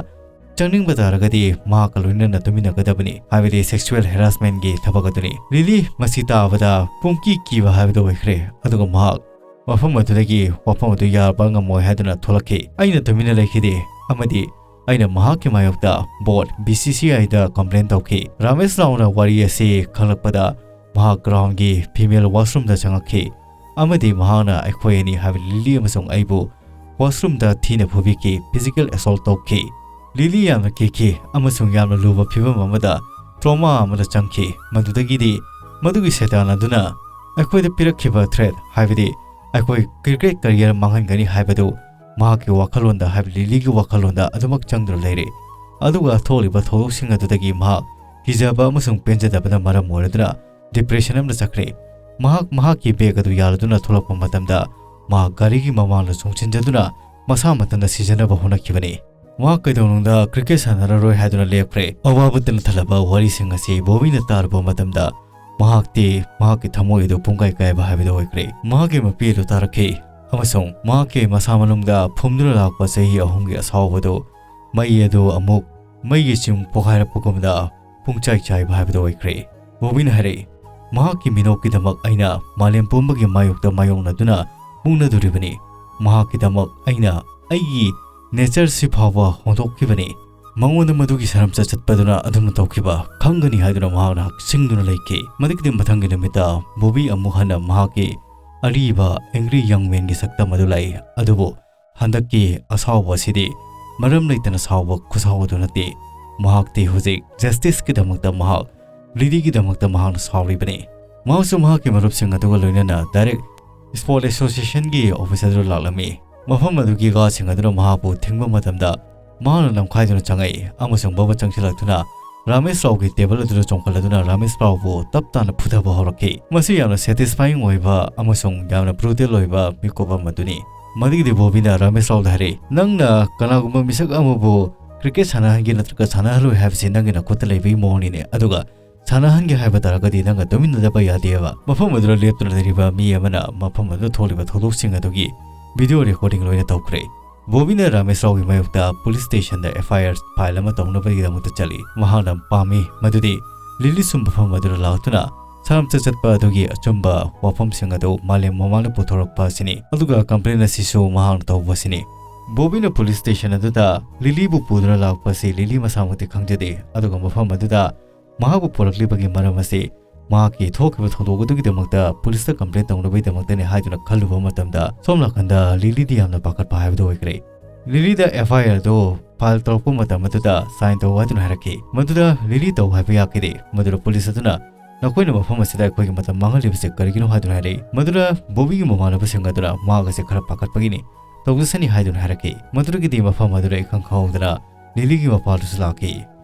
ꯆꯪꯅꯤꯡꯕ ꯇꯥꯔꯒꯗꯤ ꯃꯍꯥꯛꯀ ꯂꯣꯏꯅꯅ ꯇꯨꯃꯤꯟꯅꯒꯗꯕꯅꯤ, ꯍꯥꯏꯕꯗꯤ sexual harassmentꯀꯤ ꯊꯕꯛ ꯑꯗꯨꯅꯤ꯫ ꯂꯤꯂꯤ ꯃꯁꯤ ꯇꯥꯕꯗ ꯄꯨꯡꯀꯤ ꯀꯤꯕ ꯍꯥꯏꯕꯗꯨ ꯑꯣꯏꯈ꯭ꯔꯦ, ꯑꯗꯨꯒ ꯃꯍꯥꯛ ꯃꯐꯝ ꯑꯗꯨꯗꯒꯤ ꯋꯥꯐꯝ ꯑꯗꯨ ꯌꯥꯕ ꯉꯝꯃꯣꯏ ꯍꯥꯏꯗꯨꯅ ꯊꯣꯛꯂꯛꯈꯤ꯫ ꯑꯩꯅ ꯇꯨꯃꯤꯟꯅ ꯂꯩꯈꯤꯗꯦ ꯑꯃꯗꯤ ꯑꯩꯅ ꯃꯍꯥꯛꯀꯤ ꯃꯥꯌꯣꯛꯇ board BCCIꯗ complain ꯇꯧꯈꯤ꯫ ꯔꯥꯃꯦꯁ ꯔꯥꯎꯅ ꯋꯥꯔꯤ ꯑꯁꯤ ꯈꯪꯂꯛꯄꯗ ꯃꯍꯥꯛ groundꯒꯤ female washroomꯗ ꯆꯪꯉꯛꯈꯤ ꯑꯃꯗꯤ ꯃꯍꯥꯛꯅ ꯑꯩꯈꯣꯏ ꯑꯅꯤ, ꯍꯥꯏꯕꯗꯤ ꯂꯤꯂꯤ ꯑꯃꯁꯨꯡ ꯑꯩꯕꯨ, washroomꯗ ꯊꯤꯅ ꯐꯨꯕꯤꯈꯤ, physical assault ꯇꯧꯈꯤ꯫ ꯂꯤꯂꯤ ꯌꯥꯝꯅ ꯀꯤꯈꯤ ꯑꯃꯁꯨꯡ ꯌꯥꯝꯅ ꯂꯨꯕ ꯐꯤꯚꯝ ꯑꯃꯗ, trauma ꯑꯃꯗ ꯆꯪꯈꯤ꯫ ꯃꯗꯨꯗꯒꯤꯗꯤ ꯃꯗꯨꯒꯤ ꯁꯩꯇꯥꯟ ꯑꯗꯨꯅ ꯑꯩꯈꯣꯏꯗ ꯄꯤꯔꯛꯈꯤꯕ threat, ꯍꯥꯏꯕꯗꯤ ꯑꯩꯈꯣꯏ cricket career ꯃꯥꯡꯍꯟꯒꯅꯤ ꯍꯥꯏꯕꯗꯨ ꯃꯍꯥꯛꯀꯤ ꯋꯥꯈꯜꯂꯣꯟꯗ, ꯍꯥꯏꯕꯗꯤ ꯂꯤꯂꯤꯒꯤ ꯋꯥꯈꯜꯂꯣꯟꯗ ꯑꯗꯨꯃꯛ ꯆꯪꯗꯨꯅ ꯂꯩꯔꯦ꯫ ꯑꯗꯨꯒ ꯊꯣꯛꯂꯤꯕ ꯊꯧꯗꯣꯛꯁꯤꯡ ꯑꯗꯨꯗꯒꯤ ꯃꯍꯥꯛ ꯀꯤꯖꯕ ꯑꯃꯁꯨꯡ ꯄꯦꯟꯖꯗꯕꯅ ꯃꯔꯝ ꯑꯣꯏꯔꯗꯨꯅ depression ꯑꯃꯗ ꯆꯠꯈ꯭ꯔꯦ꯫ ꯃꯍꯥꯛ ꯃꯍꯥꯛꯀꯤ bag ꯑꯗꯨ ꯌꯥꯜꯂꯗꯨꯅ ꯊꯣꯛꯂꯛꯄ ꯃꯇꯝꯗ ꯃꯍꯥꯛ ꯒꯥꯔꯤꯒꯤ ꯃꯃꯥꯡꯗ ꯆꯣꯡꯁꯤꯟꯖꯗꯨꯅ ꯃꯁꯥ ꯃꯊꯟꯇ ꯁꯤꯖꯅꯕ ꯍꯣꯠꯅꯈꯤꯕꯅꯤ꯫ ꯃꯍꯥꯛ ꯀꯩꯗꯧꯅꯨꯡꯗ cricket ꯁꯥꯟꯅꯔꯔꯣꯏ ꯍꯥꯏꯗꯨꯅ ꯂꯦꯞꯈ꯭ꯔꯦ꯫ ꯑꯋꯥꯕꯇ ꯅꯠꯊꯜꯂꯕ ꯋꯥꯔꯤꯁꯤꯡ ꯑꯁꯤ ꯕꯣꯕꯤꯅ ꯇꯥꯔꯨꯕ ꯃꯇꯝꯗ ꯃꯍꯥꯛꯇꯤ ꯃꯍꯥꯛꯀꯤ ꯊꯃꯣꯏ ꯑꯗꯨ ꯄꯨꯡꯀꯥꯏ ꯀꯥꯏꯕ ꯍꯥꯏꯕꯗꯨ ꯑꯣꯏꯈ꯭ꯔꯦ꯫ ꯃꯍꯥꯛꯀꯤ ꯃꯄꯤ ꯑꯗꯨ ꯇꯥꯔꯛꯈꯤ ꯑꯃꯁꯨꯡ ꯃꯍꯥꯛꯀꯤ ꯃꯁꯥ ꯃꯅꯨꯡꯗ ꯐꯨꯝꯗꯨꯅ ꯂꯥꯛꯄ ꯆꯍꯤ ꯑꯍꯨꯝꯒꯤ ꯑꯁꯥꯎꯕꯗꯨ ꯃꯩ ꯑꯗꯨ ꯑꯃꯨꯛ ꯃꯩꯒꯤ ꯆꯤꯡ ꯄꯣꯈꯥꯏꯔꯛꯄꯒꯨꯝꯅ ꯄꯨꯡꯆꯥꯏ ꯆꯥꯏꯕ ꯍꯥꯏꯕꯗꯨ ꯑꯣꯏꯈ꯭ꯔꯦ꯫ ꯕꯣꯕꯤꯅ ꯍꯥꯏꯔꯛꯏ, "ꯃꯍꯥꯛꯀꯤ ꯃꯤꯅꯣꯛꯀꯤꯗꯃꯛ ꯑꯩꯅ ꯃꯥꯂꯦꯝ ꯄꯨꯝꯕꯒꯤ ꯃꯥꯌꯣꯛꯇ ꯃꯥꯌꯣꯛꯅꯗꯨꯅ ꯃꯨꯛꯅꯗꯣꯔꯤꯕꯅꯤ꯫ ꯃꯍꯥꯛꯀꯤꯗꯃꯛ ꯑꯩꯅ ꯑꯩꯒꯤ nature ꯁꯤ ꯐꯥꯎꯕ ꯍꯣꯡꯗꯣꯛꯈꯤꯕꯅꯤ꯫ ꯃꯉꯣꯟꯗ ꯃꯗꯨꯒꯤ ꯁꯔꯝꯆꯠ ꯆꯠꯄꯗꯨꯅ ꯑꯗꯨꯝꯅ ꯇꯧꯈꯤꯕ ꯈꯪꯒꯅꯤ" ꯍꯥꯏꯗꯨꯅ ꯃꯍꯥꯛꯅ ꯍꯛꯆꯤꯡꯗꯨꯅ ꯂꯩꯈꯤ꯫ ꯃꯗꯨꯒꯤꯗꯤ ꯃꯊꯪꯒꯤ ꯅꯨꯃꯤꯠꯇ ꯕꯣꯕꯤ ꯑꯃꯨꯛ ꯍꯟꯅ ꯃꯍꯥꯛꯀꯤ ꯑꯔꯤꯕ angry young manꯒꯤ ꯁꯛꯇꯝ ꯑꯗꯨ ꯂꯥꯛꯏ꯫ ꯑꯗꯨꯕꯨ ꯍꯟꯗꯛꯀꯤ ꯑꯁꯥꯎꯕ ꯑꯁꯤꯗꯤ ꯃꯔꯝ ꯂꯩꯇꯅ ꯁꯥꯎꯕ ꯈꯨꯁꯥꯎ ꯑꯗꯨ ꯅꯠꯇꯦ꯫ ꯃꯍꯥꯛꯇꯤ ꯍꯧꯖꯤꯛ justiceꯀꯤꯗꯃꯛꯇ, ꯃꯍꯥꯛ ꯂꯤꯂꯤꯒꯤꯗꯃꯛꯇ ꯃꯍꯥꯛꯅ ꯁꯥꯎꯔꯤꯕꯅꯤ꯫ ꯃꯍꯥꯛꯁꯨ ꯃꯍꯥꯛꯀꯤ ꯃꯔꯨꯞꯁꯤꯡ ꯑꯗꯨꯒ ꯂꯣꯏꯅꯅ direct Sport Associationꯒꯤ office ꯑꯗꯨꯗ ꯂꯥꯛꯂꯝꯃꯤ꯫ ꯃꯐꯝ ꯑꯗꯨꯒꯤ guardꯁꯤꯡ ꯑꯗꯨꯅ ꯃꯍꯥꯛꯄꯨ ꯊꯤꯡꯕ ꯃꯇꯝꯗ ꯃꯍꯥꯛꯅ ꯅꯝꯈꯥꯏꯗꯨꯅ ꯆꯪꯉꯛꯏ ꯑꯃꯁꯨꯡ ꯕꯕ ꯆꯪꯁꯤꯜꯂꯛꯇꯨꯅ ꯔꯥꯃꯦꯁ ꯔꯥꯎꯒꯤ table ꯑꯗꯨꯗ ꯆꯣꯡꯈꯠꯂꯗꯨꯅ ꯔꯥꯃꯦꯁ ꯔꯥꯎꯕꯨ ꯇꯞ ꯇꯥꯅ ꯐꯨꯊꯕ ꯍꯧꯔꯛꯈꯤ꯫ ꯃꯁꯤ ꯌꯥꯝꯅ satisfying ꯑꯣꯏꯕ ꯑꯃꯁꯨꯡ ꯌꯥꯝꯅ brutal ꯑꯣꯏꯕ ꯃꯤꯀꯨꯞ ꯑꯃꯗꯨꯅꯤ꯫ ꯃꯗꯨꯒꯤꯗꯤ ꯕꯣꯕꯤꯅ ꯔꯥꯃꯦꯁ ꯔꯥꯎꯗ ꯍꯥꯏꯔꯛꯏ, "ꯅꯪꯅ ꯀꯅꯥꯒꯨꯝꯕ ꯃꯤꯁꯛ ꯑꯃꯕꯨ ꯀ꯭ꯔꯤꯀꯦꯠ ꯁꯥꯟꯅꯍꯟꯒꯦ ꯅꯠꯇ꯭ꯔꯒ ꯁꯥꯟꯅꯍꯜꯂꯣꯏ ꯍꯥꯏꯕꯁꯤ ꯅꯪꯒꯤ ꯅꯈꯨꯠꯇ ꯂꯩꯕꯒꯤ ꯃꯑꯣꯡꯅꯤꯅꯦ꯫ ꯑꯗꯨꯒ ꯁꯥꯟꯅꯍꯟꯒꯦ ꯍꯥꯏꯕ ꯇꯥꯔꯒꯗꯤ ꯅꯪꯒ ꯇꯨꯃꯤꯟꯅꯗꯕ ꯌꯥꯗꯦꯕ"꯫ ꯃꯐꯝ ꯑꯗꯨꯗ ꯂꯦꯞꯇꯨꯅ ꯂꯩꯔꯤꯕ ꯃꯤ ꯑꯃꯅ ꯃꯐꯝ ꯑꯗꯨꯗ ꯊꯣꯛꯂꯤꯕ ꯊꯧꯗꯣꯛꯁꯤꯡ ꯑꯗꯨꯒꯤ ꯚꯤꯗꯤꯑꯣ ꯔꯦꯀꯣꯔꯗꯤꯡ ꯂꯣꯏꯅ ꯇꯧꯈ꯭ꯔꯦ꯫ ꯕꯣꯕꯤꯅ ꯔꯥꯃꯦꯁ ꯔꯥꯎꯒꯤ ꯃꯥꯌꯣꯛꯇ ꯄꯨꯂꯤꯁ ꯁ꯭ꯇꯦꯁꯟꯗ ꯑꯦꯐ ꯑꯥꯏ ꯑꯥꯔ ꯐꯥꯏꯜ ꯑꯃ ꯇꯧꯅꯕꯒꯤꯗꯃꯛꯇ ꯆꯠꯂꯤ꯫ ꯃꯍꯥꯛꯅ ꯄꯥꯝꯃꯤ ꯃꯗꯨꯗꯤ ꯂꯤꯂꯤꯁꯨ ꯃꯐꯝ ꯑꯗꯨꯗ ꯂꯥꯛꯇꯨꯅ ꯁꯥꯔꯝꯆꯠ ꯆꯠꯄ ꯑꯗꯨꯒꯤ ꯑꯆꯨꯝꯕ ꯋꯥꯐꯝꯁꯤꯡ ꯑꯗꯨ ꯃꯥꯂꯦꯝ ꯃꯃꯥꯡꯗ ꯄꯨꯊꯣꯔꯛꯄ ꯑꯁꯤꯅꯤ꯫ ꯑꯗꯨꯒ ꯀꯝꯄ꯭ꯂꯦꯟ ꯑꯁꯤꯁꯨ ꯃꯍꯥꯛꯅ ꯇꯧꯕ ꯑꯁꯤꯅꯤ꯫ ꯕꯣꯕꯤꯅ ꯄꯨꯂꯤꯁ ꯁ꯭ꯇꯦꯁꯟ ꯑꯗꯨꯗ ꯂꯤꯂꯤꯕꯨ ꯄꯨꯗꯨꯅ ꯂꯥꯛꯄ ꯑꯁꯤ ꯂꯤꯂꯤ ꯃꯁꯥꯃꯛꯇꯤ ꯈꯪꯖꯗꯦ꯫ ꯑꯗꯨꯒ ꯃꯐꯝ ꯑꯗꯨꯗ ꯃꯍꯥꯛꯄꯨ ꯄꯨꯔꯛꯂꯤꯕꯒꯤ ꯃꯔꯝ ꯑꯁꯤ ꯃꯍꯥꯛꯀꯤ ꯊꯣꯛꯈꯤꯕ ꯊꯧꯗꯣꯛ ꯑꯗꯨꯒꯤꯗꯃꯛꯇ ꯄꯨꯂꯤꯁꯇ ꯀꯝꯄ꯭ꯂꯦꯟ ꯇꯧꯅꯕꯒꯤꯗꯃꯛꯇꯅꯤ ꯍꯥꯏꯗꯨꯅ ꯈꯜꯂꯨꯕ ꯃꯇꯝꯗ, ꯁꯣꯝ ꯅꯥꯀꯟꯗ ꯂꯤꯂꯤꯗꯤ ꯌꯥꯝꯅ ꯄꯥꯈꯠꯄ ꯍꯥꯏꯕꯗꯨ ꯑꯣꯏꯈ꯭ꯔꯦ꯫ ꯂꯤꯂꯤꯗ ꯑꯦꯐ ꯑꯥꯏ ꯑꯥꯔ ꯑꯗꯨ ꯐꯥꯏꯜ ꯇꯧꯔꯛꯄ ꯃꯇꯝ ꯑꯗꯨꯗ ꯁꯥꯏꯟ ꯇꯧ ꯍꯥꯏꯗꯨꯅ ꯍꯥꯏꯔꯛꯈꯤ꯫ ꯃꯗꯨꯗ ꯂꯤꯂꯤ ꯇꯧ ꯍꯥꯏꯕ ꯌꯥꯈꯤꯗꯦ꯫ ꯃꯗꯨꯗ ꯄꯨꯂꯤꯁ ꯑꯗꯨꯅ "ꯅꯈꯣꯏꯅ ꯃꯐꯝ ꯑꯁꯤꯗ ꯑꯩꯈꯣꯏꯒꯤ ꯃꯇꯝ ꯃꯥꯡꯍꯜꯂꯤꯕꯁꯤ ꯀꯔꯤꯒꯤꯅꯣ?" ꯍꯥꯏꯗꯨꯅ ꯍꯥꯏꯔꯛꯏ꯫ ꯃꯗꯨꯗ ꯕꯣꯕꯤꯒꯤ ꯃꯃꯥꯟꯅꯕꯁꯤꯡ ꯑꯗꯨꯅ ꯃꯍꯥꯛ ꯑꯁꯤ ꯈꯔ ꯄꯥꯈꯠꯄꯒꯤꯅꯤ, ꯇꯧꯖꯁꯅꯤ ꯍꯥꯏꯗꯨꯅ ꯍꯥꯏꯔꯛꯈꯤ꯫ ꯃꯗꯨꯗꯒꯤꯗꯤ ꯃꯐꯝ ꯑꯗꯨꯗ ꯏꯈꯪ ꯈꯪꯍꯧꯗꯅ ꯂꯤꯂꯤꯒꯤ ꯃꯄꯥꯗꯨꯁꯨ ꯂꯥꯛꯈꯤ꯫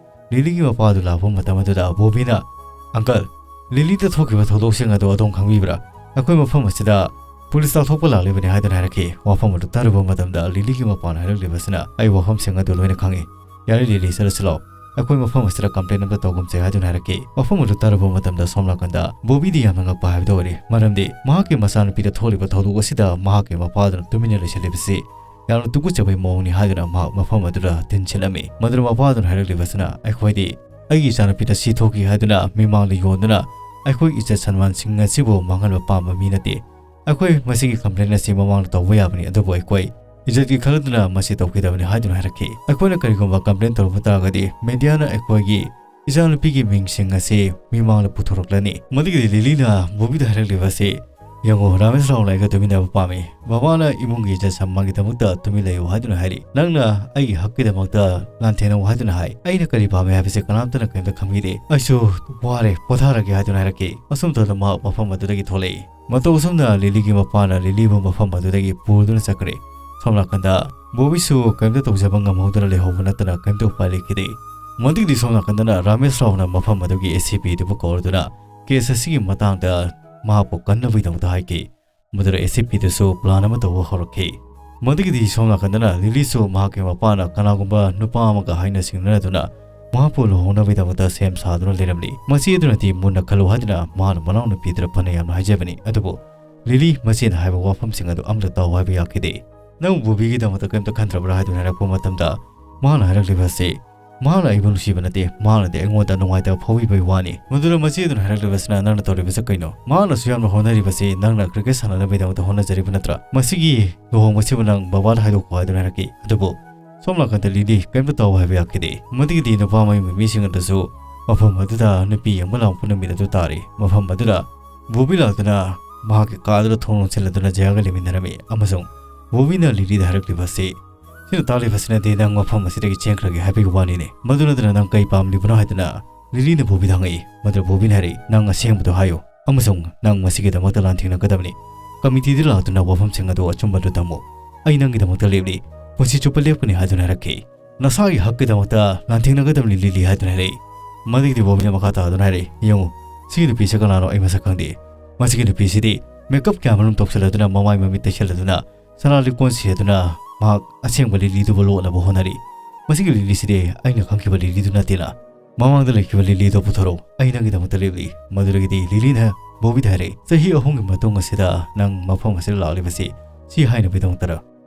ꯂꯤꯂꯤꯒꯤ ꯃꯄꯥꯗꯨ ꯂꯥꯛꯄ ꯃꯇꯝ ꯑꯗꯨꯗ ꯕꯣꯕꯤꯅ, "ꯑꯪꯀꯜ, ꯂꯤꯂꯤꯗ ꯊꯣꯛꯈꯤꯕ ꯊꯧꯗꯣꯛꯁꯤꯡ ꯑꯗꯨ ꯑꯗꯣꯝ ꯈꯪꯕꯤꯕ꯭ꯔꯥ? ꯑꯩꯈꯣꯏ ꯃꯐꯝ ꯑꯁꯤꯗ ꯄꯨꯂꯤꯁ ꯂꯥꯎꯊꯣꯛꯄ ꯂꯥꯛꯂꯤꯕꯅꯤ" ꯍꯥꯏꯗꯨꯅ ꯍꯥꯏꯔꯛꯈꯤ꯫ ꯋꯥꯐꯝ ꯑꯗꯨ ꯇꯥꯔꯨꯕ ꯃꯇꯝꯗ ꯂꯤꯂꯤꯒꯤ ꯃꯄꯥꯅ ꯍꯥꯏꯔꯛꯂꯤꯕꯁꯤꯅ, "ꯑꯩ ꯋꯥꯐꯝꯁꯤꯡ ꯑꯗꯨ ꯂꯣꯏꯅ ꯈꯪꯏ꯫ ꯌꯥꯔꯦ ꯂꯤꯂꯤ, ꯆꯠꯂꯁꯤ ꯂꯥꯎ꯫ ꯑꯩꯈꯣꯏ ꯃꯐꯝ ꯑꯁꯤꯗ ꯀꯝꯄ꯭ꯂꯦꯟ ꯑꯃꯇ ꯇꯧꯒꯨꯝꯁꯦ" ꯍꯥꯏꯗꯨꯅ ꯍꯥꯏꯔꯛꯈꯤ꯫ ꯋꯥꯐꯝ ꯑꯗꯨ ꯇꯥꯔꯨꯕ ꯃꯇꯝꯗ ꯁꯣꯝ ꯅꯥꯀꯟꯗ ꯕꯣꯕꯤꯗꯤ ꯌꯥꯝꯅ ꯉꯛꯄ ꯍꯥꯏꯕꯗꯨ ꯑꯣꯏꯔꯦ꯫ ꯃꯔꯝꯗꯤ ꯃꯍꯥꯛꯀꯤ ꯃꯆꯥꯅꯨꯄꯤꯗ ꯊꯣꯛꯂꯤꯕ ꯊꯧꯗꯣꯛ ꯑꯁꯤꯗ ꯃꯍꯥꯛꯀꯤ ꯃꯄꯥꯗꯨꯅ ꯇꯨꯃꯤꯟꯅ ꯂꯩꯁꯤꯜꯂꯤꯕꯁꯤ ꯌꯥꯝꯅ ꯇꯨꯀꯠꯆꯕꯒꯤ ꯃꯑꯣꯡꯅꯤ ꯍꯥꯏꯗꯨꯅ ꯃꯍꯥꯛ ꯃꯐꯝ ꯑꯗꯨꯗ ꯇꯤꯟꯁꯤꯜꯂꯝꯃꯤ꯫ ꯃꯗꯨꯗ ꯃꯄꯥꯗꯨꯅ ꯍꯥꯏꯔꯛꯂꯤꯕꯁꯤꯅ, "ꯑꯩꯈꯣꯏꯗꯤ ꯑꯩꯒꯤ ꯏꯆꯥꯅꯨꯄꯤꯗ ꯁꯤ ꯊꯣꯛꯈꯤ ꯍꯥꯏꯗꯨꯅ ꯃꯤꯃꯥꯡꯗ ꯌꯣꯟꯗꯨꯅ ꯑꯩꯈꯣꯏ ꯏꯖꯠ ꯁꯟꯃꯥꯟꯁꯤꯡ ꯑꯁꯤꯕꯨ ꯃꯥꯡꯍꯟꯕ ꯄꯥꯝꯕ ꯃꯤ ꯅꯠꯇꯦ꯫ ꯑꯩꯈꯣꯏ ꯃꯁꯤꯒꯤ ꯀꯝꯄ꯭ꯂꯦꯟ ꯑꯁꯤ ꯃꯃꯥꯡꯗ ꯇꯧꯕ ꯌꯥꯕꯅꯤ, ꯑꯗꯨꯕꯨ ꯑꯩꯈꯣꯏ ꯏꯖꯠꯀꯤ ꯈꯜꯂꯗꯨꯅ ꯃꯁꯤ ꯇꯧꯈꯤꯗꯕꯅꯤ" ꯍꯥꯏꯗꯨꯅ ꯍꯥꯏꯔꯛꯈꯤ꯫ "ꯑꯩꯈꯣꯏꯅ ꯀꯔꯤꯒꯨꯝꯕ ꯀꯝꯄ꯭ꯂꯦꯟ ꯇꯧꯔꯨꯕ ꯇꯥꯔꯒꯗꯤ ꯃꯦꯗꯤꯌꯥꯅ ꯑꯩꯈꯣꯏꯒꯤ ꯏꯆꯥꯅꯨꯄꯤꯒꯤ ꯃꯤꯡꯁꯤꯡ ꯑꯁꯤ ꯃꯤꯃꯥꯡꯗ ꯄꯨꯊꯣꯔꯛꯂꯅꯤ"꯫ ꯃꯗꯨꯒꯤꯗꯤ ꯂꯤꯂꯤꯅ ꯕꯣꯕꯤꯗ ꯍꯥꯏꯔꯛꯂꯤꯕ ꯑꯁꯤ, "ꯌꯦꯡꯉꯨ, ꯔꯥꯃꯦꯁ ꯔꯥꯎꯅ ꯑꯩꯒ ꯇꯨꯃꯤꯟꯅꯕ ꯄꯥꯝꯃꯤ꯫ ꯃꯃꯥꯅ ꯏꯃꯨꯡꯒꯤ ꯏꯖꯠ ꯁꯟꯃꯥꯟꯒꯤꯗꯃꯛꯇ ꯇꯨꯃꯤꯟ ꯂꯩꯌꯨ ꯍꯥꯏꯗꯨꯅ ꯍꯥꯏꯔꯤ꯫ ꯅꯪꯅ ꯑꯩꯒꯤ ꯍꯛꯀꯤꯗꯃꯛꯇ ꯂꯥꯟꯊꯦꯡꯅꯧ ꯍꯥꯏꯗꯨꯅ ꯍꯥꯏ꯫ ꯑꯩꯅ ꯀꯔꯤ ꯄꯥꯝꯃꯤ ꯍꯥꯏꯕꯁꯤ ꯀꯅꯥꯝꯇꯅ ꯀꯔꯤꯝꯇ ꯈꯪꯕꯤꯗꯦ꯫ ꯑꯩꯁꯨ ꯋꯥꯔꯦ, ꯄꯣꯊꯥꯔꯒꯦ" ꯍꯥꯏꯗꯨꯅ ꯍꯥꯏꯔꯛꯈꯤ꯫ ꯑꯁꯨꯝ ꯇꯧꯗꯅ ꯃꯍꯥꯛ ꯃꯐꯝ ꯑꯗꯨꯗꯒꯤ ꯊꯣꯛꯂꯛꯏ꯫ ꯃꯇꯧ ꯑꯁꯨꯝꯅ ꯂꯤꯂꯤꯒꯤ ꯃꯄꯥꯅ ꯂꯤꯂꯤꯕꯨ ꯃꯐꯝ ꯑꯗꯨꯗꯒꯤ ꯄꯨꯗꯨꯅ ꯆꯠꯈ꯭ꯔꯦ꯫ ꯁꯣꯝ ꯅꯥꯀꯟꯗ ꯕꯣꯕꯤꯁꯨ ꯀꯔꯤꯝꯇ ꯇꯧꯖꯕ ꯉꯝꯍꯧꯗꯅ ꯂꯩꯍꯧꯕ ꯅꯠꯇꯅ ꯀꯔꯤꯝꯇ ꯎꯄꯥꯏ ꯂꯩꯈꯤꯗꯦ꯫ ꯃꯗꯨꯒꯤꯗꯤ ꯁꯣꯝ ꯅꯥꯀꯟꯗꯅ ꯔꯥꯃꯦꯁ ꯔꯥꯎꯅ ꯃꯐꯝ ꯑꯗꯨꯒꯤ ꯑꯦ ꯁꯤ ꯄꯤ ꯑꯗꯨꯕꯨ ꯀꯧꯔꯗꯨꯅ ꯀꯦꯁ ꯑꯁꯤꯒꯤ ꯃꯇꯥꯡꯗ ꯃꯍꯥꯛꯄꯨ ꯀꯟꯅꯕꯒꯤꯗꯃꯛꯇ ꯍꯥꯏꯈꯤ꯫ ꯃꯗꯨꯗ ꯑꯦꯁ ꯁꯤ ꯄꯤꯗꯁꯨ ꯄ꯭ꯂꯥꯟ ꯑꯃ ꯇꯧꯕ ꯍꯧꯔꯛꯈꯤ꯫ ꯃꯗꯨꯒꯤꯗꯤ ꯁꯣꯝ ꯅꯥꯀꯟꯗꯅ ꯂꯤꯂꯤꯁꯨ ꯃꯍꯥꯛꯀꯤ ꯃꯄꯥꯅ ꯀꯅꯥꯒꯨꯝꯕ ꯅꯨꯄꯥ ꯑꯃꯒ ꯍꯥꯏꯅ ꯁꯤꯡꯅꯗꯨꯅ ꯃꯍꯥꯛꯄꯨ ꯂꯨꯍꯣꯡꯅꯕꯒꯤꯗꯃꯛꯇ ꯁꯦꯝ ꯁꯥꯗꯨꯅ ꯂꯩꯔꯝꯂꯤ꯫ ꯃꯁꯤ ꯑꯗꯨꯅꯗꯤ ꯃꯨꯟꯅ ꯈꯜꯂꯨ ꯍꯥꯏꯗꯨꯅ ꯃꯍꯥꯛꯅ ꯃꯅꯥꯎꯅꯨꯄꯤꯗꯨꯗ ꯐꯅ ꯌꯥꯝꯅ ꯍꯥꯏꯖꯕꯅꯤ꯫ ꯑꯗꯨꯕꯨ ꯂꯤꯂꯤ ꯃꯆꯦꯅ ꯍꯥꯏꯕ ꯋꯥꯐꯝꯁꯤꯡ ꯑꯗꯨ ꯑꯃꯠꯇ ꯇꯥꯎ ꯍꯥꯏꯕ ꯌꯥꯈꯤꯗꯦ꯫ "ꯅꯪ ꯕꯣꯕꯤꯒꯤꯗꯃꯛꯇ ꯀꯔꯤꯝꯇ ꯈꯟꯗ꯭ꯔꯕ꯭ꯔꯥ?" ꯍꯥꯏꯗꯨꯅ ꯍꯥꯏꯔꯛꯄ ꯃꯇꯝꯗ ꯃꯍꯥꯛꯅ ꯍꯥꯏꯔꯛꯂꯤꯕ ꯑꯁꯤ, "ꯃꯍꯥꯛꯅ ꯑꯩꯕꯨ ꯅꯨꯡꯁꯤꯕ ꯅꯠꯇꯦ, ꯃꯍꯥꯛꯅꯗꯤ ꯑꯩꯉꯣꯟꯗ ꯅꯨꯡꯉꯥꯏꯇꯕ ꯐꯥꯎꯕꯤꯕꯒꯤ ꯋꯥꯅꯤ"꯫ ꯃꯗꯨꯗ ꯃꯆꯦꯗꯨꯅ ꯍꯥꯏꯔꯛꯂꯤꯕꯁꯤꯅ, "ꯅꯪꯅ ꯇꯧꯔꯤꯕꯁꯤ ꯀꯩꯅꯣ? ꯃꯍꯥꯛꯅꯁꯨ ꯌꯥꯝꯅ ꯍꯣꯠꯅꯔꯤꯕꯁꯤ ꯅꯪꯅ ꯀ꯭ꯔꯤꯀꯦꯠ ꯁꯥꯟꯅꯅꯕꯒꯤꯗꯃꯛꯇ ꯍꯣꯠꯅꯖꯔꯤꯕ ꯅꯠꯇ꯭ꯔꯥ? ꯃꯁꯤꯒꯤ ꯂꯨꯍꯣꯡꯕꯁꯤꯕꯨ ꯅꯪ ꯕꯕꯥꯗ ꯍꯥꯏꯗꯣꯛꯈꯣ" ꯍꯥꯏꯗꯨꯅ ꯍꯥꯏꯔꯛꯈꯤ꯫ ꯑꯗꯨꯕꯨ ꯁꯣꯝ ꯅꯥꯀꯟꯗ ꯂꯤꯂꯤ ꯀꯔꯤꯝꯇ ꯇꯧ ꯍꯥꯏꯕ ꯌꯥꯈꯤꯗꯦ꯫ ꯃꯗꯨꯒꯤꯗꯤ ꯅꯨꯄꯥ ꯃꯌꯨꯝꯒꯤ ꯃꯤꯁꯤꯡ ꯑꯗꯨꯁꯨ ꯃꯐꯝ ꯑꯗꯨꯗ ꯅꯨꯄꯤ ꯌꯦꯡꯕ ꯂꯥꯛꯄ ꯅꯨꯃꯤꯠ ꯑꯗꯨ ꯇꯥꯔꯦ꯫ ꯃꯐꯝ ꯑꯗꯨꯗ ꯕꯣꯕꯤ ꯂꯥꯛꯇꯨꯅ ꯃꯍꯥꯛꯀꯤ ꯀꯥ ꯑꯗꯨꯗ ꯊꯣꯡ ꯂꯣꯟꯁꯤꯜꯂꯗꯨꯅ ꯖꯌꯥꯒ ꯂꯩꯃꯤꯟꯅꯔꯝꯃꯤ ꯑꯃꯁꯨꯡ ꯕꯣꯕꯤꯅ ꯂꯤꯂꯤꯗ ꯍꯥꯏꯔꯛꯂꯤꯕ ꯑꯁꯤ, "ꯁꯤꯅ ꯇꯥꯛꯂꯤꯕꯁꯤꯅꯗꯤ ꯅꯪ ꯃꯐꯝ ꯑꯁꯤꯗꯒꯤ ꯆꯦꯟꯈ꯭ꯔꯒꯦ ꯍꯥꯏꯕꯒꯤ ꯋꯥꯅꯤꯅꯦ꯫ ꯃꯗꯨ ꯅꯠꯇꯅ ꯅꯪ ꯀꯩ ꯄꯥꯝꯂꯤꯕꯅꯣ?" ꯍꯥꯏꯗꯨꯅ ꯂꯤꯂꯤꯅ ꯕꯣꯕꯤꯗ ꯍꯪꯉꯛꯏ꯫ ꯃꯗꯨꯗ ꯕꯣꯕꯤꯅ ꯍꯥꯏꯔꯛꯏ, "ꯅꯪ ꯑꯁꯦꯡꯕꯗꯣ ꯍꯥꯏꯌꯨ ꯑꯃꯁꯨꯡ ꯅꯪ ꯃꯁꯤꯒꯤꯗꯃꯛꯇ ꯂꯥꯟꯊꯦꯡꯅꯒꯗꯕꯅꯤ꯫ ꯀꯃꯤꯇꯤꯗ ꯂꯥꯛꯇꯨꯅ ꯋꯥꯐꯝꯁꯤꯡ ꯑꯗꯨ ꯑꯆꯨꯝꯕꯗꯨ ꯇꯝꯃꯨ꯫ ꯑꯩ ꯅꯪꯒꯤꯗꯃꯛꯇ ꯂꯦꯞꯂꯤ, ꯄꯨꯟꯁꯤ ꯆꯨꯞꯄ ꯂꯦꯞꯀꯅꯤ" ꯍꯥꯏꯗꯨꯅ ꯍꯥꯏꯔꯛꯈꯤ꯫ "ꯅꯁꯥꯒꯤ ꯍꯛꯀꯤꯗꯃꯛꯇ ꯂꯥꯟꯊꯦꯡꯅꯒꯗꯕꯅꯤ ꯂꯤꯂꯤ" ꯍꯥꯏꯗꯨꯅ ꯍꯥꯏꯔꯛꯏ꯫ ꯃꯗꯨꯒꯤꯗꯤ ꯕꯣꯕꯤꯅ ꯃꯈꯥ ꯇꯥꯗꯨꯅ ꯍꯥꯏꯔꯛꯏ, "ꯌꯦꯡꯉꯨ, ꯁꯤꯒꯤ ꯅꯨꯄꯤꯁꯦ ꯀꯅꯥꯅꯣ? ꯑꯩ ꯃꯁꯛ ꯈꯪꯗꯦ꯫ ꯃꯁꯤꯒꯤ ꯅꯨꯄꯤꯁꯤꯗꯤ ꯃꯦꯀꯞ ꯀꯌꯥꯃꯔꯨꯝ ꯇꯧꯁꯤꯜꯂꯗꯨꯅ, ꯃꯃꯥꯏ ꯃꯃꯤꯠ ꯇꯩꯁꯤꯜꯂꯗꯨꯅ, ꯁꯅꯥ ꯂꯤꯛꯀꯣꯟ ꯁꯤꯗꯨꯅ ꯃꯍꯥꯛ ꯑꯁꯦꯡꯕ ꯂꯤꯂꯤꯗꯨꯕꯨ ꯂꯣꯠꯅꯕ ꯍꯣꯠꯅꯔꯤ꯫ ꯃꯁꯤꯒꯤ ꯂꯤꯂꯤꯁꯤꯗꯤ ꯑꯩꯅ ꯈꯪꯈꯤꯕ ꯂꯤꯂꯤꯗꯨ ꯅꯠꯇꯦꯅ꯫ ꯃꯃꯥꯡꯗ ꯂꯩꯈꯤꯕ ꯂꯤꯂꯤꯗꯨ ꯄꯨꯊꯣꯔꯛꯎ, ꯑꯩ ꯅꯪꯒꯤꯗꯃꯛꯇ ꯂꯦꯞꯂꯤ"꯫ ꯃꯗꯨꯗꯒꯤꯗꯤ ꯂꯤꯂꯤꯅ ꯕꯣꯕꯤꯗ ꯍꯥꯏꯔꯛꯏ, "ꯆꯍꯤ ꯑꯍꯨꯝꯒꯤ ꯃꯇꯨꯡ ꯑꯁꯤꯗ ꯅꯪ ꯃꯐꯝ ꯑꯁꯤꯗ ꯂꯥꯛꯂꯤꯕꯁꯤ ꯁꯤ ꯍꯥꯏꯅꯕꯒꯤꯗꯃꯛꯇꯔ?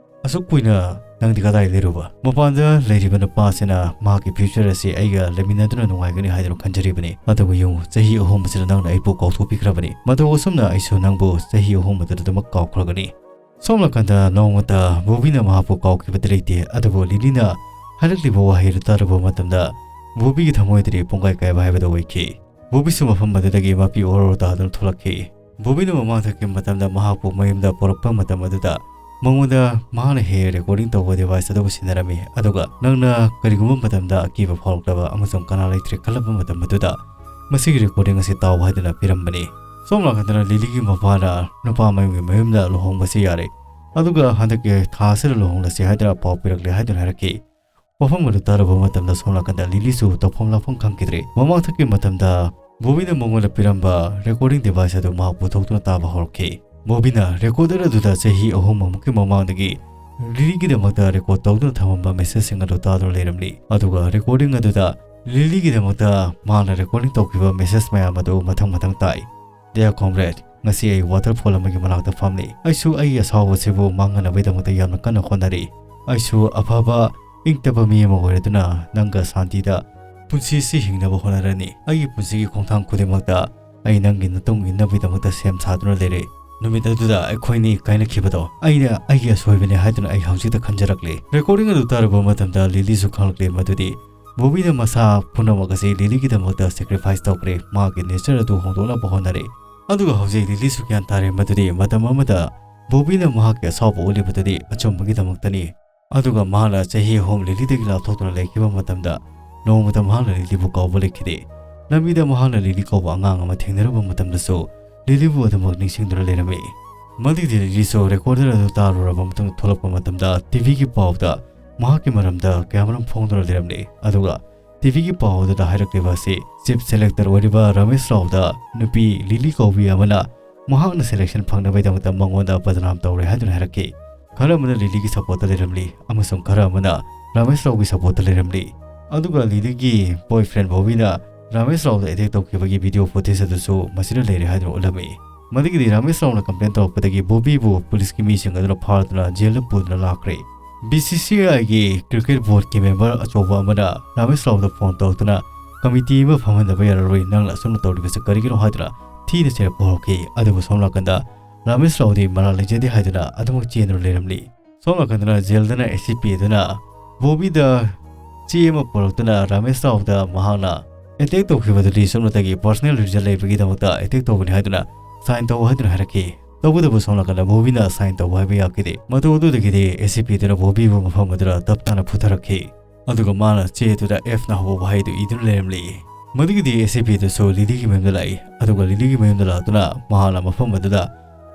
ꯑꯁꯨꯛ ꯀꯨꯏꯅ ꯅꯪꯗꯤ ꯀꯗꯥꯏ ꯂꯩꯔꯨꯕ? ꯃꯄꯥꯟꯗ ꯂꯩꯔꯤꯕ ꯅꯨꯄꯥꯁꯤꯅ ꯃꯍꯥꯛꯀꯤ ꯐ꯭ꯌꯨꯆꯔ ꯑꯁꯤ ꯑꯩꯒ ꯂꯩꯃꯤꯟꯅꯗꯨꯅ ꯅꯨꯡꯉꯥꯏꯒꯅꯤ ꯍꯥꯏꯗꯨꯅ ꯈꯟꯖꯔꯤꯕꯅꯤ꯫ ꯑꯗꯨꯕꯨ ꯌꯦꯡꯉꯨ, ꯆꯍꯤ ꯑꯍꯨꯝ ꯑꯁꯤꯗ ꯅꯪꯅ ꯑꯩꯕꯨ ꯀꯥꯎꯊꯣꯛꯄꯤꯈ꯭ꯔꯕꯅꯤ꯫ ꯃꯇꯧ ꯑꯁꯨꯝꯅ ꯑꯩꯁꯨ ꯅꯪꯕꯨ ꯆꯍꯤ ꯑꯍꯨꯝ ꯑꯗꯨꯗ ꯑꯗꯨꯃꯛ ꯀꯥꯎꯈ꯭ꯔꯒꯅꯤ"꯫ ꯁꯣꯝ ꯅꯥꯀꯟꯗ ꯅꯣꯡꯃꯇ ꯕꯣꯕꯤꯅ ꯃꯍꯥꯛꯄꯨ ꯀꯥꯎꯈꯤꯕꯗꯤ ꯂꯩꯇꯦ, ꯑꯗꯨꯕꯨ ꯂꯤꯂꯤꯅ ꯍꯥꯏꯔꯛꯂꯤꯕ ꯋꯥꯍꯩ ꯑꯗꯨ ꯇꯥꯔꯨꯕ ꯃꯇꯝꯗ ꯕꯣꯕꯤꯒꯤ ꯊꯃꯣꯏꯗꯗꯤ ꯄꯨꯡꯀꯥꯏ ꯀꯥꯏꯕ ꯍꯥꯏꯕꯗꯨ ꯑꯣꯏꯈꯤ꯫ ꯕꯣꯕꯤꯁꯨ ꯃꯐꯝ ꯑꯗꯨꯗꯒꯤ ꯃꯄꯤ ꯑꯣꯔꯣ ꯇꯥꯗꯨꯅ ꯊꯣꯛꯂꯛꯈꯤ꯫ ꯕꯣꯕꯤꯅ ꯃꯃꯥꯡ ꯊꯛꯈꯤꯕ ꯃꯇꯝꯗ ꯃꯍꯥꯛꯄꯨ ꯃꯌꯨꯝꯗ ꯄꯨꯔꯛꯄ ꯃꯇꯝ ꯑꯗꯨꯗ ꯃꯉꯣꯟꯗ ꯃꯍꯥꯛꯅ ꯍꯦꯛ ꯍꯦꯛ ꯔꯦꯀꯣꯔꯗꯤꯡ ꯇꯧꯕ ꯗꯤꯚꯥꯏꯁ ꯑꯗꯨꯕꯨ ꯁꯤꯟꯅꯔꯝꯃꯤ, ꯑꯗꯨꯒ ꯅꯪꯅ ꯀꯔꯤꯒꯨꯝꯕ ꯃꯇꯝꯗ ꯑꯀꯤꯕ ꯐꯥꯎꯔꯛꯂꯕ ꯑꯃꯁꯨꯡ ꯀꯅꯥ ꯂꯩꯇ꯭ꯔꯦ ꯈꯜꯂꯛꯄ ꯃꯇꯝ ꯑꯗꯨꯗ ꯃꯁꯤꯒꯤ ꯔꯦꯀꯣꯔꯗꯤꯡ ꯑꯁꯤ ꯇꯥꯎ ꯍꯥꯏꯗꯨꯅ ꯄꯤꯔꯝꯕꯅꯤ꯫ ꯁꯣꯝ ꯅꯥꯀꯟꯗꯅ ꯂꯤꯂꯤꯒꯤ ꯃꯄꯥꯅ ꯅꯨꯄꯥ ꯃꯌꯨꯝꯒꯤ ꯃꯌꯨꯝꯗ ꯂꯨꯍꯣꯡꯕꯁꯤ ꯌꯥꯔꯦ, ꯑꯗꯨꯒ ꯍꯟꯗꯛꯀꯤ ꯊꯥ ꯑꯁꯤꯗ ꯂꯨꯍꯣꯡꯂꯁꯤ ꯍꯥꯏꯗꯨꯅ ꯄꯥꯎ ꯄꯤꯔꯛꯂꯦ ꯍꯥꯏꯗꯨꯅ ꯍꯥꯏꯔꯛꯈꯤ꯫ ꯋꯥꯐꯝ ꯑꯗꯨ ꯇꯥꯔꯨꯕ ꯃꯇꯝꯗ ꯁꯣꯝ ꯅꯥꯀꯟꯗ ꯂꯤꯂꯤꯁꯨ ꯇꯧꯐꯝ ꯂꯥꯛꯐꯝ ꯈꯪꯈꯤꯗ꯭ꯔꯦ꯫ ꯃꯃꯥꯡꯊꯛꯀꯤ ꯃꯇꯝꯗ ꯕꯣꯕꯤꯅ ꯃꯉꯣꯟꯗ ꯄꯤꯔꯝꯕ ꯔꯦꯀꯣꯔꯗꯤꯡ ꯗꯤꯚꯥꯏꯁ ꯑꯗꯨ ꯃꯍꯥꯛ ꯄꯨꯊꯣꯛꯇꯨꯅ ꯇꯥꯕ ꯍꯧꯔꯛꯈꯤ꯫ ꯕꯣꯕꯤꯅ ꯔꯦꯀꯣꯔꯗꯔ ꯑꯗꯨꯗ ꯆꯍꯤ ꯑꯍꯨꯝ ꯑꯃꯨꯛꯀꯤ ꯃꯃꯥꯡꯗꯒꯤ ꯂꯤꯂꯤꯒꯤꯗꯃꯛꯇ ꯔꯦꯀꯣꯔꯗ ꯇꯧꯗꯨꯅ ꯊꯝꯃꯝꯕ ꯃꯦꯁꯦꯖꯁꯤꯡ ꯑꯗꯨ ꯇꯥꯗꯨꯅ ꯂꯩꯔꯝꯂꯤ꯫ ꯑꯗꯨꯒ ꯔꯦꯀꯣꯔꯗꯤꯡ ꯑꯗꯨꯗ ꯂꯤꯂꯤꯒꯤꯗꯃꯛꯇ ꯃꯥꯅ ꯔꯦꯀꯣꯔꯗꯤꯡ ꯇꯧꯈꯤꯕ ꯃꯦꯁꯦꯖ ꯃꯌꯥꯝ ꯑꯗꯨ ꯃꯊꯪ ꯃꯊꯪ ꯇꯥꯏ꯫ "Dear comrade, ꯉꯁꯤ ꯑꯩ ꯋꯥꯇꯔꯐꯣꯜ ꯑꯃꯒꯤ ꯃꯅꯥꯛꯇ ꯐꯝꯂꯤ꯫ ꯑꯩꯁꯨ ꯑꯩꯒꯤ ꯑꯁꯥꯎꯕꯁꯤꯕꯨ ꯃꯥꯡꯅꯅꯕꯒꯤꯗꯃꯛꯇ ꯌꯥꯝꯅ ꯀꯟꯅ ꯍꯣꯠꯅꯔꯤ꯫ ꯑꯩꯁꯨ ꯑꯐꯕ, ꯏꯪ ꯇꯞꯄ ꯃꯤ ꯑꯃ ꯑꯣꯏꯔꯗꯨꯅ ꯅꯪꯒ ꯁꯥꯟꯇꯤꯗ ꯄꯨꯟꯁꯤꯁꯤ ꯍꯤꯡꯅꯕ ꯍꯣꯠꯅꯔꯅꯤ꯫ ꯑꯩꯒꯤ ꯄꯨꯟꯁꯤꯒꯤ ꯈꯣꯡꯊꯥꯡ ꯈꯨꯗꯤꯡꯃꯛꯇ ꯑꯩ ꯅꯪꯒꯤ ꯃꯇꯨꯡ ꯏꯟꯅꯕꯒꯤꯗꯃꯛꯇ ꯁꯦꯝ ꯁꯥꯗꯨꯅ ꯂꯩꯔꯦ꯫ ꯅꯨꯃꯤꯠ ꯑꯗꯨꯗ ꯑꯩꯈꯣꯏꯅꯤ ꯀꯥꯏꯅꯈꯤꯕꯗꯣ ꯑꯩꯅ ꯑꯩꯒꯤ ꯑꯁꯣꯏꯕꯅꯤ ꯍꯥꯏꯗꯨꯅ ꯑꯩ ꯍꯧꯖꯤꯛꯇ ꯈꯟꯖꯔꯛꯂꯦ"꯫ ꯔꯦꯀꯣꯔꯗꯤꯡ ꯑꯗꯨ ꯇꯥꯔꯨꯕ ꯃꯇꯝꯗ ꯂꯤꯂꯤꯁꯨ ꯈꯪꯂꯛꯂꯦ ꯃꯗꯨꯗꯤ ꯕꯣꯕꯤꯅ ꯃꯁꯥ ꯄꯨꯝꯅꯃꯛ ꯑꯁꯤ ꯂꯤꯂꯤꯒꯤꯗꯃꯛꯇ ꯁꯦꯀ꯭ꯔꯤꯐꯥꯏꯁ ꯇꯧꯈ꯭ꯔꯦ, ꯃꯍꯥꯛꯀꯤ ꯅꯦꯆꯔ ꯑꯗꯨ ꯍꯣꯡꯗꯣꯛꯅꯕ ꯍꯣꯠꯅꯔꯦ꯫ ꯑꯗꯨꯒ ꯍꯧꯖꯤꯛ ꯂꯤꯂꯤꯁꯨ ꯒ꯭ꯌꯥꯟ ꯇꯥꯔꯦ ꯃꯗꯨꯗꯤ ꯃꯇꯝ ꯑꯃꯗ ꯕꯣꯕꯤꯅ ꯃꯍꯥꯛꯀꯤ ꯑꯁꯥꯎꯕ ꯎꯠꯂꯤꯕꯗꯨꯗꯤ ꯑꯆꯨꯝꯕꯒꯤꯗꯃꯛꯇꯅꯤ꯫ ꯑꯗꯨꯒ ꯃꯍꯥꯛꯅ ꯆꯍꯤ ꯑꯍꯨꯝ ꯂꯤꯂꯤꯗꯒꯤ ꯂꯥꯞꯊꯣꯛꯇꯨꯅ ꯂꯩꯈꯤꯕ ꯃꯇꯝꯗ ꯅꯣꯡꯃꯇ ꯃꯍꯥꯛꯅ ꯂꯤꯂꯤꯕꯨ ꯀꯥꯎꯕ ꯂꯩꯈꯤꯗꯦ꯫ ꯂꯝꯕꯤꯗ ꯃꯍꯥꯛꯅ ꯂꯤꯂꯤ ꯀꯧꯕ ꯑꯉꯥꯡ ꯑꯃ ꯊꯦꯡꯅꯔꯨꯕ ꯃꯇꯝꯗꯁꯨ ꯂꯤꯂꯤꯕꯨ ꯑꯗꯨꯃꯛ ꯅꯤꯡꯁꯤꯡꯗꯨꯅ ꯂꯩꯔꯝꯃꯤ꯫ ꯃꯗꯨꯒꯤ ꯂꯤꯂꯤꯁꯨ ꯔꯦꯀꯣꯔꯗꯔ ꯑꯗꯨ ꯇꯥꯔꯨꯔꯕ ꯃꯇꯨꯡꯗ ꯊꯣꯛꯂꯛꯄ ꯃꯇꯝꯗ ꯇꯤꯚꯤꯒꯤ ꯄꯥꯎꯗ ꯃꯍꯥꯛꯀꯤ ꯃꯔꯝꯗ ꯀꯌꯥꯃꯔꯨꯝ ꯐꯣꯡꯗꯨꯅ ꯂꯩꯔꯝꯂꯤ꯫ ꯑꯗꯨꯒ ꯇꯤꯚꯤꯒꯤ ꯄꯥꯎ ꯑꯗꯨꯗ ꯍꯥꯏꯔꯛꯂꯤꯕ ꯑꯁꯤ ꯆꯤꯐ ꯁꯦꯂꯦꯛꯇꯔ ꯑꯣꯏꯔꯤꯕ ꯔꯃꯦꯁ ꯔꯥꯎꯗ ꯅꯨꯄꯤ ꯂꯤꯂꯤ ꯀꯧꯕꯤ ꯑꯃꯅ ꯃꯍꯥꯛꯅ ꯁꯦꯂꯦꯛꯁꯟ ꯐꯪꯅꯕꯒꯤꯗꯃꯛꯇ ꯃꯉꯣꯟꯗ ꯕꯗꯅꯥꯝ ꯇꯧꯔꯦ ꯍꯥꯏꯗꯨꯅ ꯍꯥꯏꯔꯛꯈꯤ꯫ ꯈꯔ ꯑꯃꯅ ꯂꯤꯂꯤꯒꯤ ꯁꯞꯄꯣꯔꯠꯇ ꯂꯩꯔꯝꯂꯤ ꯑꯃꯁꯨꯡ ꯈꯔ ꯑꯃꯅ ꯔꯃꯦꯁ ꯔꯥꯎꯒꯤ ꯁꯞꯄꯣꯔꯠꯇ ꯂꯩꯔꯝꯂꯤ꯫ ꯑꯗꯨꯒ ꯂꯤꯂꯤꯒꯤ ꯕꯣꯏꯐ꯭ꯔꯦꯟ ꯕꯣꯕꯤꯅ ꯔꯃꯦꯁ ꯔꯥꯎꯗ ꯑꯦꯇꯦꯛ ꯇꯧꯈꯤꯕꯒꯤ ꯚꯤꯗꯤꯑꯣ ꯐꯨꯇꯦꯖ ꯑꯗꯨꯁꯨ ꯃꯁꯤꯗ ꯂꯩꯔꯦ ꯍꯥꯏꯗꯨꯅ ꯎꯠꯂꯝꯃꯤ꯫ ꯃꯗꯨꯒꯤꯗꯤ ꯔꯃꯦꯁ ꯔꯥꯎꯅ ꯀꯝꯄ꯭ꯂꯦꯟ ꯇꯧꯔꯛꯄꯗꯒꯤ ꯕꯣꯕꯤꯕꯨ ꯄꯨꯂꯤꯁꯀꯤ ꯃꯤꯁꯤꯡ ꯑꯗꯨꯅ ꯐꯥꯗꯨꯅ ꯖꯦꯜꯗ ꯄꯨꯗꯨꯅ ꯂꯥꯛꯈ꯭ꯔꯦ꯫ ꯕꯤ ꯁꯤ ꯁꯤ ꯑꯥꯏꯒꯤ ꯀ꯭ꯔꯤꯀꯦꯠ ꯕꯣꯔꯗꯀꯤ ꯃꯦꯝꯕꯔ ꯑꯆꯧꯕ ꯑꯃꯅ ꯔꯃꯦꯁ ꯔꯥꯎꯗ ꯐꯣꯟ ꯇꯧꯔꯛꯇꯨꯅ ꯀꯃꯤꯇꯤ ꯑꯃ ꯐꯝꯍꯟꯗꯕ ꯌꯥꯔꯔꯣꯏ, ꯅꯪꯅ ꯑꯁꯨꯝꯅ ꯇꯧꯔꯤꯕꯁꯤ ꯀꯔꯤꯒꯤꯅꯣ ꯍꯥꯏꯗꯨꯅ ꯊꯤꯅ ꯆꯩꯔꯛꯄ ꯍꯧꯔꯛꯈꯤ꯫ ꯑꯗꯨꯕꯨ ꯁꯣꯝ ꯅꯥꯀꯟꯗ ꯔꯃꯦꯁ ꯔꯥꯎꯗꯤ ꯃꯔꯥꯜ ꯂꯩꯖꯗꯦ ꯍꯥꯏꯗꯨꯅ ꯑꯗꯨꯃꯛ ꯆꯦꯟꯗꯨꯅ ꯂꯩꯔꯝꯂꯤ꯫ ꯁꯣꯝ ꯅꯥꯀꯟꯗꯅ ꯖꯦꯜꯗꯅ ꯑꯦ ꯁꯤ ꯄꯤ ꯑꯗꯨꯅ ꯕꯣꯕꯤꯗ ꯆꯦ ꯑꯃ ꯄꯨꯔꯛꯇꯨꯅ ꯔꯃꯦꯁ ꯔꯥꯎꯗ ꯃꯍꯥꯛꯅ ꯑꯦꯇꯦꯛ ꯇꯧꯈꯤꯕꯗꯨꯗꯤ ꯁꯨꯞꯅꯇꯒꯤ ꯄꯔꯁꯣꯅꯦꯜ ꯔꯤꯖꯟ ꯂꯩꯕꯒꯤꯗꯃꯛꯇ ꯑꯦꯇꯦꯛ ꯇꯧꯕꯅꯤ ꯍꯥꯏꯗꯨꯅ ꯁꯥꯏꯟ ꯇꯧ ꯍꯥꯏꯗꯨꯅ ꯍꯥꯏꯔꯛꯈꯤ꯫ ꯇꯧꯕꯇꯕꯨ ꯁꯣꯝ ꯅꯥꯀꯟꯗ ꯕꯣꯕꯤꯅ ꯁꯥꯏꯟ ꯇꯧꯕ ꯍꯥꯏꯕ ꯌꯥꯈꯤꯗꯦ꯫ ꯃꯇꯧ ꯑꯗꯨꯗꯒꯤꯗꯤ ꯑꯦ ꯁꯤ ꯄꯤ ꯑꯗꯨꯅ ꯕꯣꯕꯤꯕꯨ ꯃꯐꯝ ꯑꯗꯨꯗ ꯇꯞ ꯇꯥꯅ ꯐꯨꯊꯔꯛꯈꯤ꯫ ꯑꯗꯨꯒ ꯃꯥꯅ ꯆꯦ ꯑꯗꯨꯗ ꯑꯦꯐꯅ ꯍꯧꯕ ꯋꯥꯍꯩꯗꯨ ꯏꯗꯨꯅ ꯂꯩꯔꯝꯂꯤ꯫ ꯃꯗꯨꯒꯤꯗꯤ ꯑꯦ ꯁꯤ ꯄꯤ ꯑꯗꯨꯁꯨ ꯂꯤꯂꯤꯒꯤ ꯃꯌꯨꯝꯗ ꯂꯥꯛꯏ꯫ ꯑꯗꯨꯒ ꯂꯤꯂꯤꯒꯤ ꯃꯌꯨꯝꯗ ꯂꯥꯛꯇꯨꯅ ꯃꯍꯥꯛꯅ ꯃꯐꯝ ꯑꯗꯨꯗ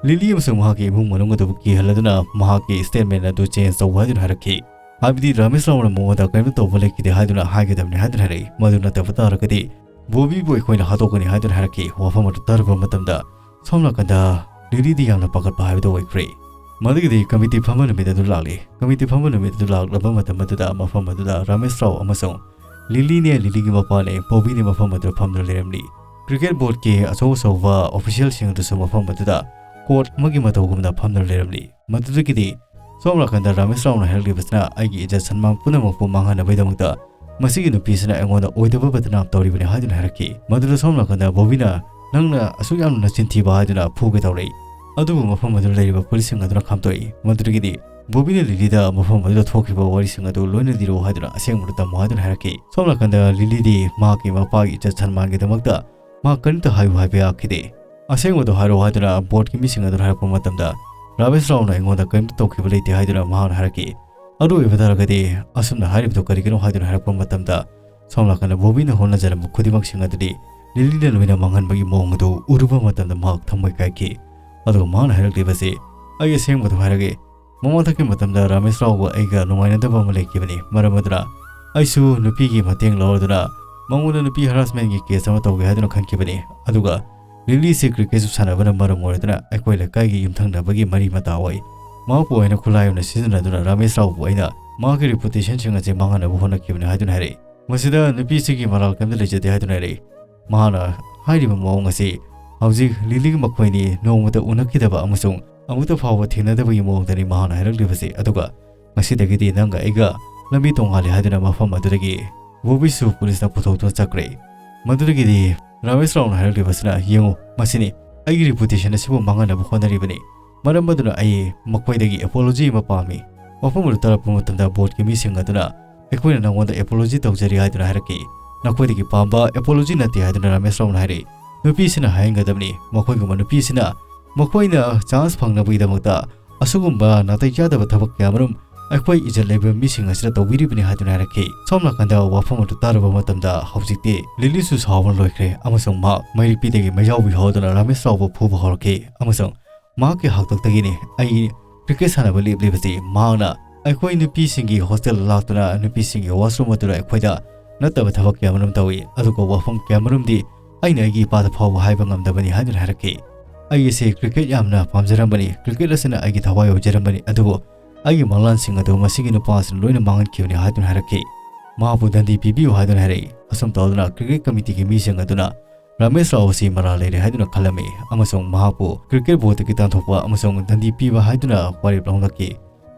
ꯂꯤꯂꯤ ꯑꯃꯁꯨꯡ ꯃꯍꯥꯛꯀꯤ ꯏꯃꯨꯡ ꯃꯅꯨꯡ ꯑꯗꯨꯕꯨ ꯀꯤꯍꯜꯂꯗꯨꯅ ꯃꯍꯥꯛꯀꯤ ꯁ꯭ꯇꯦꯠꯃꯦꯟ ꯑꯗꯨ ꯆꯦꯟꯖ ꯇꯧꯕ ꯍꯥꯏꯗꯨꯅ ꯍꯥꯏꯔꯛꯈꯤ꯫ ꯍꯥꯏꯕꯗꯤ ꯔꯃꯦꯁ ꯔꯥꯎꯅ ꯃꯉꯣꯟꯗ ꯀꯔꯤꯝꯇ ꯇꯧꯕ ꯂꯩꯈꯤꯗꯦ ꯍꯥꯏꯗꯨꯅ ꯍꯥꯏꯒꯗꯕꯅꯤ ꯍꯥꯏꯗꯨꯅ ꯍꯥꯏꯔꯛꯏ꯫ ꯃꯗꯨ ꯅꯠꯇꯕ ꯇꯥꯔꯒꯗꯤ ꯕꯣꯕꯤꯕꯨ ꯑꯩꯈꯣꯏꯅ ꯍꯥꯠꯇꯣꯛꯀꯅꯤ ꯍꯥꯏꯗꯨꯅ ꯍꯥꯏꯔꯛꯈꯤ꯫ ꯋꯥꯐꯝ ꯑꯗꯨ ꯇꯥꯔꯨꯕ ꯃꯇꯝꯗ ꯁꯣꯝ ꯅꯥꯀꯟꯗ ꯂꯤꯂꯤꯗꯤ ꯌꯥꯝꯅ ꯄꯥꯈꯠꯄ ꯍꯥꯏꯕꯗꯨ ꯑꯣꯏꯈ꯭ꯔꯦ꯫ ꯃꯗꯨꯒꯤꯗꯤ ꯀꯃꯤꯇꯤ ꯐꯝꯕ ꯅꯨꯃꯤꯠ ꯑꯗꯨ ꯂꯥꯛꯂꯤ꯫ ꯀꯃꯤꯇꯤ ꯐꯝꯕ ꯅꯨꯃꯤꯠ ꯑꯗꯨ ꯂꯥꯛꯂꯕ ꯃꯇꯝ ꯑꯗꯨꯗ ꯃꯐꯝ ꯑꯗꯨꯗ ꯔꯥꯃꯦꯁ ꯔꯥꯎ ꯑꯃꯁꯨꯡ ꯂꯤꯂꯤꯅꯦ, ꯂꯤꯂꯤꯒꯤ ꯃꯄꯥꯅꯦ, ꯕꯣꯕꯤꯅꯦ ꯃꯐꯝ ꯑꯗꯨꯗ ꯐꯝꯗꯨꯅ ꯂꯩꯔꯝꯂꯤ꯫ ꯀ꯭ꯔꯤꯀꯦꯠ ꯕꯣꯔꯗꯀꯤ ꯑꯆꯧ ꯑꯆꯧꯕ ꯑꯣꯐꯤꯁꯤꯌꯦꯜꯁꯤꯡ ꯑꯗꯨꯁꯨ ꯃꯐꯝ ꯑꯗꯨꯗ ꯀꯣꯔꯠ ꯑꯃꯒꯤ ꯃꯇꯧꯒꯨꯝꯅ ꯐꯝꯗꯨꯅ ꯂꯩꯔꯝꯂꯤ꯫ ꯃꯗꯨꯗꯒꯤꯗꯤ ꯁꯣꯝ ꯅꯥꯀꯟꯗ ꯔꯥꯃꯦꯁ ꯔꯥꯎꯅ ꯍꯥꯏꯔꯛꯂꯤꯕꯁꯤꯅ ꯑꯩꯒꯤ ꯏꯖꯠ ꯁꯟꯃꯥꯟ ꯄꯨꯝꯅꯃꯛꯄꯨ ꯃꯥꯡꯍꯟꯅꯕꯒꯤꯗꯃꯛꯇ ꯃꯁꯤꯒꯤ ꯅꯨꯄꯤꯁꯤꯅ ꯑꯩꯉꯣꯟꯗ ꯑꯣꯏꯗꯕ ꯕꯗꯅꯥꯝ ꯇꯧꯔꯤꯕꯅꯤ ꯍꯥꯏꯗꯨꯅ ꯍꯥꯏꯔꯛꯈꯤ꯫ ꯃꯗꯨꯗ ꯁꯣꯝ ꯅꯥꯀꯟꯗ ꯕꯣꯕꯤꯅ ꯅꯪꯅ ꯑꯁꯨꯛ ꯌꯥꯝꯅ ꯅꯆꯤꯟ ꯊꯤꯕ ꯍꯥꯏꯗꯨꯅ ꯐꯨꯒꯦ ꯇꯧꯔꯛꯏ꯫ ꯑꯗꯨꯕꯨ ꯃꯐꯝ ꯑꯗꯨꯗ ꯂꯩꯔꯤꯕ ꯄꯨꯂꯤꯁꯁꯤꯡ ꯑꯗꯨꯅ ꯈꯥꯝꯇꯣꯛꯏ꯫ ꯃꯗꯨꯗꯒꯤꯗꯤ ꯕꯣꯕꯤꯅ ꯂꯤꯂꯤꯗ ꯃꯐꯝ ꯑꯗꯨꯗ ꯊꯣꯛꯈꯤꯕ ꯋꯥꯔꯤꯁꯤꯡ ꯑꯗꯨ ꯂꯣꯏꯅ ꯂꯤꯔꯛꯎ ꯍꯥꯏꯗꯨꯅ ꯑꯁꯦꯡꯕꯗꯨ ꯇꯝꯃꯨ ꯍꯥꯏꯗꯨꯅ ꯍꯥꯏꯔꯛꯈꯤ꯫ ꯁꯣꯝ ꯅꯥꯀꯟꯗ ꯂꯤꯂꯤꯗꯤ ꯃꯍꯥꯛꯀꯤ ꯃꯄꯥꯒꯤ ꯏꯖꯠ ꯁꯟꯃꯥꯟꯒꯤꯗꯃꯛꯇ ꯃꯍꯥꯛ ꯀꯔꯤꯝꯇ ꯍꯥꯏꯌꯨ ꯍꯥꯏꯕ ꯌꯥꯈꯤꯗꯦ꯫ ꯑꯁꯦꯡꯕꯗꯨ ꯍꯥꯏꯔꯣ ꯍꯥꯏꯗꯨꯅ ꯕꯣꯔꯗꯀꯤ ꯃꯤꯁꯤꯡ ꯑꯗꯨꯅ ꯍꯥꯏꯔꯛꯄ ꯃꯇꯝꯗ ꯔꯥꯃꯦꯁ ꯔꯥꯎꯅ ꯑꯩꯉꯣꯟꯗ ꯀꯔꯤꯝꯇ ꯇꯧꯈꯤꯕ ꯂꯩꯇꯦ ꯍꯥꯏꯗꯨꯅ ꯃꯍꯥꯛꯅ ꯍꯥꯏꯔꯛꯈꯤ꯫ ꯑꯗꯨ ꯑꯣꯏꯕ ꯇꯥꯔꯒꯗꯤ ꯑꯁꯨꯝꯅ ꯍꯥꯏꯔꯤꯕꯗꯨ ꯀꯔꯤꯒꯤꯅꯣ ꯍꯥꯏꯗꯨꯅ ꯍꯥꯏꯔꯛꯄ ꯃꯇꯝꯗ ꯁꯣꯝ ꯅꯥꯀꯟꯗ ꯕꯣꯕꯤꯅ ꯍꯣꯠꯅꯖꯔꯝꯕ ꯈꯨꯗꯤꯡꯃꯛꯁꯤꯡ ꯑꯗꯨꯗꯤ ꯂꯤꯂꯤꯅ ꯂꯣꯏꯅ ꯃꯥꯡꯍꯟꯕꯒꯤ ꯃꯑꯣꯡ ꯑꯗꯨ ꯎꯔꯨꯕ ꯃꯇꯝꯗ ꯃꯍꯥꯛ ꯊꯃꯣꯏ ꯀꯥꯏꯈꯤ꯫ ꯑꯗꯨꯒ ꯃꯍꯥꯛꯅ ꯍꯥꯏꯔꯛꯂꯤꯕꯁꯤ, ꯑꯩ ꯑꯁꯦꯡꯕꯗꯨ ꯍꯥꯏꯔꯒꯦ, ꯃꯃꯥꯡꯊꯛꯀꯤ ꯃꯇꯝꯗ ꯔꯥꯃꯦꯁ ꯔꯥꯎꯒ ꯑꯩꯒ ꯅꯨꯡꯉꯥꯏꯅꯗꯕ ꯑꯃ ꯂꯩꯈꯤꯕꯅꯤ꯫ ꯃꯔꯝ ꯑꯗꯨꯅ ꯑꯩꯁꯨ ꯅꯨꯄꯤꯒꯤ ꯃꯇꯦꯡ ꯂꯧꯔꯗꯨꯅ ꯃꯉꯣꯟꯗ ꯅꯨꯄꯤ ꯍꯔꯥꯁꯃꯦꯟꯒꯤ ꯀꯦꯁ ꯑꯃ ꯇꯧꯒꯦ ꯍꯥꯏꯗꯨꯅ ꯈꯟꯈꯤꯕꯅꯤ꯫ ꯑꯗꯨꯒ ꯂꯤꯂꯤꯁꯤ ꯀ꯭ꯔꯤꯀꯦꯠꯁꯨ ꯁꯥꯟꯅꯕꯅ ꯃꯔꯝ ꯑꯣꯏꯔꯗꯨꯅ ꯑꯩꯈꯣꯏ ꯂꯩꯀꯥꯏꯒꯤ ꯌꯨꯝꯊꯪꯅꯕꯒꯤ ꯃꯔꯤ ꯃꯇꯥ ꯑꯣꯏ꯫ ꯃꯍꯥꯛꯄꯨ ꯑꯩꯅ ꯈꯨꯠꯂꯥꯏ ꯑꯣꯏꯅ ꯁꯤꯖꯤꯟꯅꯗꯨꯅ ꯔꯥꯃꯦꯁ ꯔꯥꯎꯕꯨ ꯑꯩꯅ ꯃꯍꯥꯛꯀꯤ ꯔꯤꯄꯨꯇꯦꯁꯟꯁꯤꯡ ꯑꯁꯤ ꯃꯥꯡꯍꯟꯅꯕ ꯍꯣꯠꯅꯈꯤꯕꯅꯤ ꯍꯥꯏꯗꯨꯅ ꯍꯥꯏꯔꯛꯏ꯫ ꯃꯁꯤꯗ ꯅꯨꯄꯤꯁꯤꯒꯤ ꯃꯔꯥꯜ ꯀꯔꯤꯝꯇ ꯂꯩꯖꯗꯦ ꯍꯥꯏꯗꯨꯅ ꯍꯥꯏꯔꯛꯏ꯫ ꯃꯍꯥꯛꯅ ꯍꯥꯏꯔꯤꯕ ꯃꯑꯣꯡ ꯑꯁꯤ ꯍꯧꯖꯤꯛ ꯂꯤꯂꯤꯒꯤ ꯃꯈꯣꯏꯅꯤ ꯅꯣꯡꯃꯇ ꯎꯅꯈꯤꯗꯕ ꯑꯃꯁꯨꯡ ꯑꯃꯨꯛꯇ ꯐꯥꯎꯕ ꯊꯦꯡꯅꯗꯕꯒꯤ ꯃꯑꯣꯡꯗꯅꯤ ꯃꯍꯥꯛꯅ ꯍꯥꯏꯔꯛꯂꯤꯕꯁꯤ꯫ ꯑꯗꯨꯒ ꯉꯁꯤꯗꯒꯤꯗꯤ ꯅꯪꯒ ꯑꯩꯒ ꯂꯝꯕꯤ ꯇꯣꯡꯉꯥꯜꯂꯦ ꯍꯥꯏꯗꯨꯅ ꯃꯐꯝ ꯑꯗꯨꯗꯒꯤ ꯕꯣꯕꯤꯁꯨ ꯄꯨꯂꯤꯁꯅ ꯄꯨꯊꯣꯛꯇꯨꯅ ꯆꯠꯈ꯭ꯔꯦ꯫ ꯃꯗꯨꯗꯒꯤꯗꯤ ꯔꯥꯃꯦꯁ ꯔꯥꯎꯅ ꯍꯥꯏꯔꯛꯂꯤꯕꯁꯤꯅ, ꯌꯦꯡꯉꯨ, ꯃꯁꯤꯅꯤ ꯑꯩꯒꯤ ꯔꯤꯄꯨꯇꯦꯁꯟ ꯑꯁꯤꯕꯨ ꯃꯥꯡꯍꯟꯅꯕ ꯍꯣꯠꯅꯔꯤꯕꯅꯤ꯫ ꯃꯔꯝ ꯑꯗꯨꯅ ꯑꯩ ꯃꯈꯣꯏꯗꯒꯤ ꯑꯦꯄꯣꯂꯣꯖꯤ ꯑꯃ ꯄꯥꯝꯃꯤ꯫ ꯋꯥꯐꯝ ꯑꯗꯨ ꯇꯥꯔꯛꯄ ꯃꯇꯝꯗ ꯕꯣꯔꯗꯀꯤ ꯃꯤꯁꯤꯡ ꯑꯗꯨꯅ ꯑꯩꯈꯣꯏꯅ ꯅꯉꯣꯟꯗ ꯑꯦꯄꯣꯂꯣꯖꯤ ꯇꯧꯖꯔꯤ ꯍꯥꯏꯗꯨꯅ ꯍꯥꯏꯔꯛꯈꯤ꯫ ꯅꯈꯣꯏꯗꯒꯤ ꯄꯥꯝꯕ ꯑꯦꯄꯣꯂꯣꯖꯤ ꯅꯠꯇꯦ ꯍꯥꯏꯗꯨꯅ ꯔꯥꯃꯦꯁ ꯔꯥꯎꯅ ꯍꯥꯏꯔꯛꯏ꯫ ꯅꯨꯄꯤꯁꯤꯅ ꯍꯥꯏꯍꯟꯒꯗꯕꯅꯤ꯫ ꯃꯈꯣꯏꯒꯨꯝꯕ ꯅꯨꯄꯤꯁꯤꯅ ꯃꯈꯣꯏꯅ ꯆꯥꯟꯁ ꯐꯪꯅꯕꯒꯤꯗꯃꯛꯇ ꯑꯁꯤꯒꯨꯝꯕ ꯅꯥꯇꯩ ꯆꯥꯗꯕ ꯊꯕꯛ ꯀꯌꯥꯃꯔꯨꯝ ꯑꯩꯈꯣꯏ ꯏꯖꯠ ꯂꯩꯕ ꯃꯤꯁꯤꯡ ꯑꯁꯤꯅ ꯇꯧꯕꯤꯔꯤꯕꯅꯤ ꯍꯥꯏꯗꯨꯅ ꯍꯥꯏꯔꯛꯈꯤ꯫ ꯁꯣꯝ ꯅꯥꯀꯟꯗ ꯋꯥꯐꯝ ꯑꯗꯨ ꯇꯥꯔꯕ ꯃꯇꯝꯗ ꯍꯧꯖꯤꯛꯇꯤ ꯂꯤꯂꯤꯁꯨ ꯁꯥꯎꯕꯅ ꯂꯣꯏꯈ꯭ꯔꯦ ꯑꯃꯁꯨꯡ ꯃꯍꯥꯛ ꯃꯩꯔꯤꯛꯄꯤꯗꯒꯤ ꯃꯩꯖꯥꯎꯕꯤ ꯍꯧꯗꯨꯅ ꯔꯥꯃꯦꯁ ꯔꯥꯎꯕꯨ ꯐꯨꯕ ꯍꯧꯔꯛꯈꯤ ꯑꯃꯁꯨꯡ ꯃꯍꯥꯛꯀꯤ ꯍꯥꯛꯇꯛꯇꯒꯤꯅꯤ ꯑꯩ ꯀ꯭ꯔꯤꯀꯦꯠ ꯁꯥꯟꯅꯕ ꯂꯦꯞꯂꯤꯕꯁꯤ꯫ ꯃꯍꯥꯛꯅ ꯑꯩꯈꯣꯏ ꯅꯨꯄꯤꯁꯤꯡꯒꯤ ꯍꯣꯁꯇꯦꯜꯗ ꯂꯥꯛꯇꯨꯅ ꯅꯨꯄꯤꯁꯤꯡꯒꯤ ꯋꯥꯁꯔꯨꯝ ꯑꯗꯨꯗ ꯑꯩꯈꯣꯏꯗ ꯅꯠꯇꯕ ꯊꯕꯛ ꯀꯌꯥꯃꯔꯨꯝ ꯇꯧꯏ, ꯑꯗꯨꯒ ꯋꯥꯐꯝ ꯀꯌꯥꯃꯔꯨꯝꯗꯤ ꯑꯩꯅ ꯑꯩꯒꯤ ꯏꯄꯥꯗ ꯐꯥꯎꯕ ꯍꯥꯏꯕ ꯉꯝꯗꯕꯅꯤ ꯍꯥꯏꯗꯨꯅ ꯍꯥꯏꯔꯛꯈꯤ꯫ ꯑꯩꯒꯤꯁꯦ ꯀ꯭ꯔꯤꯀꯦꯠ ꯌꯥꯝꯅ ꯄꯥꯝꯖꯔꯝꯕꯅꯤ, ꯀ꯭ꯔꯤꯀꯦꯠ ꯑꯁꯤꯅ ꯑꯩꯒꯤ ꯊꯋꯥꯏ ꯑꯣꯏꯖꯔꯝꯕꯅꯤ, ꯑꯗꯨꯕꯨ ꯑꯩꯒꯤ ꯃꯪꯂꯥꯟꯁꯤꯡ ꯑꯗꯨ ꯃꯁꯤꯒꯤ ꯅꯨꯄꯥ ꯑꯁꯤꯅ ꯂꯣꯏꯅ ꯃꯥꯡꯍꯟꯈꯤꯕꯅꯤ" ꯍꯥꯏꯗꯨꯅ ꯍꯥꯏꯔꯛꯈꯤ꯫ ꯃꯍꯥꯛꯄꯨ ꯗꯟꯗꯤ ꯄꯤꯕꯤꯌꯨ ꯍꯥꯏꯗꯨꯅ ꯍꯥꯏꯔꯛꯏ꯫ ꯑꯁꯨꯝ ꯇꯧꯗꯨꯅ ꯀ꯭ꯔꯤꯀꯦꯠ ꯀꯃꯤꯇꯤꯒꯤ ꯃꯤꯁꯤꯡ ꯑꯗꯨꯅ ꯔꯥꯃꯦꯁ ꯔꯥꯎ ꯑꯁꯤ ꯃꯔꯥꯜ ꯂꯩꯔꯦ ꯍꯥꯏꯗꯨꯅ ꯈꯜꯂꯝꯃꯤ ꯑꯃꯁꯨꯡ ꯃꯍꯥꯛꯄꯨ ꯀ꯭ꯔꯤꯀꯦꯠ ꯕꯣꯔꯗꯇꯒꯤ ꯇꯥꯟꯊꯣꯛꯄ ꯑꯃꯁꯨꯡ ꯗꯟꯗꯤ ꯄꯤꯕ ꯍꯥꯏꯗꯨꯅ ꯋꯥꯔꯦꯞ ꯂꯧꯅꯈꯤ꯫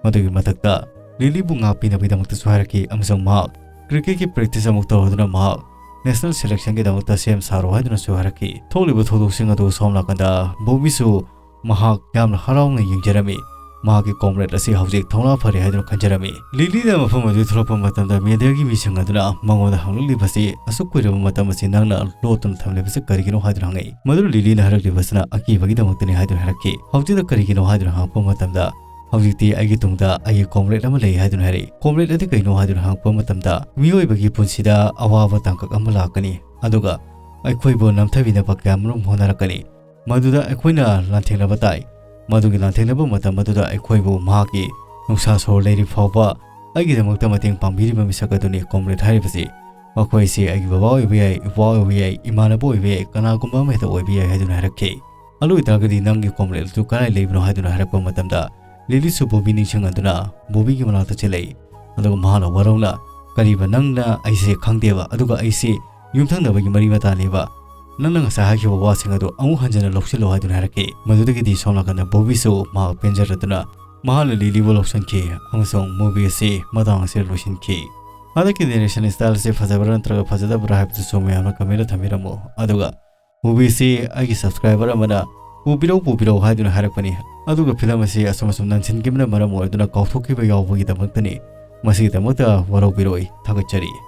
ꯃꯗꯨꯒꯤ ꯃꯊꯛꯇ ꯂꯤꯂꯤꯕꯨ ꯉꯥꯛꯄꯤꯅꯕꯒꯤꯗꯃꯛꯇꯁꯨ ꯍꯥꯏꯔꯛꯈꯤ ꯑꯃꯁꯨꯡ ꯃꯍꯥꯛ ꯀ꯭ꯔꯤꯀꯦꯠꯀꯤ ꯄ꯭ꯔꯦꯛꯇꯤꯁ ꯑꯃꯨꯛ ꯇꯧꯔꯗꯨꯅ ꯃꯍꯥꯛ ꯅꯦꯁꯅꯦꯜ ꯁꯦꯂꯦꯛꯁꯟꯒꯤꯗꯃꯛꯇ ꯁꯦꯝ ꯁꯥꯔꯣ ꯍꯥꯏꯗꯨꯅꯁꯨ ꯍꯥꯏꯔꯛꯈꯤ꯫ ꯊꯣꯛꯂꯤꯕ ꯊꯧꯗꯣꯛꯁꯤꯡ ꯑꯗꯨ ꯁꯣꯝ ꯅꯥꯀꯟꯗ ꯕꯣꯕꯤꯁꯨ ꯃꯍꯥꯛ ꯌꯥꯝꯅ ꯍꯔꯥꯎꯅ ꯌꯦꯡꯖꯔꯝꯃꯤ꯫ ꯃꯍꯥꯛꯀꯤ ꯀꯣꯝꯔꯦꯗ ꯑꯁꯤ ꯍꯧꯖꯤꯛ ꯊꯧꯅꯥ ꯐꯔꯦ ꯍꯥꯏꯗꯨꯅ ꯈꯟꯖꯔꯝꯃꯤ꯫ ꯂꯤꯂꯤꯅ ꯃꯐꯝ ꯑꯗꯨ ꯊꯣꯛꯂꯛꯄ ꯃꯇꯝꯗ ꯃꯦꯗꯤꯌꯥꯒꯤ ꯃꯤꯁꯤꯡ ꯑꯗꯨꯅ ꯃꯉꯣꯟꯗ ꯍꯪꯂꯛꯂꯤꯕꯁꯤ, "ꯑꯁꯨꯛ ꯀꯨꯏꯔꯕ ꯃꯇꯝ ꯑꯁꯤ ꯅꯪꯅ ꯂꯣꯠꯇꯨꯅ ꯊꯝꯂꯤꯕꯁꯤ ꯀꯔꯤꯒꯤꯅꯣ?" ꯍꯥꯏꯗꯨꯅ ꯍꯪꯉꯛꯏ꯫ ꯃꯗꯨ ꯂꯤꯂꯤꯅ ꯍꯥꯏꯔꯛꯂꯤꯕꯁꯤꯅ ꯑꯀꯤꯕꯒꯤꯗꯃꯛꯇꯅꯤ ꯍꯥꯏꯗꯨꯅ ꯍꯥꯏꯔꯛꯈꯤ꯫ "ꯍꯧꯖꯤꯛꯅ ꯀꯔꯤꯒꯤꯅꯣ?" ꯍꯥꯏꯗꯨꯅ ꯍꯪꯉꯛꯄ ꯃꯇꯝꯗ, "ꯍꯧꯖꯤꯛꯇꯤ ꯑꯩꯒꯤ ꯇꯨꯡꯗ ꯑꯩꯒꯤ ꯀꯣꯝꯔꯦꯗ ꯑꯃ ꯂꯩ" ꯍꯥꯏꯗꯨꯅ ꯍꯥꯏꯔꯛꯏ꯫ "ꯀꯣꯝꯔꯦꯗ ꯑꯗꯨ ꯀꯩꯅꯣ?" ꯍꯥꯏꯗꯨꯅ ꯍꯪꯉꯛꯄ ꯃꯇꯝꯗ, "ꯃꯤꯑꯣꯏꯕꯒꯤ ꯄꯨꯟꯁꯤꯗ ꯑꯋꯥꯕ ꯇꯥꯡꯀꯛ ꯑꯃ ꯂꯥꯛꯀꯅꯤ, ꯑꯗꯨꯒ ꯑꯩꯈꯣꯏꯕꯨ ꯅꯝꯊꯕꯤꯅꯕ ꯀꯌꯥꯃꯔꯨꯝ ꯍꯣꯠꯅꯔꯛꯀꯅꯤ꯫ ꯃꯗꯨꯗ ꯑꯩꯈꯣꯏꯅ ꯂꯥꯟꯊꯦꯡꯅꯕ ꯇꯥꯏ꯫ ꯃꯗꯨꯒꯤ ꯂꯥꯟꯊꯦꯡꯅꯕ ꯃꯇꯝ ꯑꯗꯨꯗ ꯑꯩꯈꯣꯏꯕꯨ ꯃꯍꯥꯛꯀꯤ ꯅꯨꯡꯁꯥ ꯁꯣꯔ ꯂꯩꯔꯤ ꯐꯥꯎꯕ ꯑꯩꯒꯤꯗꯃꯛꯇ ꯃꯇꯦꯡ ꯄꯥꯡꯕꯤꯔꯤꯕ ꯃꯤꯁꯛ ꯑꯗꯨꯅꯤ ꯀꯣꯝꯔꯦꯗ ꯍꯥꯏꯔꯤꯕꯁꯤ꯫ ꯃꯈꯣꯏꯁꯤ ꯑꯩꯒꯤ ꯕꯕꯥ ꯑꯣꯏꯕ ꯌꯥꯏ, ꯏꯄ꯭ꯋꯥ ꯑꯣꯏꯕ ꯌꯥꯏ, ꯏꯃꯥꯟꯅꯕ ꯑꯣꯏꯕ ꯌꯥꯏ, ꯀꯅꯥꯒꯨꯝꯕ ꯑꯃ ꯍꯦꯛꯇ ꯑꯣꯏꯕ ꯌꯥꯏ" ꯍꯥꯏꯗꯨꯅ ꯍꯥꯏꯔꯛꯈꯤ꯫ "ꯑꯗꯨ ꯑꯣꯏꯇꯥꯔꯒꯗꯤ ꯅꯪꯒꯤ ꯀꯣꯝꯔꯦꯗ ꯑꯗꯨ ꯀꯗꯥꯏ ꯂꯩꯕꯅꯣ?" ꯍꯥꯏꯗꯨꯅ ꯍꯥꯏꯔꯛꯄ ꯃꯇꯝꯗ, ꯂꯤꯂꯤꯁꯨ ꯕꯣꯕꯤ ꯅꯤꯡꯁꯤꯡꯍꯟꯗꯨꯅ ꯕꯣꯕꯤꯒꯤ ꯃꯅꯥꯛꯇ ꯆꯦꯜꯂꯛꯏ꯫ ꯑꯗꯨꯒ ꯃꯍꯥꯛꯅ ꯋꯥꯔꯧꯅ, "ꯀꯔꯤꯕ, ꯅꯪꯅ ꯑꯩꯁꯦ ꯈꯪꯗꯦꯕ, ꯑꯗꯨꯒ ꯑꯩꯁꯦ ꯌꯨꯝꯊꯪꯅꯕꯒꯤ ꯃꯔꯤ ꯃꯇꯥꯅꯦꯕ꯫ ꯅꯪꯅ ꯉꯁꯥꯏ ꯍꯥꯏꯈꯤꯕ ꯋꯥꯁꯤꯡ ꯑꯗꯨ ꯑꯃꯨꯛ ꯍꯟꯖꯤꯟꯅ ꯂꯧꯁꯤꯜꯂꯨ" ꯍꯥꯏꯗꯨꯅ ꯍꯥꯏꯔꯛꯈꯤ꯫ ꯃꯗꯨꯗꯒꯤꯗꯤ ꯁꯣꯝ ꯅꯥꯀꯟꯗ ꯕꯣꯕꯤꯁꯨ ꯃꯍꯥꯛ ꯄꯦꯟꯖꯔꯗꯨꯅ ꯃꯍꯥꯛꯅ ꯂꯤꯂꯤꯕꯨ ꯂꯧꯁꯤꯟꯈꯤ ꯑꯃꯁꯨꯡ ꯃꯨꯚꯤ ꯑꯁꯤ ꯃꯇꯥꯡ ꯑꯁꯤꯗ ꯂꯣꯏꯁꯤꯟꯈꯤ꯫ ꯍꯟꯗꯛꯀꯤ ꯅꯦꯔꯦꯁꯟ ꯁ꯭ꯇꯥꯏꯜ ꯑꯁꯤ ꯐꯖꯕ꯭ꯔꯥ ꯅꯠꯇ꯭ꯔꯒ ꯐꯖꯗꯕ꯭ꯔꯥ ꯍꯥꯏꯕꯗꯨꯁꯨ ꯃꯌꯥꯝꯅ ꯀꯃꯦꯟꯗ ꯊꯝꯕꯤꯔꯝꯃꯨ꯫ ꯑꯗꯨꯒ ꯃꯨꯚꯤꯁꯤ ꯑꯩꯒꯤ ꯁꯕꯁꯀ꯭ꯔꯥꯏꯕꯔ ꯑꯃꯅ "ꯄꯨꯕꯤꯔꯧ, ꯄꯨꯕꯤꯔꯧ" ꯍꯥꯏꯗꯨꯅ ꯍꯥꯏꯔꯛꯄꯅꯤ꯫ ꯑꯗꯨꯒ ꯐꯤꯂꯝ ꯑꯁꯤ ꯑꯁꯨꯝ ꯑꯁꯨꯝ ꯅꯟꯁꯤꯟꯈꯤꯕꯅ ꯃꯔꯝ ꯑꯣꯏꯗꯨꯅ ꯀꯥꯎꯊꯣꯛꯈꯤꯕ ꯌꯥꯎꯕꯒꯤꯗꯃꯛꯇꯅꯤ꯫ ꯃꯁꯤꯒꯤꯗꯃꯛꯇ ꯋꯥꯔꯧꯕꯤꯔꯣꯏ꯫ ꯊꯥꯒꯠꯆꯔꯤ꯫